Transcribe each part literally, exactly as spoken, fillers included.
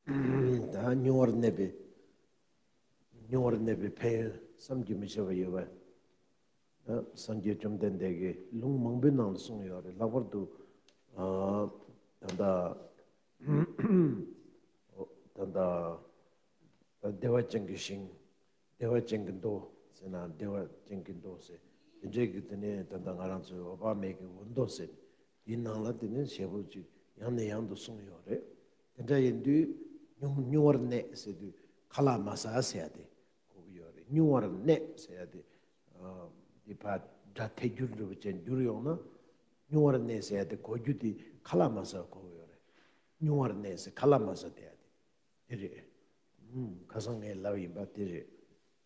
ད་མྱོང་བར་གནས་པའི། མྱོང་བར་གནས་པའི་ཕན་ཡོན་བསམ་གྱིས་མི་ཁྱབ་པ་ཡོད་པ། ད་སངས་རྒྱས་བཅོམ་ལྡན་འདས་ཀྱིས་ལུང་མང་པོའི་ནང་ལ་གསུངས་ཡོད་རེད། ལྷག་པར་དུ། ཨ། ད་ལྟ། ད་ལྟ། བདེ་བ་ཅན་གྱི་ཞིང་། བདེ་བ་ཅན་གྱི་མདོ་ཟེར་ན་བདེ་བ་ཅན་གྱི་མདོ་ཟེར། དེ་འདྲའི་གི་དེ་ནས་ད་ལྟ་ང་རང་ཚོའི་འོད་དཔག་མེད་ཀྱི་འོད་མདོ་ཟེར། དེའི་ནང་ལ་དེ་ནས་ཞེ་པོ་ཅིག་ཡང་ནས་ཡང་དུ་གསུངས་ཡོད་རེད། དེ་འདྲ་ཡིན་དུས་མྱོང་མྱོང་བར་གནས་ཟེར་དུས་ཁ་ལག་མ་ཟ་ཟེར་ཡ་དེ་གོ་གི་ཡོད་རེད། མྱོང་བར་གནས་ཟེར་ཡ་དེ། ཨ། དེ་ཕར་སྒྲ་ཐད་སྒྱུར་འདྲ་པོ་ཅན་བསྒྱུར་ཡོང་ན། མྱོང་བར་གནས་ཟེར་ཡ་དེ་གོ་རྒྱུ་དེ་ཁ་ལག་མ་ཟ་གོ་གི་ཡོད་རེད། མྱོང་བར་གནས་ཟེར་ཁ་ལག་མ་ཟ་བསྡད་ཡ་དེ། དེ་རེད། ཨུམ། ཁ་སང་ངས་ལབ་ཡིན་པ་དེ་རེད།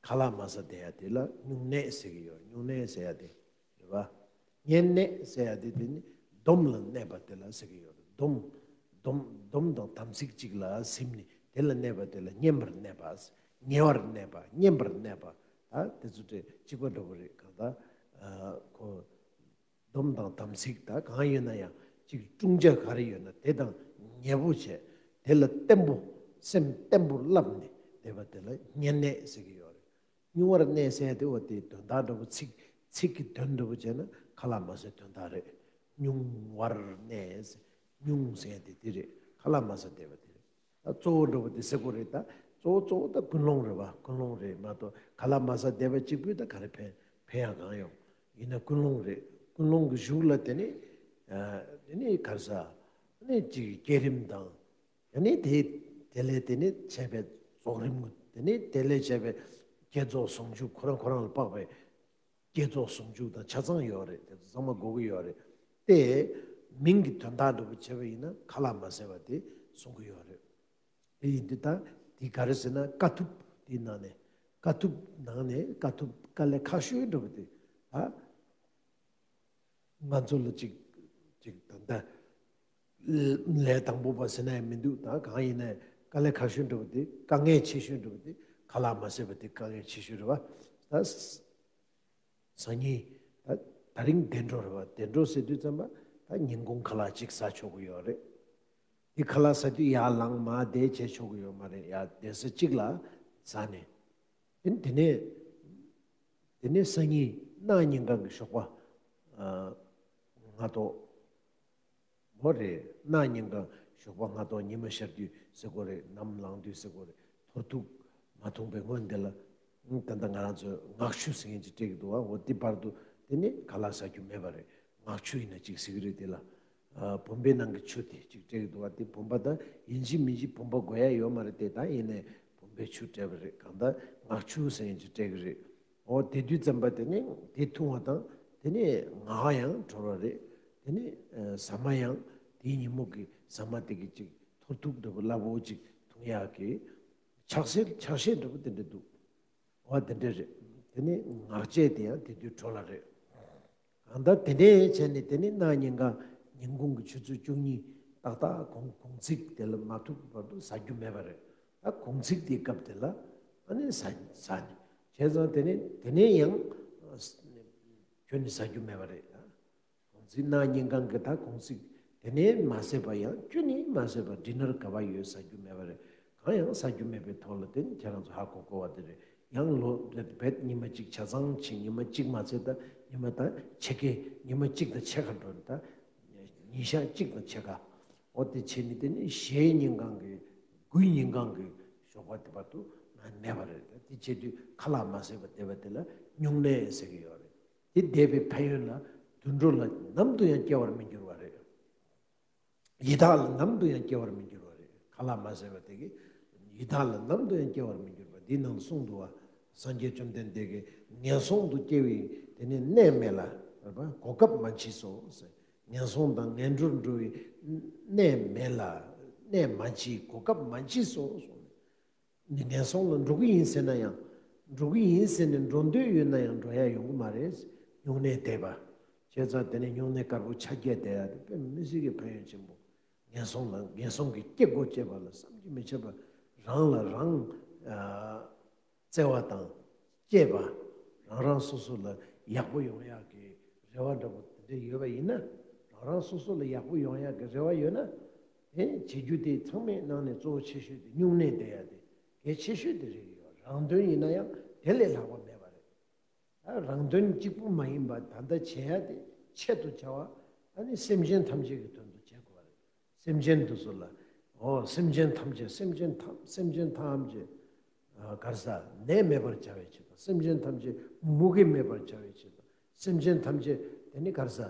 ཁ་ལག་མ་ཟ་བསྡད་ཡ་དེ་ལ་མྱོང་གནས་ཟེར་གྱི་ཡོད། མྱོང་གནས་ཟེར་ཡ་དེ་རེད་པ། མྱོང་གནས་ཟེར་ཡ་དེ་དེ་ནི་སྡོམ་ལ་གནས་པ་དེ་ལ་ཟེར་གྱི་ཡོད་རེད། སྡོམ། སྡོམ། སྡོམ་དང་དམ་ཚིག་ཅིག་ལ་སིམ་ནས་དེ་ལ་གནས་པ་དེ་ལ་མཉམ་པར་གནས་པ། ཉེ་བར་གནས་པ། མཉམ་པར་གནས་པ། ད་དེ་ཚོ་དེ་གཅིག་པ་འདྲ་པོ་རེད། གང་ལྟར། ཨ། ཁོ། སྡོམ་དང་དམ་ཚིག་ད་གང་ཡོད་ན་ཡང་གཅིག་བསྲུང་བྱ་ག་རེ་ཡོད་ན་དེ་དང་ཉེ་པོ་བྱས། དེ་ལ་བརྟན་པོ། སེམས་བརྟན་པོ་བསླབས་ནས་བསྡད་པ་དེ་ལ་མྱོང་གནས་ཟེར་གྱི་ཡོད་རེད། མྱོང་བར་གནས་ཟེར་དེ་བ་དེ་དོན་དག་འདྲ་པོ་ཚིག་ཚིག་གི་དོན་འདྲ་པོ་བྱས་ན་ཁ་ལག་མ་ཟ་དོན་དག་རེད། མྱོང་བར་གནས། མྱོང་ཟེར་དེ་དེ་རེད། ཁ་ལག་མ་ཟ་བསྡད་པ་དེ་རེད། ད་གཙོ་བོ་འདྲ་པོ་དེ་ཟེར་དགོས་རེད། ད་གཙོ་བོ་གཙོ་བོ་ད་ཀུན་སློང་རེད་བ། ཀུན་སློང་རེད་མ་གཏོགས་ཁ་ལག་མ་ཟ་བསྡད་པ་གཅིག་པུས་ད་ག་རེ་ཕན་ཕན་ཡག་གང་ཡོང་། ཡིན་ན་ཀུན་སློང་རེད། ཀུན་སློང་གི་གཞུག་ལ་དེ་ནི། ཨ། དེ་ནི་ག་རེ་ཟ། དེ་ནི་ཅིག་བསྐྱེད་རིམ་དང་། དེ་ནི་དེ་དེ་ལས་དེ་ནི་བྱས་པའི་རྫོགས་རིམ། དེ་ནི་དེ་ལས་བྱས་པའི་བསྐྱེད་རྫོགས་ཟུང་འཇུག་ཁོ་རང་ཁོ་རང་ལ་དཔག་པའི་བསྐྱེད་རྫོགས་ཟུང་འཇུག་དང་ཆ་ཚང་ཡོད་རེད། དེ་ཚོ་ཚང་མ་དགོས་ཀྱི་ཡོད་རེད། དེ་མིང་གི་དོན་དག་འདྲ་པོ་བྱས་པ་ཡིན་ན་ཁ་ལག་མ་ཟ་བ་དེ་གསུང་གི་ཡོད་རེད། དེ་ཡིན་དུས་ད་དེ་ག་རེ་ཟེར་ན་དཀའ་ཐུབ་དེའི་ནང་ནས། དཀའ་ཐུབ་ནང་ནས་དཀའ་ཐུབ་དཀའ་ལས་ཁག་ཤོས་འདྲ་པོ་དེ། ད་ང་ཚོ་ལ་ཅིག་ཅིག་ད་ལྟ་ལས་དང་པོ་པ་ཟེར་ན་ཡང་མི་འདུག་ད་གང་ཡིན་ན་དཀའ་ལས་ཁག་ཤོས་འདྲ་པོ་དེ། དཀའ་ངལ་ཆེ་ཤོས་འདྲ་པོ་དེ་ཁ་ལག་མ་ཟ་བ་དེ་དཀའ་ངལ་ཆེ་ཤོས་རེད་བ། ད་སང་ཉིན། ད་ད་རིང་བདེ་འགྲོ་རེད་བ། བདེ་འགྲོ་ཟེར་དུས་ཙམ་པ་ད་ཉིན་གུང་ཁ་ལག་གཅིག་ཟ་ཆོག་གི་ཡོད་རེད། དེ་ཁ་ལག་ཟ་དུས་ཡར་ལངས་མར་བསྡད་བྱས་ཆོག་གི་ཡོད་མ་རེད། ཡར་བསྡད་ས་གཅིག་ལ་ཟ་ནས། དེ་དེ་ནས་དེ་ནས་སང་ཉིན་གནངས་ཉིན་གང་གི་ཞོགས་པ། ཨ། སྔ་ཐོག་འོ་རེད། གནངས་ཉིན་གང་ཞོགས་པ་སྔ་ཐོག་ཉི་མ་ཤར་དུས་ཟེར་དགོས་རེད། ནམ་ལངས་དུས་ཟེར་དགོས་རེད། ཐོར་ཐུག་མ་འཐུང་པའི་སྔོན་དེ་ལ། ད་ལྟ་ང་རང་ཚོས་ངག་ཆུ་ཟེར་མཁན་ཅིག་སྤྲད་ཀྱི་འདུག་བ། འོ་དེ་བར་དུ་དེ་ནི་ཁ་ལག་ཟ་རྒྱུ་མེད་པ་རེད། ངག་ཆུ་ཡིན་ན་ཅིག་ཟེར་གྱི་རེད། དེ་ལ། ཨ། བུམ་པའི་ནང་གི་ཆུ་དེ་ཅིག་སྤྲད་ཀྱི་འདུག་བ། དེ་བུམ་པ་ད་ཡིན་གཅིག་མིན་གཅིག་བུམ་པ་དགོས་ཡ་ཡོད་མ་རེད་དེ། ད་ཡིན་ནའི་བུམ་པའི་ཆུ་སྤྲད་པ་རེད། གང་ལྟར་ངག་ཆུ་ཟེར་མཁན་ཅིག་སྤྲད་ཀྱི་རེད། འོ་དེ་དུས་ཙམ་པ་དེ་ནི་དེ་འཐུང་བ་དང་དེ་ནི་ངག་ཡང་གྲོལ་བ་རེད། དེ་ནི་ཨ་ཟ་མ་ཡང་དེའི་ཉིན་མོ་གི་ཟ་མ་དེ་གི་ཅིག་ཐོར་ཐུག་འདྲ་པོ་སླ་པོ་ཅིག་འཐུང་ཡག་གི་ཆགས་ཤེས་ཆགས་ཤེས་འདྲ་པོ་དེ་འདྲ་འདུག་འོ་དེ་འདྲ་རེད། དེ་ནི་ངག་བཅད་དེ་ཡང་དེ་དུས་གྲོལ་བ་རེད། གང་ལྟར་དེ་འདྲའི་བྱས་ནས་དེ་ནི་གནངས་ཉིན་གང་ཉིན་གུང་གི་ཆུ་ཚོད་བཅུ་གཉིས་ཏག་ཏག་གུང་གུང་ཚིགས་དེ་ལ་མ་ཐུག་བར་དུ་ཟ་རྒྱུ་མེད་པ་རེད། ད་གུང་ཚིགས་དེའི་སྐབས་དེ་ལ་ཨ་ནི་ཟ་ཟ་ནས་བྱས་ཙང་དེ་ནི་དེ་ནས་ཡང་ཁྱོན་ནས་ཟ་རྒྱུ་མེད་པ་རེད། གུང་ཚིགས་གནངས་ཉིན་གང་གི་ད་གུང་ཚིགས་དེ་ནས་མ་ཟས་པ་ཡང་ཁྱོན་ནས་མ་ཟས་པ་ཌི་ནར་ག་པར་ཡོད་ཟ་རྒྱུ་མེད་པ་རེད། གང་ཡང་ཟ་རྒྱུ་མེད་པའི་ཐོག་ལ་དེ་ནི་ཁྱེད་རང་ཚོ་ཧ་གོ་གོ་བ་དེ་རེད། ཡང་ལོ་རྦད་ཉི་མ་གཅིག་ཆ་ཚང་ཕྱིན། ཉི་མ་གཅིག་མ་ཚད་ད་ཉི་མ་ད་ཕྱེད་ཀའི་ཉི་མ་གཅིག་དང་ཕྱེད་ཀ་འགྲོ་ནས་ད་ཉིན་ཞག་གཅིག་དང་ཕྱེད་ཀ། འོ་དེ་བྱས་ནས་དེ་ནི་གཞེས་ཉིན་གང་གི་དགུན་ཉིན་གང་གི་ཞོགས་པ་དེ་བར་དུ་ང་མེད་པ་རེད། དེ་བྱེད་དུས་ཁ་ལག་མ་ཟས་པ་བསྡད་པ་དེ་ལ་མྱོང་གནས་ཟེར་གྱི་ཡོད་རེད། དེ་བསྡད་པའི་ཕན་ཡོན་ལ་དུད་འགྲོ་ལ་ནམ་དུ་ཡང་སྐྱེ་བར་མི་འགྱུར་བ་རེད། ཡི་དྭགས་ལ་ནམ་དུ་ཡང་སྐྱེ་བར་མི་འགྱུར་བ་རེད། ཁ་ལག་མ་ཟས་པ་དེ་གིས་ཡི་དྭགས་ལ་ནམ་དུ་ཡང་སྐྱེ་བར་མི་འགྱུར་བ། འདིའི་ནང་གསུངས་འདུག་བ། སངས་རྒྱས་བཅོམ་ལྡན་འདས་ཀྱིས་ངན་སོང་དུ་སྐྱེ་བའི་དེ་ནི་གནས་མེད་ལ་གོ་སྐབས་མ་མཆིས་སོ། ངན་སོང་དང་ངན་འགྲོར་འགྲོ་བའི་གནས་མེད་ལ། གནས་མ་མཆིས། གོ་སྐབས་མ་མཆིས་སོ་གསུངས། ངན་སོང་ལ་འགྲོ་གི་ཡིན་ཟེར་ན་ཡང་། འགྲོ་གི་ཡིན་ཟེར་ནས་འགྲོ་འདོད་ཡོད་ན་ཡང་འགྲོ་ཡ་ཡོང་གི་མ་རེད། མྱོང་གནས་བསྡད་པ། བྱས་ཙང་དེ་ནས་མྱོང་གནས་དཀར་པོ་ཆ་རྒྱས་བསྡད་ཡ་དེ་དཔེ་མི་སྲིད་ཀྱི་ཕན་ཡོན་ཆེན་པོ། ངན་སོང་ལ་ངན་སོང་གི་སྐྱེ་སྒོ་བཅད་པ་ལ་བསམ་གྱིས་མི་ཁྱབ་པ། རང་ལ་རང་ཨ་བརྩེ་བ་དང་གཅེས་པ། རང་རང་སོ་སོ་ལ་ཡག་པོ་ཡོང་ཡག་གི་རེ་བ་འདྲ་པོ་དེ་འདྲ་ཡོད་པ་ཡིན་ན། རང་རང་སོ་སོ་ལ་ཡག་པོ་ཡོང་ཡག་གི་རེ་བ་ཡོད་ན། དེ་བྱེད་རྒྱུ་དེ་ཚང་མའི་ནང་ནས་གཙོ་བོ་ཆེ་ཤོས་དེ་སྨྱུང་གནས་བསྡད་ཡ་དེ་གལ་ཆེ་ཤོས་དེ་རེད་ཡོད། རང་དོན་ཡིན་ན་ཡང་དེ་ལས་ལྷག་པ་མེད་པ་རེད། ད་རང་དོན་གཅིག་པུ་མ་ཡིན་པ་ད་ལྟ་བྱེད་ཡ་དེ་ཆེད་དུ་བྱ་བ་ཨ་ནི་སེམས་ཅན་ཐམས་ཅད་ཀྱི་དོན་དུ་བྱེད་དགོས་པ་རེད། སེམས་ཅན་དེ་ཚོ་ལ། འོ་སེམས་ཅན་ཐམས་ཅད་སེམས་ཅན་ཐམས་སེམས་ཅན་ཐམས་ཅད། ག་རེ་ཟ། ནད་མེད་པར་བྱ་བའི་ཕྱིར་དང་། སེམས་ཅན་ཐམས་ཅད་མུ་གེ་མེད་པར་བྱ་བའི་ཕྱིར་དང་། སེམས་ཅན་ཐམས་ཅད་དེ་ནི་ག་རེ་ཟ།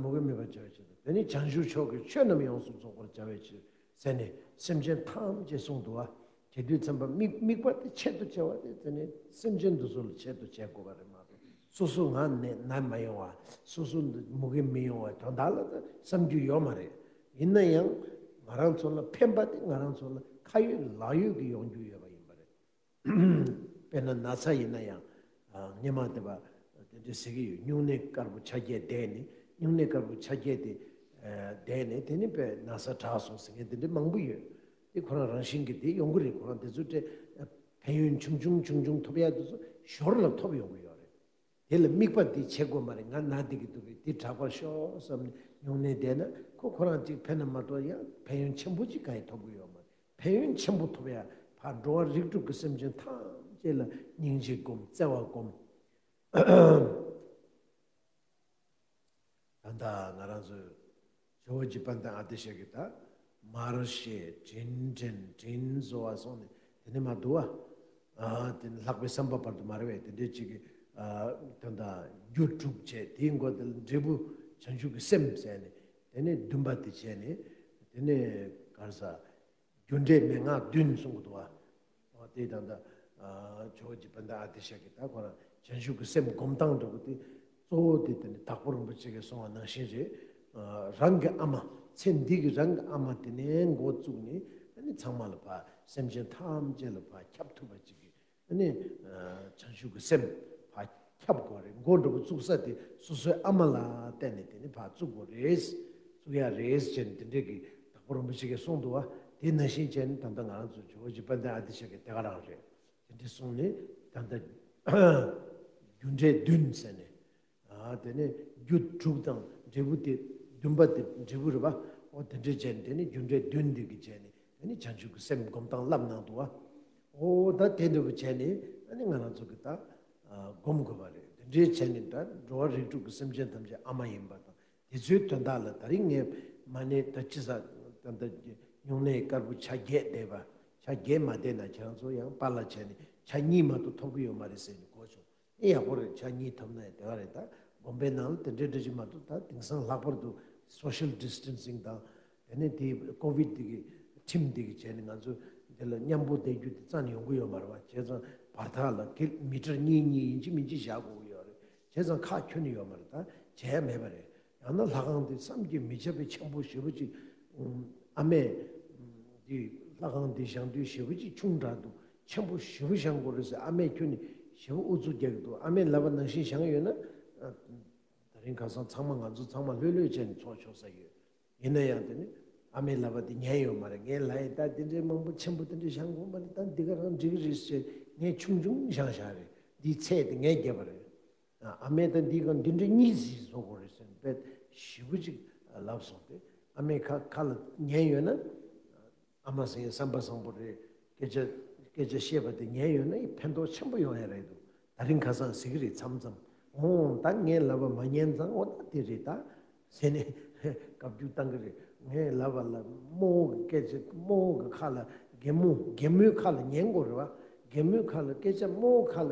མུ་གེ་མེད་པར་བྱ་བའི་ཕྱིར་དང་། དེ་ནི་བྱང་ཆུབ་མཆོག་གི་ཆོས་རྣམས་ཡོངས་སུ་རྫོགས་པར་བྱ་བའི་ཕྱིར་ཟེར་ནས་སེམས་ཅན་ཐམས་ཅད་གསུངས་འདུག་བ། དེ་དུས་ཙམ་པ་དམིགས་དམིགས་པ་དེ་ཆེད་དུ་བྱ་བ་དེ་དེ་ནི་སེམས་ཅན་དེ་ཚོ་ལ་ཆེད་དུ་བྱེད་དགོས་པ་རེད་མ་གཏོགས། སོ་སོ་ང་ནད་ན་མ་ཡོང་བ། སོ་སོ་མུ་གེ་མི་ཡོང་བ་དོན་དག་ལ་ད་བསམ་རྒྱུ་ཡོད་མ་རེད། ཡིན་ན་ཡང་ང་རང་ཚོ་ལ་ཕན་པ་དེ་ང་རང་ཚོ་ལ་ཁ་ཡོད་ལག་ཡོད་ཀྱི་ཡོང་རྒྱུ་ཡོད་པ་ཡིན་པ་རེད། དཔེར་ན་ན་ཚ་ཡིན་ན་ཡང་། སྔོན་མ་དེ་བ་དེ་འདྲ་ཟེར་གྱི་ཡོད། སྨྱུང་གནས་དཀར་པོ་ཆ་བརྒྱད་བསྡད་ནས། སྨྱུང་གནས་དཀར་པོ་ཆ་བརྒྱད་དེ་བསྡད་ནས་དེ་ནི་དཔེ་ན་ཚ་དྲག་སོང་ཟེར་མཁན་དེ་འདྲ་མང་པོ་ཡོད། དེ་ཁོ་རང་རང་བཞིན་གྱིས་དེ་ཡོང་གི་རེད། ཁོ་རང་དེ་ཚོ་སྤྲད། ཕན་ཡོན་ཆུང་ཆུང་ཆུང་ཆུང་ཐོབ་ཡག་དེ་ཚོ་ཞོར་ལ་ཐོབ་ཡོང་གི་ཡོད་རེད། དེ་ལ་དམིགས་པ་འདི་བྱེད་དགོས་མ་རེད། ང་ན་བསྡད་ཀྱི་འདུག་གས། འདི་དྲག་པར་ཤོག་བསམ་ནས་སྨྱུང་གནས་བསྡད་ན་ཁོ་ཁོ་རང་གཅིག་ཕན་ན་མ་གཏོགས་ཡང་ཕན་ཡོན་ཆེན་པོ་གཅིག་གང་ཡང་ཐོབ་ཀྱི་ཡོད་མ་རེད། ཕན་ཡོན་ཆེན་པོ་ཐོབ་ཡ་ཕར་འགྲོ་བ་རིགས་དྲུག་གི་སེམས་ཅན་ཐམས་ཅད་ལ་སྙིང་རྗེ་སྒོམ། བརྩེ་བ་སྒོམ། ད་ལྟ་ང་རང་ཚོས་ཇོ་བོ་རྗེ་དཔལ་ལྡན་ཨ་ཏི་ཤ་གིས་ད་མར་ཤེས་དྲིན་དྲན་དྲིན་གཟོ་བ་སོགས་ནས་དེ་ནས་མར་བསྡུ་བ། ཨ་དེ་ནི་ལྷག་པའི་བསམ་པ་བར་དུ་མ་རེད་པས། དེ་འདྲའི་ཅིག་གི་ཨ་དོན་དག་རྒྱུ་དྲུག་བྱས། དེའི་མགོ་དེ་ལ་འབྲས་བུ་བྱང་ཆུབ་ཀྱི་སེམས་ཟེར་ནས། དེ་ནས་བདུན་པ་དེ་བྱས་ནས། དེ་ནས་ག་རེ་ཟ། རྒྱུ་འབྲས་མན་ངག་བདུན་གསུང་གི་འདུག་བ། འོ་དེ་ད་ལྟ་ཇོ་བོ་རྗེ་དཔལ་ལྡན་ཨ་ཏི་ཤ་གིས་ད་ཁོ་རང་བྱང་ཆུབ་ཀྱི་སེམས་སྒོམ་སྟངས་འདྲ་པོ་དེ་གཙོ་བོ་དེ་དེ་ནི་དྭགས་པོ་རིན་པོ་ཆེ་གིས་གསུངས་པ་ནང་བཞིན་རེད། རང་གི་ཨ་མ། ཚེ་འདི་གི་རང་གི་ཨ་མ་དེ་ནས་འགོ་བཙུགས་ནས་ཨ་ནི་ཚང་མ་ལ་ཕར་སེམས་ཅན་ཐམས་ཅད་ལ་ཕར་ཁྱབ་ཐུབ་པ་ཅིག་གི་ཨ་ནི་བྱང་ཆུབ་ཀྱི་སེམས་ཕར་ཁྱབ་དགོས་རེད། འགོ་འདྲ་པོ་བཙུགས་ས་དེ་སོ་སོའི་ཨ་མ་ལ་བརྟེན་ནས་དེ་ནི་ཕར་བཙུགས་དགོས་རེད། བཙུགས་ཡ་རེད་ཅེས་དེ་འདྲའི་གི་དྭགས་པོ་རིན་པོ་ཆེ་གིས་གསུངས་འདུག་བ། དེ་ནང་བཞིན་བྱས་ནས་ད་ལྟ་ང་རང་ཚོ་ཇོ་བོ་རྗེ་དཔལ་ལྡན་ཨ་ཏི་ཤ་གིས་དེ་ག་རང་རེད། དེ་འདྲ་གསུངས་ནས་ད་ལྟ་རྒྱུ་འབྲས་བདུན་ཟེར་ནས། ཨ་དེ་ནས་རྒྱུ་དྲུག་དང་འབྲས་བུ་དེ་བདུན་པ་དེ་འབྲས་བུ་རེད་པ། འོ་དེ་འདྲ་བྱས་ནས་དེ་ནི་རྒྱུ་འབྲས་བདུན་འདི་གི་བྱས་ནས་དེ་ནི་བྱང་ཆུབ་ཀྱི་སེམས་སྒོམ་སྟངས་བསླབ་གནང་འདུག་བ། འོ་ད་དེ་འདྲ་བོ་བྱས་ནས་ཨ་ནི་ང་རང་ཚོ་གི་ད་སྒོམ་དགོས་པ་རེད། དེ་འདྲ་བྱས་ནས་ད་འགྲོ་བ་རིགས་དྲུག་གི་སེམས་ཅན་ཐམས་ཅད་ཨ་མ་ཡིན་པ་དང་། དེ་ཚོའི་དོན་དག་ལ་ད་རིང་ངས་མ་ཎི་ད་ཅི་ཟ་ད་ད་སྨྱུང་གནས་དཀར་པོ་ཆ་བརྒྱད་བསྡད་པ། ཆ་བརྒྱད་མ་བསྡད་ན་ཁྱེད་རང་ཚོ་ཡང་པཱ་ལགས་བྱས་ནས་ཆ་གཉིས་མ་གཏོགས་ཐོབ་ཀྱི་ཡོད་མ་རེད་ཟེར་ནས་གོ་བྱུང་། ཨེ་ཡག་པོ་རེད། ཆ་གཉིས་ཐོབ་ན་ཡང་དེ་ག་རེད། ད་དགོན་པའི་ནང་ལ་དེ་འདྲའི་འདྲ་ཅིག་མ་གཏོགས་ད་དེང་སང་ལྷག་པར་དུ་social distancing་དང་དེ་ནས་དེ་ཀོ་བིད་དེ་གི་ཁྲིམས་དེ་གི་བྱས་ནས་ང་ཚོ་འདི་ལ་མཉམ་པོ་བསྡད་རྒྱུ་དེ་རྩ་ནས་ཡོང་གི་ཡོད་མ་རེད་བ། བྱས་ཙང་བར་ཐག་ལ་ཀི་མི་ཊར་གཉིས་གཉིས་ཡིན་གཅིག་མིན་གཅིག་བཞག་དགོས་ཀྱི་ཡོད་རེད། བྱས་ཙང་ཁག་ཁྱོན་ནས་ཡོད་མ་རེད། ད་བྱས་ཡ་མེད་པ་རེད། ཡང་ན་ལྷ་ཁང་དེ་བསམ་གྱིས་མི་ཁྱབ་པའི་ཆེན་པོ་ཞེ་པོ་ཅིག་ཨ་མས་འདི་ལྷ་ཁང་འདི་བཞེངས་དུས་ཞེ་པོ་ཅིག་ཆུང་དྲགས་འདུག་ཆེན་པོ་ཞེ་པོ་བཞེངས་དགོས་རེད་ཟེར་ཨ་མས་ཁྱོན་ནས་ཞེ་པོ་ཨུ་ཚུགས་རྒྱག་གི་འདུག་ཨ་མས་ལབ་པ་ནང་བཞིན་བཞེངས་ཡོད་ན། ད་རིང་ཁ་སང་ཚང་མ་ང་ཚོ་ཚང་མ་ལྷོད་ལྷོད་བྱས་ནས་ཚོགས་ཆོག་ས་ཡོད། ཡིན་ན་ཡང་དེ་ནི་ཨ་མས་ལབ་པ་དེ་ཉན་ཡོད་མ་རེད། ངས་ལབ་ཡིན། ད་དེ་འདྲའི་མང་པོ་ཆེན་པོ་དེ་འདྲ་བཞེངས་དགོས་མ་རེད། ད་འདི་ག་རང་འགྲིག་གི་རེད་ཟེར་ངས་ཆུང་ཆུང་བཞེངས་བཞག་རེད། འདིའི་ཚད་དེ་ངས་བརྒྱབ་པ་རེད། ཨ་མས་ད་འདི་ག་འདི་འདྲ་གཉིས་ཟིག་བཟོ་དགོས་རེད་ཟེར་ནས་དཔེ་ཞེ་པོ་ཅིག་ལབ་སོང་སྟེ། ཨ་མས་ཁ་ཁ་ལ་ཉན་ཡོད་ན། ཨ་མ་ཟེར་ཡ་བསམ་པ་བཟང་པོ་རེད། སྐད་ཆ་སྐད་ཆ་བཤད་པ་དེ་ཉན་ཡོད་ན་ཡི་ཕན་ཐོགས་ཆེན་པོ་ཡོང་ཡ་རེད་འདུག་ད་རིང་ཁ་སང་ཟེར་གི་རེད་མཚམས་མཚམས། འོང་ད་ངས་ལབ་པ་མ་ཉན་ཙང་འོ་ད་དེ་རེད་ད་ཟེར་ནས་བཀའ་བཀྱོན་བཏང་གི་རེད། ངས་ལབ་པ་ལ་རྨོ་བོ་གི་སྐད་ཆ་རྨོ་བོ་གི་ཁ་ལ་རྒན་མོ་རྒན་མོའི་ཁ་ལ་ཉན་དགོས་རེད་བ། རྒན་མོའི་ཁ་ལ་སྐད་ཆ་རྨོ་བོ་ཁ་ལ་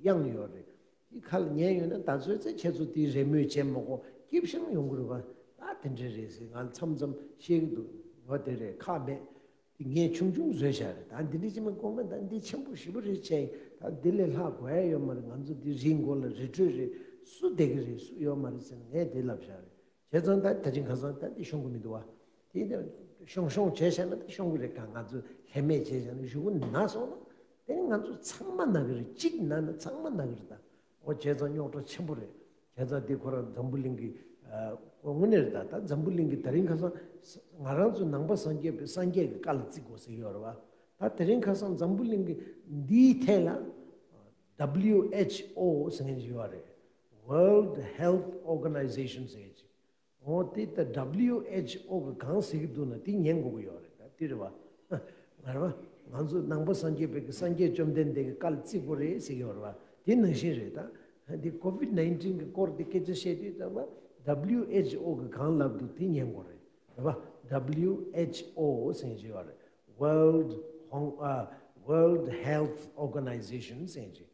གཡེང་ཡོད་རེད། དེ་ཁ་ལ་ཉན་ཡོད་ན་ད་གཟོད་ཚེ་ཁྱེད་ཚོ་དེའི་རེ་མོས་བྱས་མ་གོ་སྐྱིད་ཤང་ཡོང་གི་རེད་བ། ད་དེ་འདྲ་རེད་ཟེར་ང་མཚམས་མཚམས་བཤད་གི་འདུག་འོ་དེ་རེད་ཁག་མེད། དེ་ངས་ཆུང་ཆུང་བཟོས་བཞག་རེད། ད་འདི་འདྲ་ཅི་མ་གོང་མ་ད་འདི་ཆེན་པོ་ཞེ་པོ་རེད་བྱས་ད་འདི་ལས་ལྷག་དགོས་ཡ་ཡོད་མ་རེད། ང་ཚོ་འདི་རིག་མགོ་ལ་རི་ཁྲོད་རེད། སུ་བསྡད་གི་རེད་སུ་ཡོད་མ་རེད་ཟེར་ནས་ངས་དེ་ལབ་བཞག་རེད། བྱས་ཙང་ད་ད་ཅིང་ཁ་སང་ད་འདི་ཤོང་གི་མི་འདུག་བ། དེ་ད་ཤོང་ཤོང་བྱས་བཞག་ན་ད་ཤོང་གི་རེད། ག་ང་ཚོ་ལྷད་མེད་བྱས་བཞག་ན་གཞུག་གུ་ན་སོང་ན་དེ་ནི་ང་ཚོ་ཚང་མ་ན་གི་རེད། གཅིག་ན་ན་ཚང་མ་ན་གི་རེད་ད། འོ་བྱས་ཙང་རྙོག་དྲ་ཆེན་པོ་རེད། བྱས་ཙང་འདི་ཁོ་རང་འཛམ་བུ་གླིང་གི་ཨ་དངོས་གནས་རེད་ད། ད་འཛམ་བུ་གླིང་གི་ད་རིང་ཁ་སང་ང་རང་ཚོ་ནང་པ་སངས་རྒྱས་པའི་སངས་རྒྱས་ཀྱི་བཀའ་ལ་བརྩི་དགོས་ཟེར་ཡོད་རེད་བ། ད་དེ་རིང་ཁ་སང་འཛམ་བུ་གླིང་གི་འདིའི་ཐད་ལ་W H O་ཟེར་མཁན་ཅིག་ཡོད་རེད། World Health Organization་ཟེར་མཁན་ཅིག་འོ་དེ་ད་W H O གི་གང་ཟེར་གི་འདུག་ན་དེ་ཉན་དགོས་ཀྱི་ཡོད་རེད། ད་དེ་རེད་བ། ང་རེད་བ། ང་ཚོ་ནང་པ་སངས་རྒྱས་པའི་གི་སངས་རྒྱས་བཅོམ་ལྡན་འདས་ཀྱི་བཀའ་ལ་བརྩི་དགོས་རེད་ཟེར་གི་ཡོད་རེད་བ། དེ་ནང་བཞིན་རེད་ད། འདི་ཀོ་ཝིད་ནའིན་ཊིན་གི་སྐོར་དེ་སྐད་ཆ་བཤད་དུས་ཙམ་པ་W H O གི་གང་ལབ་འདུག་དེ་ཉན་དགོས་རེད། རེད་བ། W H O ཟེར་གྱི་ཡོད་རེད། World Hong- ཨ། World Health Organization ཟེར་གྱི།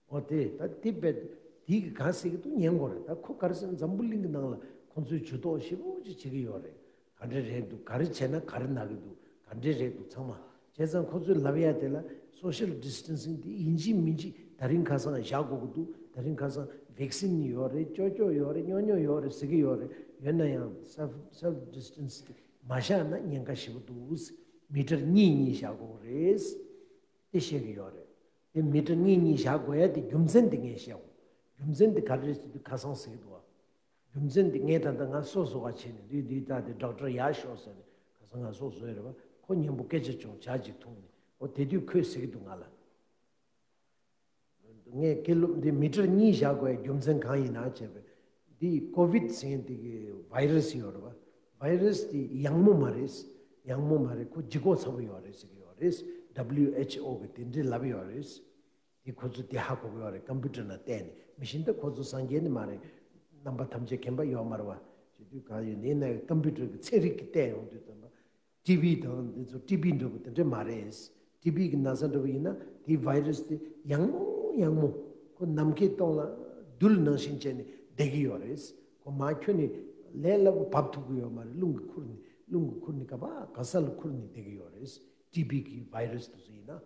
འོ་དེ་ད་དེ་བས་དེ་གི་ག་ཟེར་གི་འདུག་ཉན་དགོས་རེད། ད་ཁོ་ག་རེ་ཟེར་ན་འཛམ་བུ་གླིང་གི་ནང་ལ་ཁོ་ཚོས་ཇུས་གཏོགས་ཞེ་པོ་ཅིག་བྱེད་ཀྱི་ཡོད་རེད། ག་འདྲ་རེད་འདུག་ག་རེ་བྱས་ན་ག་རེ་ན་གི་འདུག་ག་འདྲ་རེད་འདུག་ཚང་མ། བྱས་ཙང་ཁོ་ཚོས་ལབ་ཡ་དེ་ལ་social distancing དེ་ཡིན་གཅིག་མིན་གཅིག་ད་རིང་ཁ་སང་བཞག་དགོས་ཀྱི་འདུག་ད་རིང་ཁ་སང་བེག་སིན་ཡོད་རེད། ཅོ་ཅོ་ཡོད་རེད། ཉོ་ཉོ་ཡོད་རེད་ཟེར་གི་ཡོད་རེད། ཡོད་ན་ཡང་self self distance དེ་མ་བཞག་ན་ཉེན་ཁ་ཞེ་པོ་འདུག་མི་ཊར་གཉིས་གཉིས་བཞག་དགོས་རེད། དེ་བཤད་ཀྱི་ཡོད་རེད། དེ་མི་ཊར་གཉིས་གཉིས་བཞག་དགོས་ཡ་དེ་རྒྱུ་མཚན་དེ་ངས་བཤད་འོང་། རྒྱུ་མཚན་དེ་ག་རེ་རེད་ཟེར་དུས་ཁ་སང་ཟེར་གྱི་འདུག་བ། རྒྱུ་མཚན་དེ་ངས་ད་ལྟ་ང་སོ་བཟོ་བ་བྱས་ནས་འདུས་འདུས་ད་དེ་ཌོག་ཊར་ཡག་ཤོག་ཟེར་ནས་ཁ་སང་ང་སོ་བཟོས་རེད་བ། ཁོ་མཉམ་པོ་སྐད་ཆ་བྱུང་ཇ་ཅིག་འཐུང་ནས་འོ་དེ་དུས་ཁོས་ཟེར་གྱི་འདུག་ང་ལ། ངས་སྐད་ལུགས་འདི་མི་ཊར་གཉིས་བཞག་དགོས་རྒྱུ་མཚན་གང་ཡིན་ན་བྱས་པས། འདི་ཀོ་ཝིད་ཟེར་མཁན་དེ་གི་བྷའི་རེ་སི་ཡོད་རེད་བ། བྷའི་རེ་སི་དེ་ཡང་མོ་མ་རེད། ཡང་མོ་མ་རེད། ཁོ་ལྗིད་ཁོག་ཚ་པོ་ཡོད་རེད་ཟེར་གི་ཡོད་རེད། W H O གི་དེ་འདྲས་ལབ་ཡོད་རེད། དེ་ཁོ་ཚོ་དེ་ཧ་གོ་གི་ཡོད་རེད། ཀམ་པུ་ཊར་ནང་བལྟས་ནས། མི་གཞན་ད་ཁོ་ཚོ་སངས་རྒྱས་ནི་མ་རེད། རྣམ་པ་ཐམས་ཅད་མཁྱེན་པ་ཡོད་མ་རེད་བ། བྱེད་དུས་གང་ཡོད་ནི་ཡིན་ན་ཀམ་པུ་ཊར་གི་ཚན་རིག་གི་བལྟས་ཡོང་དུས་ཙམ་པ། ཊི་བི་དང་འདི་ཚོ་ཊི་བི་འདྲ་པོ་དེ་འདྲ་མ་རེད། ཊི་བི་གི་ན་ཚ་འདྲ་པོ་ཡིན་ན་དེའི་བྷའི་རེ་སི་དེ་ཡང་མོ་ཡང་མོ་ཁོ་ནམ་མཁའི་སྟེང་ལ་རྡུལ་ནང་བཞིན་བྱས་ནས་བསྡད་ཀྱི་ཡོད་རེད། ཁོ་མར་ཁྱོན་ནས་ལས་སླ་པོ་བབས་ཐུབ་ཀྱི་ཡོད་མ་རེད། རླུང་གིས་ཁུར་ནས་རླུང་གིས་ཁུར་ནས་ག་པ་ག་ས་ལ་ཁུར་ནས་བསྡད་ཀྱི་ཡོད་རེད། ཊི་བི་གི་བྷའི་རེ་སི་དེ་ཚོ་ཡིན་ན།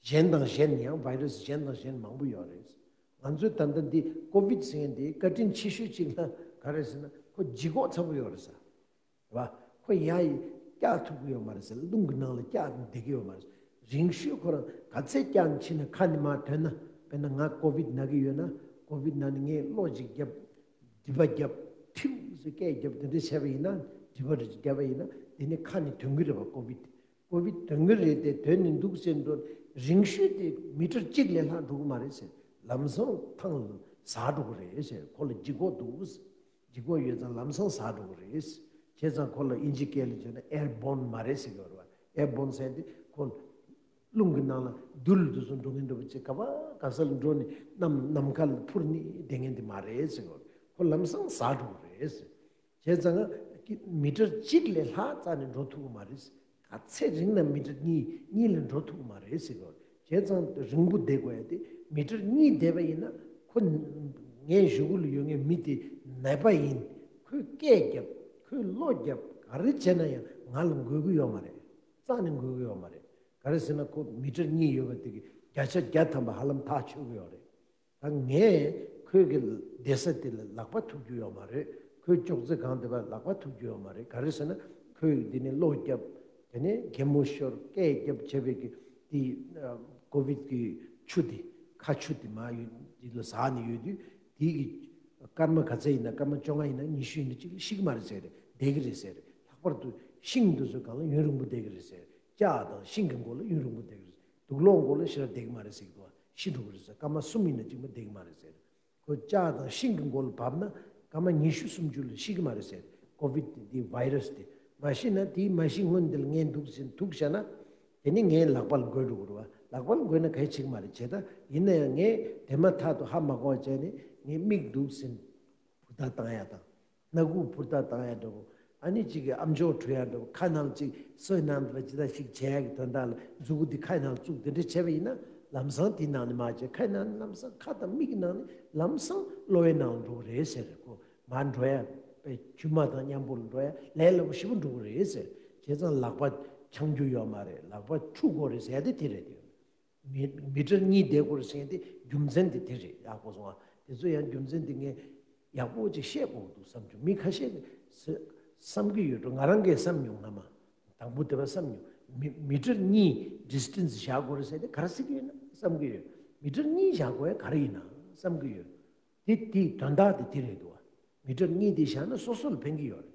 གཞན་དང་གཞན་ཡང་བྷའི་རེ་སི་གཞན་དང་གཞན་མང་པོ་ཡོད་རེད། ང་ཚོའི་ད་ལྟ་འདི་ཀོ་ཝིད་ཟེར་མཁན་འདི་བཀའ་དྲིན་ཆེ་ཤོས་གཅིག་ལ་ག་རེ་ཟེར་ན་ཁོ་ལྗིད་ཁོག་ཚ་པོ་ཡོད་རེད་ས། རེད་བ། ཁོ་ཡ་ཡི་བཀྱག་ཐུབ་ཀྱི་ཡོད་མ་རེད་ཟེར། རླུང་གི་ནང་ལ་བཀྱག་ནས་བསྡད་ཀྱི་ཡོད་མ་རེད། རིང་ཤོས་ཁོ་རང་ག་ཚད་བཀྱག་ནས་ཕྱིན་ན་ཁ་ནས་མར་ཐོན་ན། དཔེར་ན་ང་ཀོ་ཝིད་ན་གི་ཡོད་ན་ཀོ་ཝིད་ན་ནི་ངས་གློ་ཅིག་བརྒྱབ། མགྲིན་པ་བརྒྱབ། ཐིའུ་ཟེར་སྐད་བརྒྱབ་དེ་འདྲ་བྱས་པ་ཡིན་ན། མགྲིན་པ་རེ་ཅིག་བརྒྱབ་པ་ཡིན་ན་དེ་ནི་ཁ་ནས་ཐོན་གི་རེད་བ། ཀོ་ཝིད། ཀོ་ཝིད་ཐོན་གི་རེད་དེ་ཐོན་ནས་འདུག་ཟེར་འགྲོ། རིང་ཤོས་དེ་མི་ཊར་གཅིག་ལས་ལྷག་འགྲོ་གི་མ་རེད་ཟེར། ལམ་སང་ཐང་ཟག་འགྲོ་གི་རེད་ཟེར། ཁོ་ལ་ལྗིད་ཁོག་འདུག་ལྗིད་ཁོག་ཡོད་ཙང་ལམ་སང་ཟག་འགྲོ་གི་རེད། བྱས་ཙང་ཁོ་ལ་ཨིན་ཇི་སྐད་ལ་བརྗོད་ན་ཨེར་བོན་མ་རེད་ཟེར་གྱི་ཡོད་རེད་བ། ཨེར་བོན་ཟེར་དེ་ཁོ་རླུང་གི་ནང་ལ་རྡུལ་དེ་ཚོ་འགྲོ་མཁན་འདྲ་པོ་ཅིག་ག་པ་ག་ས་ལ་འགྲོ་ནས་ནམ་ནམ་མཁའ་ལ་འཕུར་ནས་བསྡད་མཁན་དེ་མ་རེད་ཟེར་གྱི་ཡོད་རེད། ཁོ་ལམ་སང་ཟག་འགྲོ་གི་རེད་ཟེར། བྱས་ཙང་མི་ཊར་གཅིག་ལས་ལྷག་རྩ་ནས་འགྲོ་ཐུབ་ཀྱི་མ་རེད། ག་ཚད་རིང་ན་མི་ཊར་གཉིས་གཉིས་ལས་འགྲོ་ཐུབ་ཀྱི་མ་རེད་ཟེར་གྱི་ཡོད། བྱས་ཙང་རིང་པོ་བསྡད་དགོས་ཡ་དེ་མི་ཊར་གཉིས་བསྡད་པ་ཡིན་ན་ཁོ་ངའི་གཞུག་གུ་ལ་ཡོད་མཁན་མི་དེ་ནད་པ་ཡིན། ཁོས་སྐད་བརྒྱབ། ཁོས་གློ་བརྒྱབ། ག་རེ་བྱས་ན་ཡང་ང་ལ་འགོས་ཀྱི་ཡོད་མ་རེད། རྩ་ནས་འགོས་ཀྱི་ཡོད་མ་རེད། ག་རེ་ཟེར་ན་ཁོ་མི་ཊར་གཉིས་ཡོད་པ་དེ་གི་བརྒྱ་ཆ་བརྒྱ་ཐམ་པ་ཧ་ལམ་ཐག་ཆོད་ཀྱི་ཡོད་རེད། ད་ངས་ཁོའི་གི་བསྡད་ས་དེ་ལ་ལག་པ་ཐུག་རྒྱུ་ཡོད་མ་རེད། ཁོའི་ཅོག་ཙེ་སྒང་དེ་པར་ལག་པ་ཐུག་རྒྱུ་ཡོད་མ་རེད། ག་རེ་ཟེར་ན་ཁོས་འདི་ནས་གློ་བརྒྱབ། དེ་ནས་གད་མོ་ཤོར། སྐད་བརྒྱབ་བྱས་པའི་གི་དེ་ཀོ་ཝིད་ཀྱི་ཆུ་དེ་ཁ་ཆུ་དེ་མར་ཡོད་འདི་ལ་ཟག་ནས་ཡོད་དུས་དེའི་གི་སྐར་མ་ག་ཚད་ཡིན་ན་སྐར་མ་བཅོ་ལྔ་ཡིན་ན་ཉི་ཤུ་ཡིན་ན་གཅིག་ལ་ཤི་གི་མ་རེད་ཟེར། བསྡད་ཀྱི་རེད་ཟེར། ལྷག་པར་དུ་ཤིང་དེ་ཚོའི་སྒང་ལ་ཡུན་རིང་པོ་བསྡད་ཀྱི་རེད་ཟེར། ལྕགས་དང་ཤིང་གི་མགོ་ལ་ཡུན་རིང་པོ་བསྡད་ཀྱི་རེད། དུག་སློག་མགོ་ལ་ཞེ་དྲག་བསྡད་ཀྱི་མ་རེད་ཟེར་གྱི་འདུག་བ། ཤི་འགྲོ་གི་རེད་ཟེར། སྐར་མ་གསུམ་ཡིན་ན་གཅིག་མ་བསྡད་ཀྱི་མ་རེད་ཟེར། ཁོ་ལྕགས་དང་ཤིང་གི་མགོ་ལ་བབས་ན་སྐར་མ་ཉི་ཤུ་སུམ་ཅུ་ལ་ཤི་གི་མ་རེད་ཟེར། ཀོ་ཝིད་འདི་བྷའི་རེ་སི་དེ་མ་ཤི་ན་དེའི་མ་ཤི་སྔོན་འདི་ལ་ངས་འདུག་ཟེར་ཐུག་བཞག་ན་དེ་ནི་ངའི་ལག་པ་ལ་འགོས་འགྲོ་གི་རེད་བ། ལག་པ་ལ་འགོས་ན་ག་རེ་བྱེད་ཀྱི་མ་རེད། བྱས་ད་ཡིན་ན་ཡང་ངས་དེ་མ་ཐག་ཏུ་ཧ་མ་གོ་བ་བྱས་ནས་ངས་མིག་འདུག་ཟེར་ཕུ་ཐག་བཏང་ཡ་དང་། སྣ་ཁུག་ཕུར་ཐག་བཏང་ཡ་འདྲ་པོ། ཨ་ནི་གཅིག་གི་ཨམ་ཅོག་འཁྲུ་ཡ་འདྲ་པོ། ཁ་ནང་གཅིག་སོས་ནང་དུ་ཅི་ལྟ་ཞིག་བྱས་ཡ་གི་དོན་དག་ལ་མཛུ་གུ་འདི་ཁ་ནང་བཙུགས་དེ་འདྲ་བྱས་པ་ཡིན་ན་ལམ་སང་དེ་ནང་ནས་མ་བྱས། ཁ་ནང་ནས་ལམ་སང་ཁ་དང་མིག་གི་ནང་ནས་ལམ་སང་གློ་བའི་ནང་འགྲོ་གི་རེད་ཟེར། ཁོ་མར་འགྲོ་ཡ་པའི་ཆུ་མ་དང་མཉམ་པོ་ལ་འགྲོ་ཡ་ལས་སླ་པོ་ཞེ་པོ་འགྲོ་གི་རེད་ཟེར། བྱས་ཙང་ལག་པ་འཆང་རྒྱུ་ཡོད་མ་རེད། ལག་པ་འཁྲུ་དགོས་རེད་ཟེར་ཡ་དེ་དེ་རེད་དེ། མི་མི་ཊར་གཉིས་བསྡད་དགོས་རེད་ཟེར་མཁན་དེ་རྒྱུ་མཚན་དེ་དེ་རེད། ཡག་པོ་སོང་ང་། དེ་ཚོ་ཡང་རྒྱུ་མཚན་དེ་ངས་ཡག་པོ་ཅིག་བཤད་དགོས་འདུག་བསམ་བྱུང་། མི་ཁ་ཤས་ཀྱིས་བསམ་གྱི་ཡོད་འགྲོ། ང་རང་གིས་བསམ་མྱོང་། སྔ་མ་དང་པོ་དེ་བ་བསམ་མྱོང་། མི་མི་ཊར་གཉིས་ཌི་སི་ཊན་སི་བཞག་དགོས་རེད་ཟེར་དེ་ག་རེ་ཟེར་གྱི་ཡོད་ན་བསམ་གྱི་ཡོད། མི་ཊར་གཉིས་བཞག་དགོས་ཡ་ག་རེ་ཡིན་ན་བསམ་གྱི་ཡོད། དེ་དེའི་དོན་དག་དེ་དེ་རེད་འདུག་བ། མི་ཊར་གཉིས་དེ་བཞག་ན་སོ་སོ་ལ་ཕན་གྱི་ཡོད་རེད།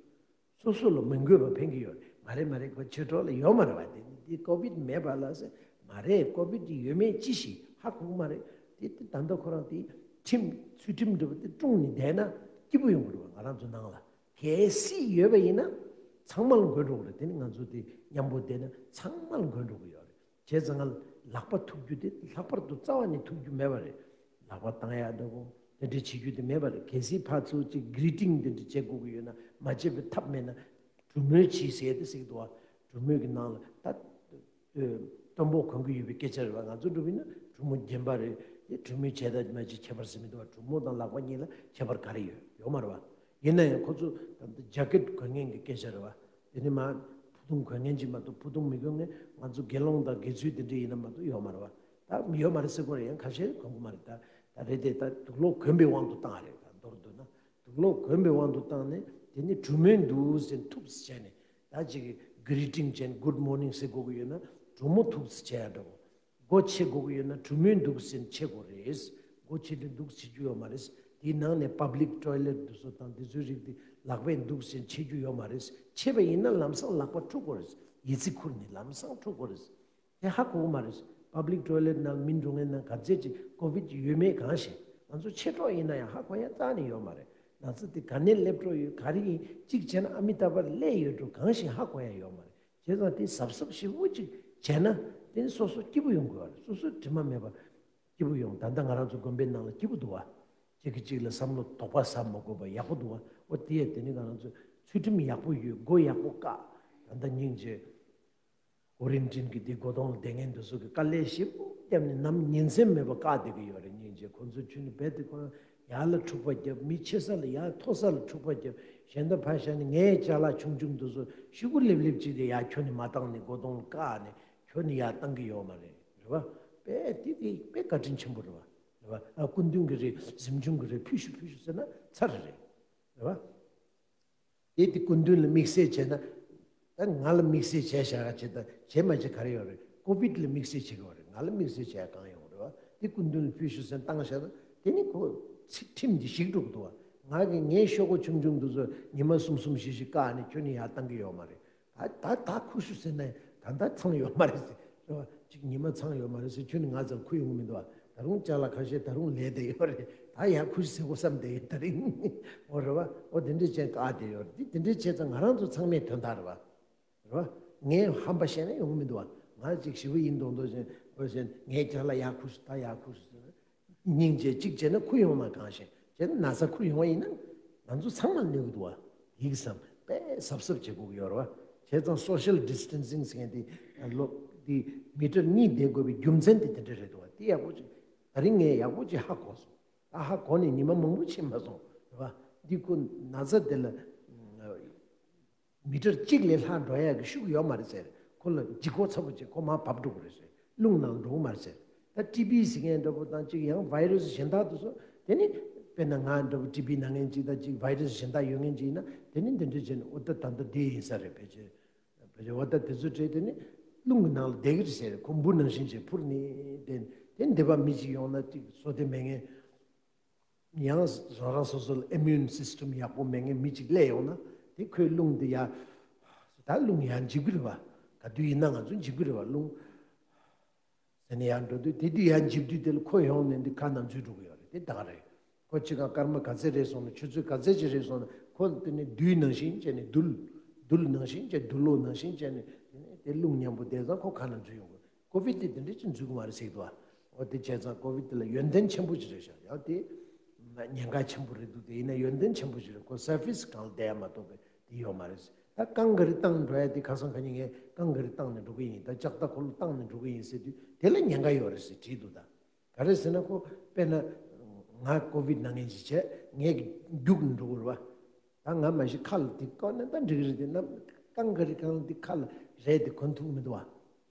སོ་སོ་ལ་མི་འགོས་པ་ཕན་གྱི་ཡོད་རེད། མ་རེད་མ་རེད། ཁོ་ཆོས་གྲོགས་ལ་ཡོད་མ་རེད་བ། དེ་དེ་ཀོ་ཝིད་མེད་པ་ལ་ཟེར། མ་རེད། ཀོ་ཝིད་དེ་ཡོད་མེད་ཅི་ཞིག་ཧ་གོ་གི་མ་རེད། དེ་དེ་ད་ལྟ་ཁོ་རང་དེ་ཁྲིམས་ཚུལ་ཁྲིམས་འདྲ་པོ་དེ་བཀྲུངས་ནས་བསྡད་ན་སྐྱིད་པོ་ཡོང་གི་རེད་བ། ང་རང་ཚོ་ནང་ལ་ གལ་སྲིད་ཡོད་པ་ཡིན་ན་ཚང་མ་ལ་འགོས་འགྲོ་གི་རེད། དེ་ནི་ང་ཚོ་དེ་མཉམ་པོ་བསྡད་ན་ཚང་མ་ལ་འགོས་འགྲོ་གི་ཡོད་རེད། བྱས་ཙང་ང་ལག་པ་ཐུག་རྒྱུ་དེ་ལྷག་པར་དུ་རྩ་བ་ནས་ཐུག་རྒྱུ་མེད་པ་རེད། ལག་པ་བཏང་ཡག་འདྲ་པོ་དེ་འདྲ་བྱེད་རྒྱུ་དེ་མེད་པ་རེད། གལ་སྲིད་ཕར་ཚུར་ཅིག་གྷི་རི་ཊིང་དེ་འདྲ་བྱེད་དགོས་ཀྱི་ཡོད་ན་མ་བྱེད་པའི་ཐབས་མེད་ན་གྲོས་མོལ་བྱེད་ཟེར་དེ་ཟེར་གྱི་འདུག་བ། གྲོས་མོལ་གྱི་ནང་ལ་ད་སྟོན་པོ་གོན་གྱི་ཡོད་པའི་སྐད་ཆ་རེད་བ། ང་ཚོ་འགྲོ་བ་ཡིན་ན་གྲོས་མོལ་རྒན་པ་རེད། དེ་གྲོས་མོལ་བྱས་དང་མ་བྱས་ཁྱད་པར་ཟེར་མི་འདུག་བ། གྲོས་མོལ་དང་ལག་པ་གཉིས་ལ་ཁྱད་པར་ག་རེ་ཡོད། ཡོད་མ་རེད་བ། ཡིན་ན་ཡང་ཁོ་ཚོ་ད་ལྟ་ཇ་ཀེཊ་གོན་མཁན་གྱི་སྐད་ཆ་རེད་བ། དེ་ནི་མ་ཕུ་ཐུང་གོན་མཁན་ཅིག་མ་གཏོགས་ཕུ་ཐུང་མི་གོན་མཁན་ང་ཚོ་དགེ་སློང་དང་དགེ་ཚུལ་དེ་འདྲ་ཡིན་ན་མ་གཏོགས་ཡོད་མ་རེད་བ། ད་ཡོད་མ་རེད་ཟེར་དགོས་རེད། ཡང་ཁ་ཤས་གོན་གི་མ་རེད། ད་ད་རེད་དེ་ད་དུག་ལོག་གོན་པའི་དབང་དུ་བཏང་རེད། ད་མདོར་བསྡུ་ན་དུག་ལོག་གོན་པའི་དབང་དུ་བཏང་ནས་དེ་ནི་གྲོས་མོལ་འདུག་ཟེར་ཐུགས་སུ་བྱས་ནས་ད་ཅིག་གྷི་རི་ཊིང་བྱས་ནས་གུཌ་མོར་ནིང་ཟེར་དགོས་ཀྱི་ཡོད་ན་གྲོས་མོལ་ཐུགས་སུ་བྱས་ཡ་འདྲ་པོ། སྒོ་ཕྱེ་དགོས་ཀྱི་ཡོད་ན་གྲོས་མོལ་འདུག་ཟེར་ཕྱེ་དགོས་རེད། སྒོ་ཕྱེ་དུས་འདུག་བྱེད་རྒྱུ་ཡོད་མ་རེད། དེའི་ནང་ནས་པབ་ལིག་ཊོའི་ལེཊ་དེ་ཚོ་དང་དེ་ཚོའི་རིགས་དེ་ལག་པས་འདུག་ཟེར་ཕྱེ་རྒྱུ་ཡོད་མ་རེད། ཕྱེ་བ་ཡིན་ན་ལམ་སང་ལག་པ་འཁྲུ་དགོས་རེད། ཡི་ཙི་ཁུར་ནས་ལམ་སང་འཁྲུ་དགོས་རེད། དེ་ཧ་གོ་གི་མ་རེད། པབ་ལིག་ཊོའི་ལེཊ་ནང་མི་འགྲོ་མཁན་ནང་ག་ཚད་ཅིག་ཀོ་བིཌ་ཡོད་མེད་གང་ཤེས། ང་ཚོ་ཕྱི་གྲོགས་ཡིན་ན་ཡང་ཧ་གོ་ཡ་རྩ་ནས་ཡོད་མ་རེད། ན་ཚ་དེ་ག་ནས་སླེབས་འགྲོ་ཡོད་ག་རེ་ཡིན་གཅིག་བྱས་ན་ཨ་མི་ཏཱ་བར་སླེབས་ཡོད་འགྲོ་གང་ཤེས་ཧ་གོ་ཡ་ཡོད་མ་རེད། བྱས་ཙང་དེ་གཟབ་གཟབ་ཞེ་པོ་ཅིག་བྱས་ན་དེ་ནི་སོ་སོ་སྐྱིད་པོ་ཡོང་དགོས་པ་རེད། སོ་སོ་དྲི་མ་མེད་པ་སྐྱིད་པོ་ཡོང་། ད་ལྟ་ང་རང་ཚོ་དགོན་པའི་ནང་ལ་སྐྱིད་པོ་འདུག་བ། གཅིག་གིས་གཅིག་ལ་བསམ་བློ་དོགས་པ་ཟ་མ་དགོས་པ་ཡག་པོ་འདུག་བ། འོ་དེ་ཡས་དེ་ནི་ང་རང་ཚོ་ཚུལ་ཁྲིམས་ཡག་པོ་ཡོད། སྒོ་ཡག་པོ་བཀག་ད་ལྟ་སྙིང་རྗེ་ཀོ་རན་ཊིན་གྱི་དེ་སྒོ་ཐོང་ལ་བསྡད་མཁན་དེ་ཚོ་གི་དཀའ་ལས་ཞེ་པོ་བརྒྱབ་ནས་ནམ་ཉིན་མཚན་མེད་པར་བཀག་བསྡད་ཀྱི་ཡོད་རེད། སྙིང་རྗེ་ཁོ་ཚོ་ཁྱོན་ནས་རྦད་དེ་ཁོ་རང་ཡར་ལ་འཁྲུག་པ་བརྒྱབ། མི་ཆེ་ས་ལ་ཡར་མཐོ་ས་ལ་འཁྲུག་པ་བརྒྱབ། གཞན་དག་ཕར་བཞག་ནས་ངའི་ཅ་ལག་ཆུང་ཆུང་དེ་ཚོ་ཤི་གུ་ལེབ་ལེབ་ཅིག་དེ་ཡར་ཁྱོན་ནས་མ་བཏང་ནས་སྒོ་ཐོང་ལ་བཀག་ནས་ཁྱོན་ནས་ཡར་བཏང་གི་ཡོད་མ་རེད། རེད་བ། དཔེ་དེ་དེ་དཔེ་བཀའ་དྲིན་ཆེན་པོ་རེད་བ། རེད་བ། ཨ་སྐུ་མདུན་གྱི་རེད། གཟིམ་ཆུང་གི་རེད། ཕུལ་ཤོག་ཕུལ་ཤོག་ཟེར་ན་ཚར་རེད། རེད་བ། དེ་དེ་སྐུ་མདུན་ལ་དམིགས་བསལ་བྱས་ན། ད་ང་ལ་དམིགས་བསལ་བྱས་བཞག་བྱས་ད་བྱས་མ་བྱས་ག་རེ་ཡོད་རེད། ཀོ་བིཌ་ལ་དམིགས་བསལ་བྱེད་དགོས་རེད། ང་ལ་དམིགས་བསལ་བྱས་གང་ཡོང་རེད་བ། དེ་སྐུ་མདུན་ལ་ཕུལ་ཤོག་ཟེར་བཏང་བཞག་ན་དེ་ནི་ཁོ་ཚིག་ཁྲིམས་འདི་ཞིག་འགྲོ་གི་འདུག་བ། ང་གི་ངའི་ཤོག་གུ་ཆུང་ཆུང་འདི་ཚོ་ཉི་མ་གསུམ་གསུམ་བཞི་བཞི་བཀག་ནས་ཁྱོན་ནས་ཡར་བཏང་གི་ཡོད་མ་རེད། ད་ད་ད་ཁུ་ཤུ་ཟེར་ན་ད་ད་ཚང་ཡོད་མ་རེད་ཟེར། རེད་བ། གཅིག་ཉི་མ་ཚང་ཡོད་མ་རེད་ཟེར། ཁྱོད་ནི་ང་ཚོར་ཁུ་ཡོང་གི་མི་འདུག་བ། ད་རུང་ཅ་ལག་ཁ་ཤས་ད་རུང་ལས་བསྡད་ཡོད་རེད། ད་ཡར་ཁུ་ཤུ་ཟེར་དགོས་བསམ་བསྡད་ཡོད་ད་རིང་། འོ་རེད་བ། འོ་དེ་འདྲས་ཅན་བཀག་བསྡད་ཡོད་རེད། དེ་དེ་འདྲས་བྱས་ཙང་ང་རང་ཚོ་ཚང་མས་དོན་དག་རེད་བ། རེད་བ། ངས་ཧམ་པ་བཤད་ན་ཡོང་གི་མི་འདུག་བ། ང་གཅིག་ཞི་བ་ཡིན་མདོག་མདོག་བྱས་འོ་བྱས་ངའི་ཅ་ལག་ཡར་ཁུ་ཤུ་ད་ཡར་ཁུ་ཤུ་ཟེར་ན། སྙིང་རྗེ་གཅིག་བྱས་ན་ཁུ་ཡོང་ན་གང་ཞིག་བྱས་ན་ན་ཚ་ཁུ་ཡོང་བ་ཡིན་ན་ང་ཚོ་ཚང་མ་གནོད་གི་འདུག་བ། ཡིག་བསམ་པས་གཟབ་གཟབ་བྱེད་དགོས་ཀྱི་ཡོད་རེད་བ། བྱས་ཙང་སོ་ཤལ་ཌི་སི་ཊན་སིང་ཟེར་མཁན་དེ་ལོ་དེ་མི་ཊར་གཉིས་བསྡད་དགོས་པའི་རྒྱུ་མཚན་དེ་དེ་འདྲ་རེད་འདུག་བ། དེ་ཡག་པོ་ཅིག་ད་རིང་ངས་ཡག་པོ་ཅིག་ཧ་གོ་སོང་། ད་ཧ་གོ་ནས་ཉི་མ་མང་པོ་ཕྱིན་མ་སོང་རེད་བ། འདི་ཁོ་ན་ཚ་དེ་ལ། མི་ཊར་གཅིག་ལས་ལྷག་འགྲོ་ཡག་གི་ཤུགས་ཡོད་མ་རེད་ཟེར། ཁོ་ལ་ལྗིད་ཁོག་ཚ་པོ་ཅིག་ཁོ་མར་བབས་འགྲོ་གི་རེད་ཟེར། རླུང་ནང་འགྲོ་གི་མ་རེད་ཟེར། ད་ཊི་བི་ཟེར་མཁན་འདྲ་པོ་དང་གཅིག་ཡང་བྷའི་ར་སི་གཞན་དག་དེ་ཚོ་དེ་ནི་དཔེར་ན་ང་འདྲ་པོ་ཊི་བི་ན་མཁན་ཅིག་དང་གཅིག་བྷའི་ར་སི་གཞན་དག་ཡོད་མཁན་ཅིག་ཡིན་ན་དེ་ནི་འདི་འདྲ་བྱས་ནས་འོ་ད་ད་ལྟ་འདི་ཡིན་ས་རེད། ཕལ་ཆེར་ཕལ་ཆེར་འོ་ད་དེ་ཚོ་གྲས་དེ་ནི་རླུང་གི་ནང་ལ་བསྡད་ཀྱི་རེད་ཟེར། ཁོ་འབུ་ནང་བཞིན་བྱས་འཕུར་ནས་བསྡད། དེ་འདི་པ་མི་གཅིག་ཡོང་ན་གཅིག་བསོད་བདེ་མེད་མཁན། ཡང་རང་རང་སོ་སོ་ལ་ཨི་མིའུན་སིས་ཊམ་ཡག་པོ་མེད་མཁན་མི་གཅིག་སླེབས་ཡོང་ན་དེ་ཁོའི་རླུང་དེ་ཡར། ད་རླུང་ཡར་འཇིབ་ཀྱི་རེད་བ། ག་དུས་ཡིན་ན་ང་ཚོ་འཇིབ་ཀྱི་རེད་བ་རླུང་། ཟེར་ནས་ཡར་འགྲོ་དུས་དེ་དུས་ཡར་འཇིབ་དུས་དེ་ལ་ཁོ་ཡོང་ནས་འདི་ཁ་ནང་འཛུལ་འགྲོ་གི་ཡོད་རེད། དེ་ད་ག་རེད། ཁོ་ཅི་ག་སྐར་མ་ག་ཚད་རེད་སོང་ན་ཆུ་ཚོད་ག་ཚད་ཅིག་རེད་སོང་ན་ཁོ་དེ་ནས་རྡུལ་ནང་བཞིན་བྱས་ནས་རྡུལ། རྡུལ་ནང་བཞིན་བྱས་རྡུལ་ལོག་ནང་བཞིན་བྱས་ནས་དེ་ནས་དེ་རླུང་མཉམ་པོ་བསྡད་ཙང་ཁོ་ཁ་ནང་འཛུལ་ཡོང་གི། ཀོ་བིཌ་དེ་དེ་འདྲ་ཅིག་འཛུལ་གི་མ་རེད་ཟེར་གི་འདུག་བ། འོ་དེ་བྱས་ཙང་ཀོ་བིཌ་དེ་ལ་ཡོན་ཏན་ཆེན་པོ་ཅིག་རེད་ཤག་ཡང་དེ་ཉེན་ཁ་ཆེན་པོ་རེད་འདུག་དེ་ཡིན་ན་ཡོན་ཏན་ཆེན་པོ་ཅིག་རེད། ཁོ་སར་ཕེ་སི་སྒང་ལ་བསྡད་ཡ་མ་གཏོགས་པའི་དེ་ཡོད་མ་རེད། ད་རྐང་ག་རེ་བཏང་འགྲོ་ཡ་དེ་ཁ་སང་ཁ་ཉིན་ངས་རྐང་ག་རེ་བཏང་ནས་འགྲོ་གི་ཡིན། ད་ལྕགས་རྟ་འཁོར་ལོ་བཏང་ནས་འགྲོ་གི་ཡིན་ཟེར་དུས་དེ་ལ་ཉེན་ཁ་ཡོད་རེད་ཟེར་བྲིས་འདུག་ད་ག་རེ་ཟེར་ན་ཁོ་དཔེར་ན་ང་ཀོ་བིཌ་ན་མཁན་ཅིག་བྱས་ངས་རྒྱུགས་ནས་འགྲོ་དགོས་རེད་བ། ད་ང་མ་གཞི་ཁ་ལ་དེ་བཀག་ན་ད་འགྲིག་གི་རེད། དེ་ན་རྐང་ག་རེ་གང་ལ་དེ་ཁ་ལ་རས་དེ་གོན་ཐུབ་མི་འདུག་བ།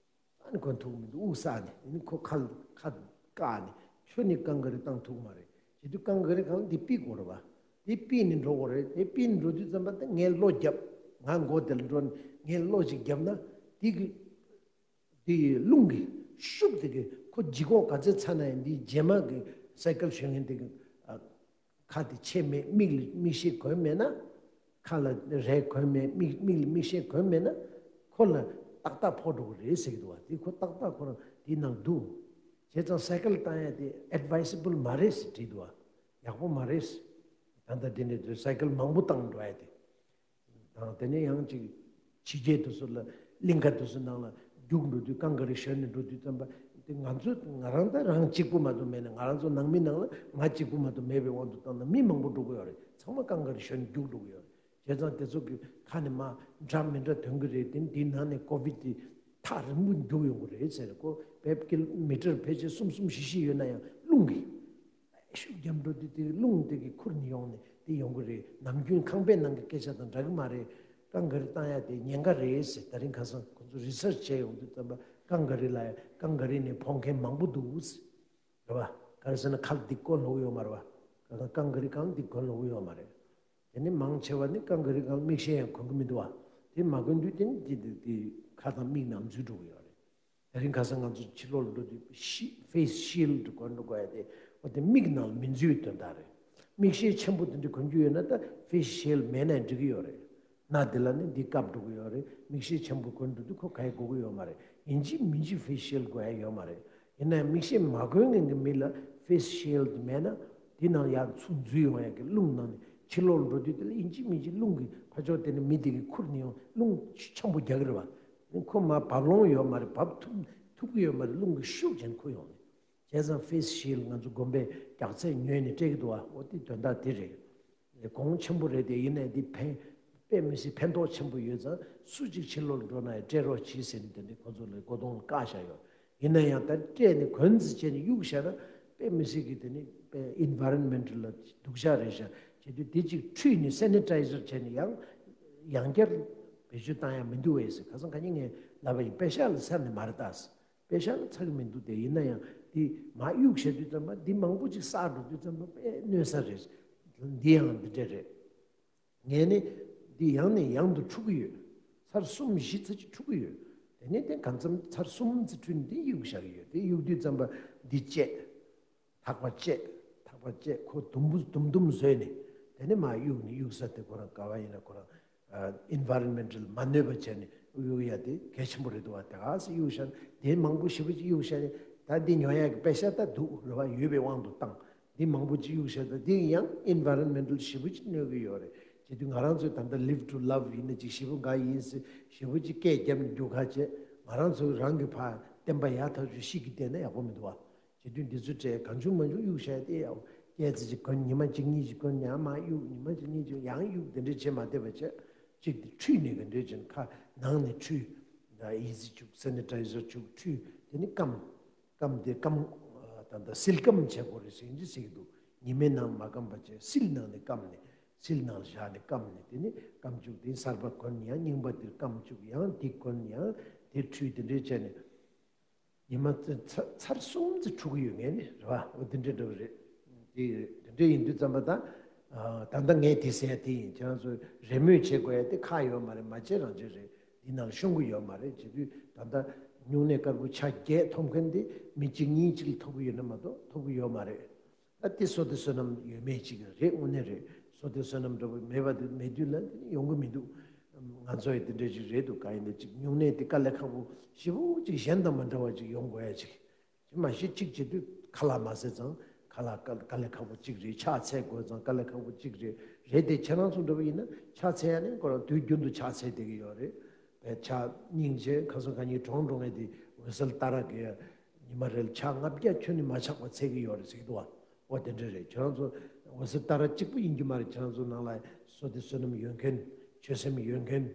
ཨ་ནི་གོན་ཐུབ་མི་འདུག་དབུགས་བསགས་ནས་ཨ་ནི་ཁོ་ཁ་ལ་ཁ་བཀག་ནས་ཁྱོན་ནས་རྐང་ག་རེ་བཏང་ཐུབ་མ་རེད། བྱེད་དུས་རྐང་ག་རེ་གང་ལ་དེ་ཕུད་དགོས་རེད་བ། དེ་ཕུད་ནས་འགྲོ་དགོས་རེད། དེ་ཕུད་ནས་འགྲོ་དུས་ཙམ་པ་ད་ངས་གློ་བརྒྱབ། ང་མགོ་དེ་ལ་འགྲོ་ནས་ངས་གློ་ཅིག་བརྒྱབ་ན་དེ་གི་དེ་ཡི་རླུང་གི་ཤུགས་དེ་གི་ཁོ་ལྗིད་ཁོག་ག་ཚད་ཚ་ན་ཡང་འདིའི་རྗེས་མ་གི་སའི་ཀལ་ཞོན་མཁན་དེ་གི་ཨ། ཁ་དེ་ཕྱེ་མེད། མིག་ལ་མིག་ཤེལ་གོན་མེད་ན། ཁ་ལ་རས་གོན་མེད། མིག་མིག་ལ་མིག་ཤེལ་གོན་མེད་ན། ཁོ་ལ་ཏག་ཏག་ཕོག་འགྲོ་གི་རེད་ཟེར་གི་འདུག་བ། དེ་ཁོ་ཏག་ཏག་ཁོ་རང་དེའི་ནང་འདུག་བྱས་ཙང་སའི་ཀལ་བཏང་ཡ་དེ་ཨེཌ་ཝའི་སི་བལ་མ་རེད་ཟེར་བྲིས་འདུག་བ། ཡག་པོ་མ་རེད། ད་ལྟ་དེ་འདྲའི་དུས་སའི་ཀལ་མང་པོ་བཏང་འགྲོ་ཡ་དེ། དང་། དེ་ནས་ཡང་ཅིག་ཕྱི་རྒྱལ་དུ་སུ་ལ་གླིང་ག་དུ་སུ་ནང་ལ་རྒྱུགས་འགྲོ་དུས་ཀང་ག་རི་ཞོན་ནས་འགྲོ་དུས་ཙམ་པ་དེ་ང་ཚོ་ང་རང་ད་རང་གཅིག་པུ་མ་གཏོགས་མེད་ན། ང་རང་ཚོ་ནང་མི་ནང་ལ་ང་གཅིག་པུ་མ་གཏོགས་མེད་པའི་དབང་དུ་བཏང་ན་མི་མང་པོ་འགྲོ་གི་ཡོད་རེད། ཚང་མ་ཀང་ག་རི་ཞོན་རྒྱུགས་འགྲོ་གི་ཡོད་རེད། བྱས་ཙང་དེ་ཚོ་གི་ཁ་ནས་མ་འདྲ་མི་འདྲ་ཐོན་གི་རེད། དེ་འདིའི་ནང་ནས་ཀོ་བིད་དེ་ཐག་རིང་པོ་རྒྱུག་ཡོང་གི་རེད་ཟེར། ཀོ་བེབ་ཀི་ལོ་མི་ཊར་ཕལ་ཆེར་གསུམ་གསུམ་བཞི་བཞི་ཡོད་ན་ཡང་རླུང་གིས་ཤུགས་རྒྱབ་འགྲོ་དུས་དེ་རླུང་དེ་གི་ཁུར་ནས་ཡོང་ནས་དེ་ཡོང་གི་རེད། ནམ་རྒྱུན་ཁང་པའི་ནང་གི་སྐད་ཆ་དང་འདྲ་གི་མ་རེད། ཀང་ག་རི་བཏང་ཡ་དེ་ཉེན་ཁ་རེད་ཟེར། ད་རིང་ཁ་སང་ཁོང་ཚོ་རི་སར་ཆི་བྱས་ཡོང་དུས་ཙམ་པ་ཀང་ག་རི་ལ་ཡ་ཀང་ག་རི་ནས་ཕོག་མཁན་མང་པོ་འདུག་ཟེར། རེད་བ། ག་རེ་ཟེར་ན་ཁ་ལ་འདི་གོན་ལོག་ཡོད་མ་རེད་བ། གང་ག་རི་གང་འདི་གོན་ལོག་ཡོད་མ་རེད། དེ་ནི་མང་ཆེ་བ་ནི་ཀང་ག་རི་གང་མིག་ཤེལ་ཡང་གོན་གི་མི་འདུག་བ། དེ་མ་གོན་དུས་དེ་ནི་འདི་འདི་འདི་ཁ་དང་མིག་ནང་འཛུལ་འགྲོ་གི་ཡོད་རེད། དེ་རིང་ཁ་སང་ང་ཚོ་ཕྱི་ལོགས་ལ་འགྲོ་དུས་ཕེ་སི་ཤིལ་འདྲ་གོན་འགྲོ་དགོས་ཡ་དེ་འོ་དེ་མིག་ནང་མི་འཛུལ་བའི་དོན་དག་རེད། མིག་ཤེལ་ཆེན་པོ་དེ་འདྲ་གོན་རྒྱུ་ཡོད་ན་ད་ཕེ་སི་ཤིལ་མེད་ན་འགྲིག་གི་ཡོད་རེད། སྣ་དེ་ལ་ནི་འདི་བཀབ་འགྲོ་གི་ཡོད་རེད། མིག་ཤེལ་ཆེན་པོ་གོན་འགྲོ་དུས་ཁོ་ག་ཡེ་དགོས་ཀྱི་ཡོད་མ་རེད། ཡིན་གཅིག་མིན་གཅིག་ཕེ་སི་ཤིལ་དགོས་ཡ་ཡོད་མ་རེད། ཡིན་ན་ཡང་མིག་ཤེལ་མ་གོན་མཁན་གྱི་མི་ལ་ཕེ་སི་ཤིལ་དེ་མེད་ན་དེ་ནང་ཡར་ཚུར་འཛུལ་ཡོང་ཡ་གི་རླུང་ནང་ནས་ཕྱི་ལོགས་ལ་འགྲོ་དུས་དེ་ལ་ཡིན་གཅིག་མིན་གཅིག་རླུང་གི་ཕར་ཕྱོགས་དེ་ནས་མི་དེ་གི་ཁུར་ནས་ཡོང་རླུང་ཆེན་པོ་རྒྱག་གི་རེད་བ། ཁོ་མར་བབས་ལོང་ཡོད་མ་རེད། བབས་ཐུབ་ཐུབ་ཀྱི་ཡོད་མ་རེད། རླུང་གིས་ཤུགས་ཆེན་ཁུར་ཡོང་ནས། བྱས་ཙང་ཕེ་སི་ཤིལ་ང་ཚོ་དགོན་པའི་རྒྱགས་ཚད་ཉོས་ནས་སྤྲད་ཀྱི་འདུག་བ། འོ་དེ་དོན་དག་དེ་རེད། གོང་ཆེན་པོ་རེད་དེ། ཡིན་ནའི་འདི་ཕན་དཔེ་མི་སྲིད་ཕན་ཐོགས་ཆེན་པོ་ཡོད་ཙང་སུ་གཅིག་ཕྱི་ལོགས་ལ་འགྲོ་ན་ཡང་སྤྲད་རོགས་གྱིས་ཟེར་ནས་དེ་ནས་ཁོ་ཚོ་ལ་གོ་དོང་ལ་བཀག་བཞག་ཡོད། ཡིན་ན་ཡང་ད་སྤྲད་ནས་གོན་ཙམ་བྱས་ནས་གཡུག་བཞག་ན་དཔེ་མི་སྲིད་ཀྱི་དེ་ནི་དཔེ་ཨིན་ཝ་རོན་མེན་ཊལ་ལ་སྡུག་ཅག་རེད་ཤག་བྱེད་དུས་དེ་གཅིག་འཁྲུད་ནས་སེ་ནི་ཊའི་ཛར་བྱས་ནས་ཡང་ཡང་བསྐྱར་བེད་སྤྱོད་བཏང་ཡ་མི་འདུག་བས་ཟེར། ཁ་སང་ཁ་ཉིན་ངས་ལབ་པ་ཡིན། པེ་ཤག་ལ་ཚར་ནས་མ་རེད་ད་ཟེར། པེ་ཤག་ལ་ཚར་གི་མི་འདུག་སྟེ། ཡིན་ན་ཡང་འདི་མར་གཡུག་བྱས་དུས་ཙམ་པ་འདི་མང་པོ་ཅིག་བསགས་འགྲོ་དུས་ཙམ་པ་དཔེ་གནོད་ས་རེད། འདི་ཡང་འདི་འདྲ་རེད། ངས་ནི་འདི་ཡང་ནས་ཡང་དུ་འཁྲུ་གི་ཡོད། ཚར་གསུམ་བཞི་ཙམ་ཅིག་འཁྲུ་གི་ཡོད། དེ་ནས་དེ་གང་འཚམ་ཚར་གསུམ་ཙམ་འཁྲུས་ནས་འདི་གཡུག་བཞག་གི་ཡོད། དེ་གཡུག་དུས་ཙམ་པ་འདི་བཅད། ཐག་པ་བཅད། ཐག་པ་བཅད། ཁོ་དུམ་བུ་དུམ་དུམ་བཟོས་ནས་དེ་ནས་མར་གཡུག་ནས། གཡུག་ས་དེ་ཁོ་རང་ག་བ་ཡིན་ན་ཁོ་རང་ཨ་ཨིན་ཝ་རོན་མེན་ཊལ་མ་གནོད་པ་བྱས་ནས་གཡུག་ཡ་དེ་གལ་ཆེན་པོ་རེད་འདུག་བ། དེ་ག་ཚོད་གཡུག་བཞག་ན་དེ་མང་པོ་ཞེ་པོ་ཅིག་གཡུག་བཞག་ནས་ད་འདི་ཉོ་ཡ་གི་པེ་ཤ་ད་འདུག་རེད་བ། ཡོད་པའི་དབང་དུ་བཏང་། འདི་མང་པོ་ཅིག་གཡུག་བཞག་ད་འདི་ཡང་ཨིན་ཝ་རོན་མེན་ཊལ་ཞེ་པོ་ཅིག་གནོད་གི་ཡོད་རེད། བྱེད་དུས་ང་རང་ཚོས་ད་ལྟ་Live to Love ཡིན་ན་ཅིག་ཞེ་པོ་འགའ་ཡིན་ཟེར་ཞེ་པོ་ཅིག་སྐད་བརྒྱབ་ནས་རྒྱུག་ཁ་བྱས། ང་རང་ཚོ་རང་གི་ཕར་བསྟན་པ་ཡག་ཐག་ཆོད་ཤིག་གི་བལྟས་ན་ཡག་པོ་མི་འདུག་བ། བྱེད་དུས་འདི་ཚོ་སྤྲད། གང་བྱུང་མང་བྱུང་གཡུག་བཞག་ཡ་དེ་ཡང་སྐྱེལ་ཙམ་ཅིག་གོན། ཉི་མ་གཅིག་གཉིས་ཅིག་གོན། ཡང་མར་གཡུག། ཉི་མ་གཅིག་གཉིས་ཅིག་ཡང་གཡུག། དེ་འདྲས་བྱེད་མ་བསྡད་པ་བྱས། གཅིག་དེ་འཁྲུས་ནས་ག་འདྲས་བྱས་ནས་ཁ་ནང་ནས་འཁྲུས། ཨི་ཛི་བྱུག། སེ་ནི་ཊའི་ཛར་བྱུག། འཁྲུས། དེ་ནི་སྐམ། སྐམ་དེ་སྐམ། ད་ལྟ་སིལ་སྐམ་བྱེད་དགོས་རེད་ཟེར་གྱི་ཟེར་གྱི་འདུག་ཉི་མའི་ནང་མ་སྐམ་པ་བྱས། སིལ་ནང་ནས་སྐམ་ནས། སིལ་ནང་ལ་བཞག་ནས་སྐམ་ནས་དེ་ནི་སྐམ་བཅུག། དེ་གསར་པ་གོན། ཡང་རྙིང་པ་དེར་སྐམ་བཅུག། ཡང་དེ་གོན། ཡང་དེ་འཁྲུས། དེ་འདྲས་བྱས་ནས། ཉི་མ་ཚ་ཚར་གསུམ་ཙམ་འཁྲུ་གི་ཡོད་ངེས་ནི་རེད་བ། འོ་དེ་འདྲ་འདྲ་བོ་རེད། དེ་དེ་འདྲ་ཡིན་དུས་ཙམ་པ་ད། ད་ལྟ་ངས་དེ་ཟེར་ཡ་དེ་ཡིན། ཁྱེད་རང་ཚོ་རེས་མོས་བྱེད་དགོས་ཡ་དེ་ཁག་ཡོད་མ་རེད། མ་བྱེད་རང་བྱེད་རེད། འདི་ནང་ཤོང་གི་ཡོད་མ་རེད། བྱེད་དུས་ད་ལྟ་སྨྱུང་གནས་དཀར་པོ་ཆ་བརྒྱད་ཐོབ་མཁན་དེ་མི་གཅིག་གཉིས་གཅིག་ལ་ཐོབ་གི་ཡོད་ན་མ་གཏོགས་ཐོབ་གི་ཡོད་མ་རེད། ད་དེ་བསོད་བདེ་བསོད་ནམས་ཡོད་མེད་ཅིག་རེད། དངོས་གནས་རེད། བསོད་བདེ་བསོད་ནམས་འདྲ་པོ་མེད་པ་དེ་མེད་དུས་ལ་དེ་ནི་ཡོང་གི་མི་འདུག་ང་ཚོ་ཡི་དེ་འདྲ་ཅིག་རེད་འདུག་གང་ཡིན་ན་ཅིག་སྨྱུང་གནས་དེ་དཀའ་ལས་ཁག་པོ་ཞེ་པོ་ཅིག་གཞན་དང་མ་འདྲ་བ་ཅིག་ཡོང་དགོས་ཡ་ཅིག་མ་གཞི་གཅིག་བྱེད་དུས་ཁ་ལག་མ་ཟས་ཙང་ཁ་ལག་དཀའ་དཀའ་ལས་ཁག་པོ་གཅིག་རེད། ཕྱག་འཚལ་དགོས་ཙང་དཀའ་ལས་ཁག་པོ་གཅིག་རེད། རེད་དེ་ཁྱེད་རང་ཚོ་འདྲ་པོ་ཡིན་ན་ཕྱག་འཚལ་ཡ་ནི་ཁོ་རང་དུས་རྒྱུན་དུ་ཕྱག་འཚལ་བསྡད་ཀྱི་ཡོད་རེད། བས་ཕྱག་སྙིང་རྗེ། ཁ་སང་ཁ་ཉིན་གྲོངས་འགྲོ་མཁན་དེ་འོད་གསལ་ཏཱ་ར་གིས་ཉི་མ་རེ་ལ་ཕྱག་ལྔ་བརྒྱ་ཁྱོན་ནས་མ་ཆག་པ་འཚལ་གྱི་ཡོད་རེད་ཟེར་གྱི་འདུག་བ། འོ་དེ་འདྲ་རེད། ཁྱེད་རང་ཚོ་འོད་གསལ་ཏཱ་ར་གཅིག་པུ་ཡིན་གྱི་མ་རེད། ཁྱེད་རང་ཚོ་ནང་ལ་བསོད་བདེ་བསོད་ནམས་ཡོད་མཁན། ཆོད་སེམས་ཡོད་མཁན།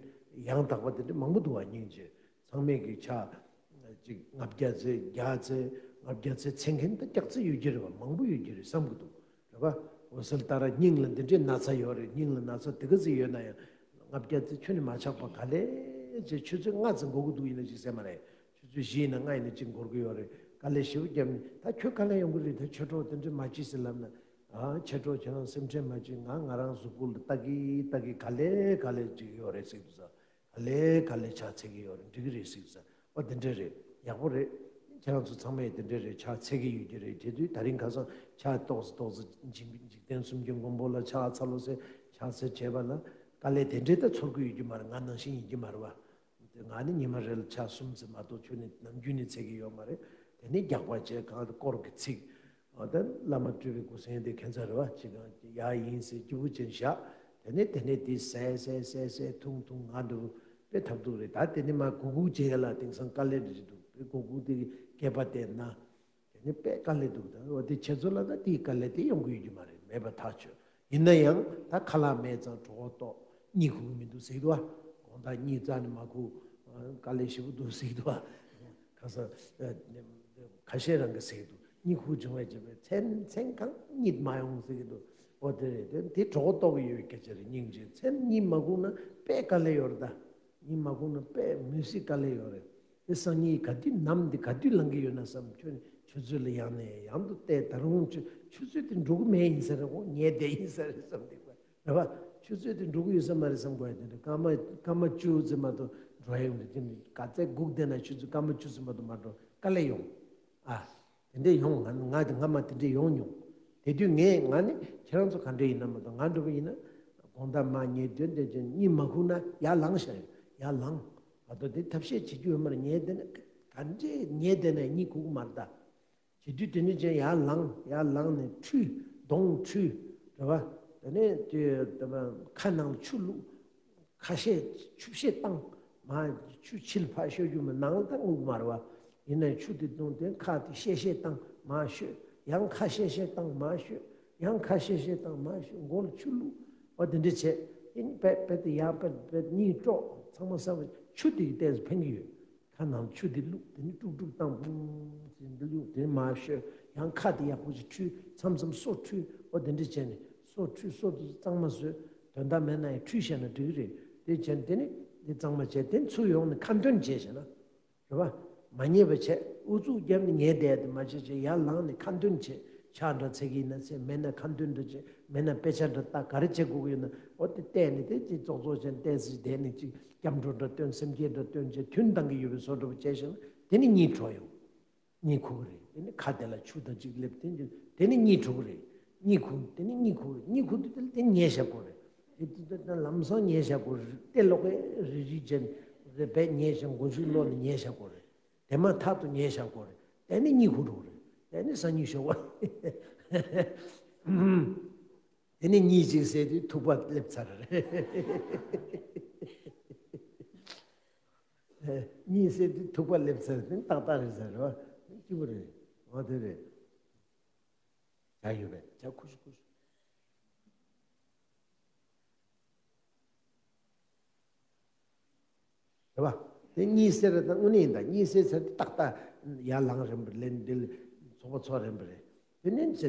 ཡང་དག་པ་དེ་འདྲ་མང་པོ་འདུག་བ། སྙིང་རྗེ། ཚང་མས་ཀྱི་ཕྱག་ཅིག་ལྔ་བརྒྱ་འཚལ། བརྒྱ་འཚལ། ལྔ་བརྒྱ་འཚལ་འཚལ་མཁན་ད་སྐྱག་རྫུན་ཡོད་ཀྱི་རེད་བ། མང་པོ་ཡོད་ཀྱི་རེད་བསམ་གྱི་འདུག་རེད་བ། འོད་གསལ་ཏཱ་ར་སྙིང་ལ་འདི་འདྲའི་ན་ཚ་ཡོད་རེད། སྙིང་ལ་ན་ཚ་དེ་ག་ཚོད་ཡོད་ན་ཡང་ལྔ་བརྒྱ་འཚལ་ཁྱོན་ནས་མ་ཆག་པ་ག་ལེ་བྱས། ཆུ་ཚོད་ལྔ་ཙམ་འགོར་གྱི་འདུག་ཡིན་ན་ཅིག་ཟེར་མ་རེད། ཆུ་ཚོད་བཞི་ཡིན་ན་ལྔ་ཡིན་ན་ཅིག་འགོར་གྱི་ཡོད་རེད། དཀའ་ལས་ཞེ་པོ་བརྒྱབ་ནས་ད་ཁྱོད་ག་ལེ་ཡོང་གི་རེད། ད་ཆོས་གྲོགས་དེ་འདྲ་མ་བྱེད་ཟེར་ལབ་ན། ཨ་ཆོས་གྲོགས་ཁྱེད་རང་སེམས་ཁྲལ་མ་བྱེད། ང་ང་རང་གཟུགས་པོ་ལ་ལྟ་གི་ལྟ་གི་ག་ལེ་ག་ལེ་ཅིག་ཡོད་རེད་ཟེར་གྱི་འདུག་ས། ག་ལེ་ག་ལེ་ཕྱག་འཚལ་གྱི་ཡོད་རེད། འགྲིག་གི་རེད་ཟེར་གྱི་ས། ཨོ་དེ་འདྲ་རེད། ཡག་པོ་རེད། ཁྱེད་རང་ཚོ་ཚང་མས་དེ་འདྲ་རེད། ཕྱག་འཚལ་གྱི་ཡོད་ཀྱི་རེད། དེ་དུས་ད་རིང་ཁ་སང་ཕྱག་ཏོག་ཙམ་ཏོག་ཙམ་འཇིག་འཇིག་རྟེན་གསུམ་གྱི་མགོན་པོ་ལ་ཕྱག་འཚལ་ལོ་ཟེར་ཕྱག་འཚལ་བྱས་པ་ལ་དཀའ་ལས་དེ་འདྲའི་ད་ཚོར་གྱི་ཡོད་ཀྱི་མ་རེད། ང་ནང་བཞིན་ཡིན་གྱི་མ་རེད་བ། དེ་ང་ནི་ཉི་མ་རེ་ལ་ཕྱག་གསུམ་ཙམ་མ་གཏོགས་ཁྱོན་ནས་ནམ་རྒྱུན་ནས་འཚལ་གྱི་ཡོད་མ་རེད། དེ་ནས་རྒྱག་པ་བྱས། གང་དུ་དཀོར་གྱི་ཚིག་ཨོ་ད་བླ་མ་སྤྲུལ་པའི་སྐུ་གསུང་དེ་ཁྱེད་ཚོ་རེད་བ། ཅི་གང་ཡག་ཡིན་ཟེར་སྐྱིད་པོ་ཅན་བཞག་དེ་ནས་དེ་ནས་དེ་ཟས་ཟས་ཟས་ཟས་འཐུང་འཐུང་ང་འདུག་དཔེ་ཐབས་སྡུག་རེད། ད་དེ་ནས་མ་གུ་གུ་བྱེད་ཡ་ལ་དེང་སང་དཀའ་ལས་རེད་འདུག་དཔེ་གུ་གུ་དེ་སྐེད་པ་བསྟན་ན། དེ་ནི་དཔེ་དཀའ་ལས་འདུག་ད་འོ་དེ་ཁྱེད་ཚོ་ལ་ད་དེའི་དཀའ་ལས་དེ་ཡོང་གི་ཡོད་ཀྱི་མ་རེད། མེད་པ་ཐག་ཆོད། ཡིན་ན་ཡང་ད་ཁ་ལག་མེད་ཙང་གྲོད་ཁོག་ལྟོགས། གཉིད་ཁུག་གི་མི་འདུག་ཟེར་གི་འདུག་ཨ། དགོང་དག་གཉིད་རྩ་ནས་མ་ཁུག་དཀའ་ལས་ཞེ་པོ་འདུག་ཟེར་གི་འདུག་ཨ། ཁ་སང་ཁ་ཤས་རང་གིས་ཟེར་གི་འདུག་གཉིད་ཁུག་བྱུང་བས་བྱས་པས་མཚན་མཚན་གང་གཉིད་མ་ཡོང་ཟེར་གི་འདུག་འོ་དེ་རེད། དེ་དེ་གྲོད་ཁོག་ལྟོགས་ཀྱི་ཡོད་པའི་སྐད་ཆ་རེད། སྙིང་རྗེ། མཚན་གཉིད་མ་ཁུག་ན་དཔེ་དཀའ་ལས་ཡོད་རེད་ད། གཉིད་མ་ཁུག་ན་དཔེ་མི་སྲིད་དཀའ་ལས་ཡོད་རེད། དེ་སང་ཉིན་ག་དུས་ནམ་འདི་ག་དུས་ལངས་ཀྱི་ཡོད་ན་བསམ། ཁྱོད་ཁྱོད་ཚོ་ལ་ཡང་ནས་ཡང་དུ་བལྟས། ད་རུང་ཁྱོད་ཁྱོད་ཚོས་དེ་འགྲོ་གི་མེད་ཡིན་ས་རེད། འོ་ཉལ་བསྡད་ཡིན་ས་རེད་བསམ་འདུག་པ་རེད་བ། ཁྱོད་ཚོས་དེ་འགྲོ་གི་ཡོད་ས་མ་རེད་བསམ་དགོས་ཡ་དེ་འདྲ། སྐར་མ་སྐར་མ་བཅུ་ཙམ་མ་གཏོགས་འགྲོ་ཡ་ཡོང་དུས་དེ་ནི་ག་ཚད་སྒུག་བསྡད་ན་ཁྱོད་ཚོ་སྐར་མ་བཅུ་ཙམ་མ་གཏོགས་མ་འགྲོ་དཀའ་ལས་ཡོང་ཨ། དེ་འདྲས་ཡོང་། ང་ང་ང་མ་དེ་འདྲས་ཡོང་མྱོང་། དེ་དུས་ངས་ང་ནི་ཁྱེད་རང་ཚོ་ག་འདྲས་ཡིན་ན་མ་གཏོགས་ང་འགྲོ་གི་ཡིན་ན་དགོང་དག་མ་ཉལ་དུས་དེ་ཅན་གཉིད་མ་ཁུག་ན་ཡར་ལངས་ཤག་ཡར་ལངས། ང་ཚོ་དེ་ཐབས་ཤེས་བྱེད་རྒྱུ་ཡོད་མ་རེད། ཉལ་བསྡད་ན་ག་འདྲས་ཉལ་བསྡད་ན་གཉིད་ཁུག་གི་མ་རེད་ད། བྱེད་དུས་དེ་ནས་ཅན་ཡར་ལངས། ཡར་ལངས་ནས་ཁྲུས། གདོང་ཁྲུས་རེད་བ། དེ་ནས་དེ་ཁ་ནང་ལ་ཆུ་བླུགས། ཁ་ཤས་ཆུ་བཤལ་བཏང་། མ་ཆུ་ཕྱི་ལ་ཕར་བཤལ་རྒྱུ་མ། ནང་ལ་ད་རྔུབ་མ་རེད་བ། ཡིན་ནའི་ཆུ་དེ་བཏུང་སྟེ་ཁ་དེ་བཤལ་བཤལ་བཏང་མར་བཤོས། ཡང་ཁ་བཤལ་བཤལ་བཏང་མར་བཤོས། ཡང་ཁ་བཤལ་བཤལ་བཏང་མར་བཤོས། མགོ་ལ་ཆུ་བླུགས། འོ་དེ་འདྲ་བྱས། ཨེ་ནི་པད་པད་དེ་ཡར་པད་པད་གཉིད་དཀྲོག་ཚང་མ་བསམ་པ་ཆུ་དེ་གི་ལྟས་སུ་ཕན་གི་ཡོད། ཁ་ནང་ཆུ་དེ་བླུགས། དེ་ནི་དཀྲུག་དཀྲུག་བཏང་། བུང་ཟེར་འདི་བླུགས། དེ་ནི་མར་བཤོས། ཡང་ཁ་དེ་ཡག་པོ་ཞིག་ཁྲུས། མཚམས་མཚམས་སོ་ཁྲུས། འོ་དེ་འདྲ་བྱས་ནས་སོ་ཁྲུས། སོ་དེ་གཙང་མ་བཟོས། དོན་དག་མེད་ན་ཡང་ཁྲུས་བྱས་ན་འགྲིག་གི་རེད། དེ་བྱས་ནས་དེ་ནི་དེ་གཙང་མ་བྱས། དེ་ནི་ཚུར་ཡོང་ནས་ཁ་འདོན་བྱས་བྱས་ན། རེད་བ། མ་ཉལ་བ་བྱས། ཨུ་ཚུགས་བརྒྱབ་ནས་ཉལ་བསྡད་དེ་མ་བྱས་བྱས་ཡར་ལངས་ནས་ཁ་འདོན་བྱས། ཕྱག་འདྲ་འཚལ་གྱི་ཡིན་ན་འཚལ། མེད་ན་ཁ་འདོན་འདྲ་བྱས། མེད་ན་དཔེ་ཆ་འདྲ་ལྟ། ག་རེ་བྱེད་དགོས་ཀྱི་ཡོད་ན་འོ་དེ་བལྟས་ནས་དེ་ཅིག་ཙོག་ཙོག་བྱས་ནས་བལྟས་ཟིན་བསྡད་ནས་ཅིག་སྐྱབས་འགྲོ་འདྲ་འདོན། སེམས་བསྐྱེད་འདྲ་འདོན་བྱས། ཐུན་བཏང་གི་ཡོད་པའི་བཟོ་འདྲ་པོ་བྱས་བྱས་ན་དེ་ནི་གཉིད་བྲོ་ཡོང་། གཉིད་ཁུག་གི་རེད། དེ་ནི་ཁ་དེ་ལ་ཆུ་དང་ཅིག་སླེབས། དེ་ནི་དེ་ནི་གཉིད་བྲོ་གི་རེད། གཉིད་ཁུག་དེ་ནི་གཉིད་ཁུག་རེད། གཉིད་ཁུག་དུས་དེ་ལ་དེ་ཉལ་བཞག་དགོས་རེད། དེ་དེ་དེ་ལམ་སང་ཉལ་བཞག་དགོས་རེད། དེ་ལོག་གི་རི་རི་ཅན་རེད་པས། ཉལ་ཞིང་མགོ་མཇུག་ལོག་ནས་ཉལ་བཞག་དགོས་རེད། དེ་མ་ཐག་ཏུ་ཉལ་བཞག་དགོས་རེད། དེ་ནི་གཉིད་ཁུག་འགྲོ་གི་རེད། དེ་ནི་སང་ཉིན་ཞོགས་པ། དེ་ནི་གཉིད་ཅིག་སད་དུས་ཐུག་པ་སླེབས་ཚར་རེད། གཉིད་སད་དུས་ཐུག་པ་སླེབས་ཚར། དེ་ནི་ཏག་ཏག་རེད་ཟེར་རེད་བ། གཅིག་པུ་རེད། འོ་དེ་རེད། བྱ་ཡོད་པས་བྱ་ཁུ་ཤུ་ཁུ་ཤུ། རེད་བ། དེ་གཉིད་སད་རེད་ད། དངོས་གནས་ཡིན་ད། གཉིད་སད་ཚར་དུས་ཏག་ཏག་ཡར་ལངས་རན་པ་རེད། ལན་འདི་ཚོགས་པ་ཚོགས་རན་པ་རེད། དེ་ནས་ཚེ་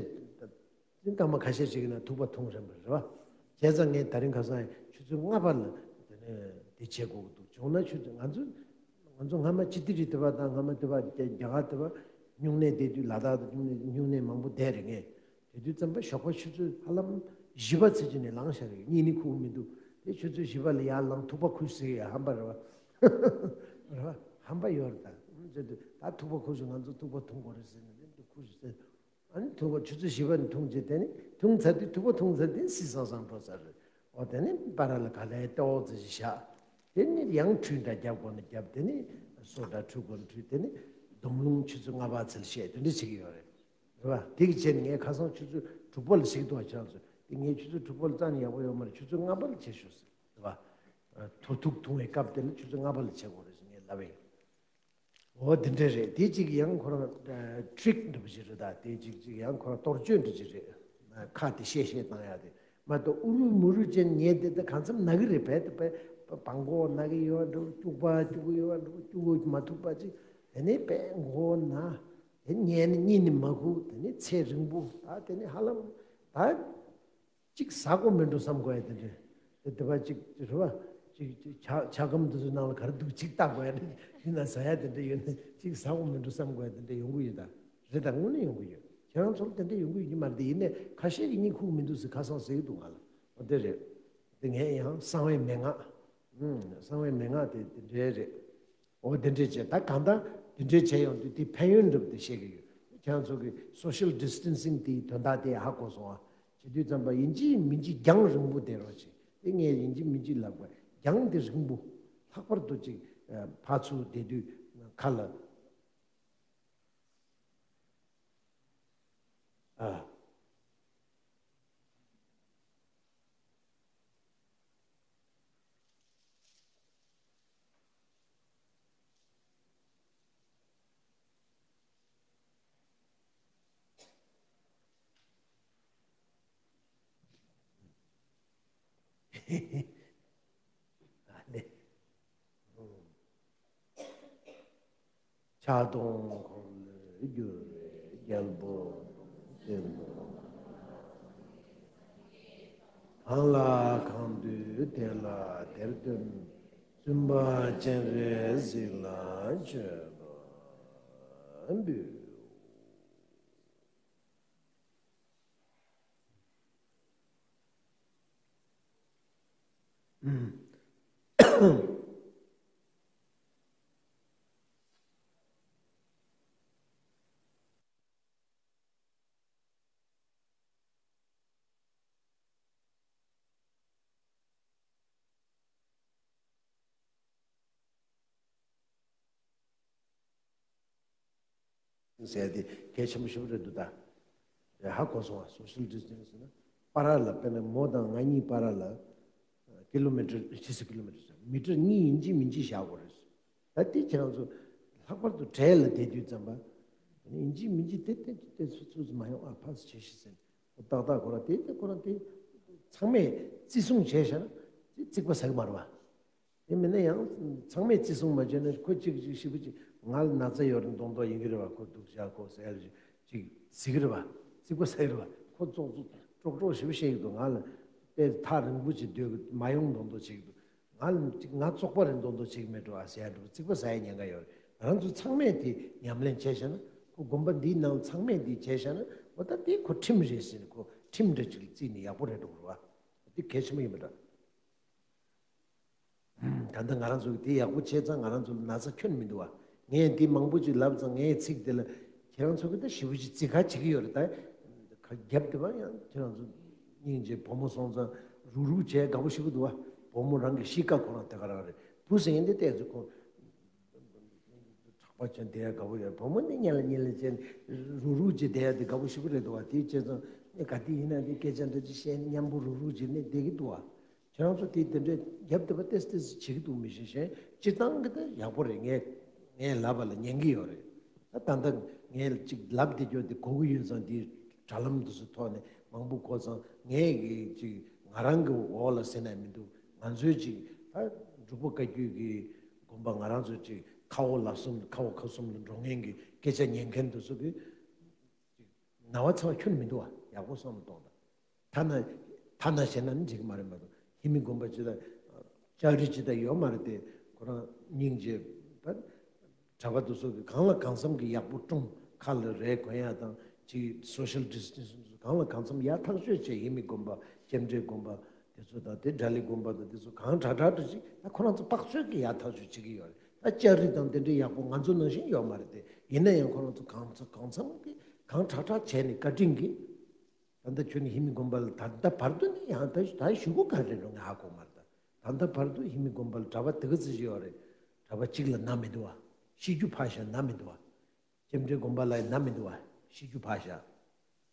དེ་སྐར་མ་ཁ་ཤས་ཤིག་ཡིན་ན་ཐུག་པ་འཐུང་རན་པ་རེད་བ། བྱས་ཙང་ངས་ད་རིང་ཁ་སང་ཆུ་ཚོད་ལྔ་པ་ལ་དེ་ནས་དེ་བྱེད་དགོས་ཀྱི་འདུག་བྱུང་ན་ཆུ་ཚོད་ང་ཚོ་ང་ཚོ་སྔ་མ་སྤྱི་ཏི་རི་དེ་བ་དང་སྔ་མ་དེ་བ་རྒྱ་རྒྱ་གར་དེ་བ་སྨྱུང་གནས་བསྡད་དུས། ལ་དྭགས་དུ་སྨྱུང་གནས་སྨྱུང་གནས་མང་པོ་བསྡད་རེད། ངས་དེ་དུས་ཙམ་པ་ཞོགས་པ་ཆུ་ཚོད་ཧ་ལམ་བཞི་པ་ཚེ་ཅིག་ནས་ལངས་བཞག་རེད། གཉིད་ནི་ཁུག་མི་འདུག་དེ་ཆུ་ཚོད་བཞི་པ་ལ་ཡར་ལངས་ཐུག་པ་ཁུར་ཟེར་ཡ་ཧམ་པ་རེད་བ། རེད་བ། ཧམ་པ་ཡོད་རེད་ད། ཟེར་དུས་ད་ཐུག་པ་ཁུར་ཟེར། ང་ཚོ་ཐུག་པ་འཐུང་དགོས་རེད་ཟེར་ནས་དེ་ཁུར་ཟེར། ཨ་ནི་ཐུག་པ་ཆུ་ཚོད་བཞི་པ་ནས་འཐུང་རྗེས་དེ་ནི་འཐུང་ཚར་དུས་ཐུག་པ་འཐུང་ཚར་དུས་སིང་སང་སང་འགྲོ་ཚར་རེད། འོ་དེ་ནི་པ་ར་ལ་ག་ལེ་ཏོག་ཙི་ཞིག་བཞག་དེ་ནི་ཡང་ཁྲུས་འདྲ་རྒྱབ་དགོས་ན་རྒྱབ། དེ་ནི་སོ་འདྲ་འཁྲུད་དགོས་ན་འཁྲུད། དེ་ནི་སྡོང་ལུང་ཆུ་ཚོད་ལྔ་པ་ཚེ་ལ་བཤད། དེ་འདྲ་བྱེད་ཀྱི་ཡོད་རེད། རེད་བ། དེ་གི་ཆེད་ནས་ངས་ཁ་སང་ཆུ་ཚོད་དྲུག་པ་ལ་ཞིག་འདུག་བ། ཁྱེད་རང་ཚོ་དེ་ངས་ཆུ་ཚོད་དྲུག་པ་ལ་རྩ་ནས་ཡག་པོ་ཡོད་མ་རེད། ཆུ་ཚོད་ལྔ་པ་ལ་བྱེད་ཤོག་ཟེར། རེད་བ། ཐུག་ཐུག་འཐུང་བའི་སྐབས་དེ་ལ་ཆུ་ཚོད་ལྔ་པ་ལ་བྱེད་དགོས་རེད་ཟེར་ངས་ལབ་པ་ཡིན། འོ་དེ་འདྲ་རེད། དེ་གཅིག་ཡང་ཁོ་རང་ཊི་རིག་འདྲ་པོ་ཞིག་རེད། ད་དེ་གཅིག་གཅིག་ཡང་ཁོ་རང་གཏོར་སྐྱོན་འདྲ་ཅིག་རེད། ཁ་དེ་བཤད་བཤད་བཏང་ཡ་དེ་མ་གཏོགས་ཨུ་རུ་མུ་རུ་ཅན་ཉལ་དེ་ད་གང་འཚམ་ན་གི་རེད། བས་ད་བས་བ་མགོ་ན་གི་ཡོད་འགྲོ། སྐྱུག་པ་སྐྱུག་གི་ཡོད་འགྲོ། སྐྱུག་གི་མ་ཐུབ་པ་ཅིག་དེ་ནས་བས་མགོ་ན། དེ་ཉལ་ནས་གཉིད་ནི་མ་ཁུག་དེ་ནས་ཚེ་རིང་པོ་ད་དེ་ནས་ཧ་ལམ་ད། གཅིག་ཟ་དགོས་མི་འགྲོ་བསམ་དགོས་ཡ་དེ་འདྲ། དེ་དེ་བ་གཅིག་རེད་བ། གཅིག་གཅིག་ཇ་ཇ་སྒམ་དེ་ཚོའི་ནང་ལ་ག་རེ་འདུག་གཅིག་བལྟ་དགོས་ཡ་རེད། ཡིན་ན་ཟ་ཡ་དེ་འདྲ་ཡོད་ན་གཅིག་ཟ་དགོས་མི་འགྲོ་བསམ་དགོས་ཡ་དེ་འདྲ་ཡོང་གི་ཡོད་ད། རེད་ད། དངོས་གནས་ཡོང་གི་ཡོད། ཁྱེད་རང་ཚོ་ལ་དེ་འདྲ་ཡོང་གི་ཡོད་ཀྱི་མ་རེད་དེ། ཡིན་ནའི་ཁ་ཤས་ཀྱིས་གཉིད་ཁུག་མི་འདུག་ཟེར་ཁ་སང་ཟེར་གྱི་འདུག་ང་ལ། འོ་དེ་རེད། དེ་ངས་ཡང་གསང་བའི་མན་ངག་ཨུམ། གསང་བའི་མན་ངག་དེ་དེ་འདྲའི་རེད། འོ་དེ་འདྲས་བྱས། ད་གང་ལྟར་དེ་འདྲས་བྱས་ཡོང་དུས་དེ་ཕན་ཡོན་འདྲ་པོ་དེ་བཤད་ཀྱི་ཡོད། ཁྱེད་རང་ཚོ་གི་སོ་ཤལ་ཌི་སི་ཊན་སིང་དེའི་དོན་དག་དེ་ཧ་གོ་སོང་ཨ། བྱེད་དུས་ཙམ་པ་ཡིན་གཅིག་མིན་གཅིག་རྒྱང་རིང་པོ་བསྡད་རོགས་བྱེད། དེ་ངས་ཡིན་གཅིག་མིན་གཅིག་ལབ་དགོས། རྒྱང་དེ་རིང་པོ། ལྷག་པར་དུ་ཅིག་ཨ། ཕར་ཚུར་བསྡད་དུས་ཁ་ལ། ཨ། ལེ། ཕྱག་སྟོང་འཁོར་ལོས་སྒྱུར་བའི་རྒྱལ་པོ་དེ་ལ། གང་ལ་གང་འདུལ་དེ་ལ་དེར་སྟོན། བཙུན་པ་སྤྱན་རས་གཟིགས་ལ་མཆོད་པ་འབུལ། ཟེར་ཏེ་གལ་ཆེན་པོ་ཞེ་པོ་རེད་འདུག་ད། ཧ་གོ་སོང་བ། སོ་ཤལ་ཌི་སི་ཊན་སི་ཟེར་ན་བར་ལ། དཔེར་ན་མོ་དང་ང་གཉིས་བར་ལ་ཀི་ལོ་མི་ཊར། ཅི་ཟེར། ཀི་ལོ་མི་ཊར་ཟེར། མི་ཊར་གཉིས་ཡིན་གཅིག་མིན་གཅིག་བཞག་དགོས་རེད། ད་དེ་ཁྱེད་རང་ཚོ་ལྷག་པར་དུ་གྲལ་ལ་བསྡད་དུས་ཙམ་པ། ཡིན་གཅིག་མིན་གཅིག་དེ་དེ་དེ་ཚོ་ཚུགས་མ་ཡོང་ཨ། ཕ་སི་བྱེད་ཤི་ཟེར། ཏག་ཏག་ཁོ་རང་དེ་དེ་ཁོ་རང་དེ་ཚང་མས་བརྩི་སྲུང་བྱས་བཞག་ན་དེ་རྩིག་པ་ཟ་གི་མ་རེད་བ། དེ་མིན་ན་ཡང་ཚང་མས་བརྩི་སྲུང་མ་བྱས་ན་ཁོ་གཅིག་གཅིག་ཞེ་པོ་ཅིག་ང་ལ་ན་ཚ་ཡོད་རེད་མདོག་མདོག་ཡིན་གྱི་རེད་བ། ཁོ་སྡུག་ཅག་ཁོ་ཟེར་ཅིག་ཟེར་གྱི་རེད་བ། རྩིག་པ་ཟ་གི་རེད་བ། ཁོ་ཙོག་ཙོག་ཀྲོག་ཀྲོག་ཞེ་པོ་བཤད་ཀྱི་འདུག་ང་ལ་དཔེ་ཐག་རིང་པོ་ཅིག་སྡོད་ཀྱི་མ་ཡོང་མདོག་མདོག་བྱེད་ཀྱི་འདུག་ང་ལ་ཅིག་ང་བཙོག་པ་རེད་མདོག་མདོག་བྱེད་ཀྱི་མེད་འགྲོ་ཨ་ཟེར་ཡ་འདྲ་པོ་རྩིག་པ་ཟ་ཡ་ཉེན་ཁ་ཡོད་རེད། ང་རང་ཚོ་ཚང་མས་དེ་ཉམས་ལེན་བྱས་བཞག་ན། ཁོ་དགོན་པ་འདིའི་ནང་ཚང་མས་འདི་བྱས་བཞག་ན། འོ་ད་དེ་ཁོ་ཁྲིམས་རེད་ཟེར་ནས་ཁོ་ཁྲིམས་འདྲ་ཅིག་ལ་བརྩིས་ནས་ཡག་པོ་རེད་འགྲོ་གི་རེད་བ། དེ་གལ་ཆེན་པོ་ཡིན་པ་འདྲ། ད་ལྟ་ང་རང་ཚོ་གིས་དེ་ཡག་པོ་བྱས་ཙང་ང་རང་ཚོ་ལ་ན་ཚ་ཁྱོན་མི་འདུག་བ། ངས་འདི་མང་པོ་ཅིག་ལབ་ཙང་ངའི་ཚིག་དེ་ལ་ཁྱེད་རང་ཚོ་གིས་ད་ཞེ་པོ་ཅིག་བརྩི་བཀུར་བྱེད་ཀྱི་ཡོད་རེད། ད་ཁ་རྒྱབ་དེ་བ་ཡང་ཁྱེད་རང་ཚོ་སྙིང་རྗེ། བུ་མོ་སོང་ཙང་རུག་རུག་བྱས་དགའ་པོ་ཞེ་པོ་འདུག་བ། བུ་མོ་རང་གི་གཤིས་ཀ་ཁོ་རང་དེ་ག་རང་རེད། བུ་ཟེར་མཁན་དེ་ཏོག་ཙམ་ཁོ་ཁྲག་པ་ཅན་དེ་ཡང་དགའ་པོ་ཡོད། བུ་མོ་ནི་སྙན་ལ་སྙན་ལ་བྱས་རུག་རུག་བྱས་བསྡད་ཡ་དེ་དགའ་པོ་ཞེ་པོ་རེད་འདུག་བ། དེ་བྱས་ཙང་ནི་ག་དུས་ཡིན་ན་དེ་སྐད་ཆ་འདྲ་ཅིག་བཤད། མཉམ་པོ་རུག་རུག་བྱས་ནས་བསྡད་ཀྱི་འདུག་བ། ཁྱེད་རང་ཚོ་དེ་དེ་འདྲའི་རྒྱབ་དེ་བ་ཏེས་ཏེས་བྱེད་ཀྱི་འདུག་མི་ཤེས། གཞན་སྤྱིར་བཏང་གི་ད་ཡག་པོ་རེད། ངས་ངས་ལབ་པ་ལ་ཉན་གྱི་ཡོད་རེད། ད་ད་ལྟ་ངས་ཅིག་ལབ་བསྡད་རྒྱུ་དེ་གོ་གི་ཡོད་ཙང་དེ་དྲ་ལམ་དུ་སུ་ཐོག་ནས་མང་པོ་གོ་ཙང་། ངས་གི་ཅིག་ང་རང་གི་འོག་ལ་ཟེར་ན་མི་འདུག་ང་ཚོའི་ཅིག་ད་འབྲུག་པ་བཀའ་བརྒྱུད་ཀྱི་དགོན་པ། ང་རང་ཚོ་ཅིག་ཁ་འོག་ལ་གསུམ། ཁ་འོག་ཁ་གསུམ་ལ་འགྲོ་མཁན་གྱི་སྐད་ཆ་ཉན་མཁན་དུ་སུ་གི་ན་བ་ཚ་བ་ཁྱོན་མི་འདུག་བ། ཡག་པོ་བསམ་བློ་གཏོང་དང་། ཐ་ན་ཐ་ན་བྱས་ན་ནི་འགྲིག་གི་མ་རེད་མ་གཏོགས། ཧི་མི་དགོན་པ་ཅི་ད་ལྕགས་རི་ཅི་ད་ཡོད་མ་རེད་དེ། ཁོ་རང་སྙིང་རྗེ་ད་གྲྭ་པ་དེ་ཚོ་གི་གང་ལ་གང་འཚམ་གི་ཡག་པོ་བཀྲོངས། ཁ་ལ་རས་གོན་ཡ་དང་ཅིག་social distancing གང་ལ་གང་འཚམ་ཡག་ཐག་ཆོད་བྱས། ཧི་མི་དགོན་པ། ལྕམ་དྲལ་དགོན་པ་དེ་ཚོ་དང་། དེ་དགྲ་ལི་དགོན་པ་དང་དེ་ཚོ་གང་དྲག་དྲག་འདྲ་ཅིག་ད་ཁོ་རང་ཚོ་དཔག་ཚོད་ཀྱི་ཡག་ཐག་ཆོད་བྱེད་ཀྱི་ཡོད་རེད། ད་ལྕགས་རི་དང་དེ་འདྲའི་ཡག་པོ་ང་ཚོ་ནང་བཞིན་ཡོད་མ་རེད་དེ། ཡིན་ན་ཡང་ཁོ་རང་ཚོ་གང་ཚ་གང་འཚམ་གི་གང་དྲག་དྲག་བྱས་ནས་བཀའ་དྲིན་གྱིས། ད་ལྟ་ཁྱོད་ནི་ཧི་མི་དགོན་པ་ལ་ད་ལྟ་བར་དུ་ནི་ཡང་ད་ད་ཞུ་སྒོ་ག་རེ་རུང་ང་ཧ་གོ་མ་རེད། ད་ད་ལྟ་བར་དུ་ཧི་མི་དགོན་པ་ལ་གྲྭ་པ་དེ་ག་ཚོད་ཅིག་ཡོད་རེད། གྲྭ་པ་གཅིག་ལ་ན་མི་འདུག་བ། ཤི་རྒྱུ་ཕར་བཞག་ན་མི་འདུག་བ། ལྕམ་དྲལ་དགོན་པ་ལ་ཡང་ན་མི་འདུག་བ། ཤི་རྒྱུ་ཕར་བཞག་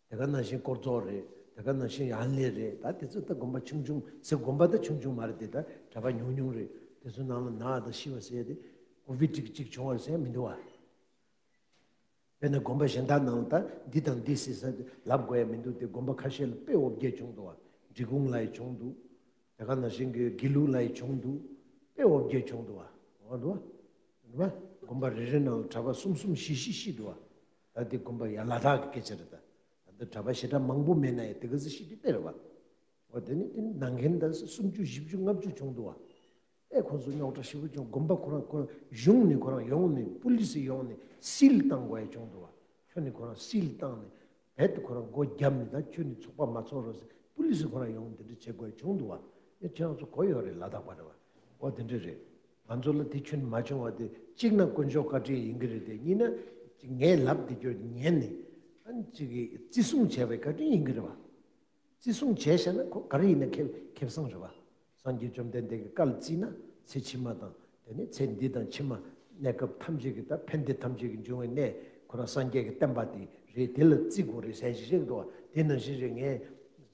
དེ་ག་ནང་བཞིན་སྐོར་ཚོགས་རེད། དེ་ག་ནང་བཞིན་ཡང་ལེ་རེད། ད་དེ་ཚོ་ད་དགོན་པ་ཆུང་ཆུང་ཟེར། དགོན་པ་ད་ཆུང་ཆུང་མ་རེད་དེ། ད་གྲྭ་པ་ཉུང་ཉུང་རེད། དེ་ཚོ་ནང་ལ་ན་དང་ཤི་བ་ཟེར་ཡ་དེ་ཀོ་བིད་གཅིག་གཅིག་བྱུང་བ་ཟེར་ཡ་མི་འདུག་བ། དཔེར་ན་དགོན་པ་གཞན་དག་ནང་ལ་ད་འདི་དང་འདི་ཟེར་ས་ལབ་དགོས་ཡ་མི་འདུག་སྟེ། དགོན་པ་ཁ་ཤས་ལ་དཔེ་འོ་བརྒྱལ་བྱུང་འདུག་བ། འབྲི་གུང་ལ་ཡི་བྱུང་འདུག་དེ་ག་ནང་བཞིན་གྱི་དགེ་ལུགས་ལ་ཡི་བྱུང་འདུག་དཔེ་འོ་བརྒྱལ་བྱུང་འདུག་བ། འོ་འདུག་བ། དགོན་པ་རེ་རེ་ནང་ལ་གྲྭ་པ་གསུམ་གསུམ་བཞི་བཞི་ཤི་འདུག་བ། ད་འདི་དགོན་པ་ཡ་ལ་དྭགས་ཀྱི་སྐད་ཆ་རེད། ད་ད་ལྟ་གྲྭ་པ་ཞེ་དྲག་མང་པོ་མེད་ན་ཡང་དེ་ག་ཚོད་ཤི་འདུག་དཔེ་རེད་བ། འོ་དེ་ནི་དེ་ནི་ནང་འཁན་ད་སུམ་ཅུ་བཞི་བཅུ་ལྔ་བཅུ་བྱུང་འདུག་བ། ཨེ་ཁོ་ཚོ་རྙོག་དྲ་ཞེ་པོ་བྱུང་། དགོན་པ་ཁོ་རང་ཁོ་རང་གཞུང་ནས་ཁོ་རང་ཡོང་ནས་པུ་ལི་སི་ཡོང་ནས་སིལ་བཏང་དགོས་ཡ་བྱུང་འདུག་བ། ཁྱོད་ནས་ཁོ་རང་སིལ་བཏང་ནས་རྦད་དེ་ཁོ་རང་སྒོ་བརྒྱབ་ནས། ད་ཁྱོད་ནས་ཚོགས་པ་མ་ཚོགས་རོགས་ཟེར་པུ་ལི་སི་ཁོ་རང་ཡོང་འདི་འདྲ་བྱེད་དགོས་ཡ་བྱུང་འདུག་བ། ཨེ་ཁྱེད་རང་ཚོ་གོ་ཡོད་རེད། ལ་དྭགས་པ་རེད་བ། འོ་དེ་འདྲ་རེད། ང་ཚོ་ལ་དེ་ཁྱོན་མ་བྱུང་བ་དེ། གཅིག་ན་དཀོན་མཆོག་བཀའ་དྲིན་ཡིན་གྱི་རེད་དེ། གཉིས་ན་ཅིག་ངས་ལབ་བསྡད་རྒྱུ་ཉན་ནས་ཨ་ནི་ཅིག་གིས་བརྩི་སྲུང་བྱས་པའི་བཀའ་དྲིན་ཡིན་གྱི་རེད་བ། བརྩི་སྲུང་བྱས་བཞག་ན་ཁོ་ག་རེ་ཡིན་ན་ཁེ་ཁེ་བཟང་རེད་བ། སངས་རྒྱས་བཅོམ་ལྡན་འདས་ཀྱི་བཀའ་ལ་བརྩིས་ན་ཚེ་ཕྱི་མ་དང་དེ་ནས་ཚེ་འདི་དང་ཕྱི་མ་གནས་སྐབས་ཐམས་ཅད་ཀྱི་ད་ཕན་བདེ་ཐམས་ཅད་ཀྱི་འབྱུང་བའི་གནས་ཁོ་རང་སངས་རྒྱས་ཀྱི་བསྟན་པ་དེ་རེད། དེ་ལ་བརྩི་དགོས་རེད་ཟེར་ཞིག་རེད་འདུག་བ། དེ་ནང་བཞིན་རེད། ངས་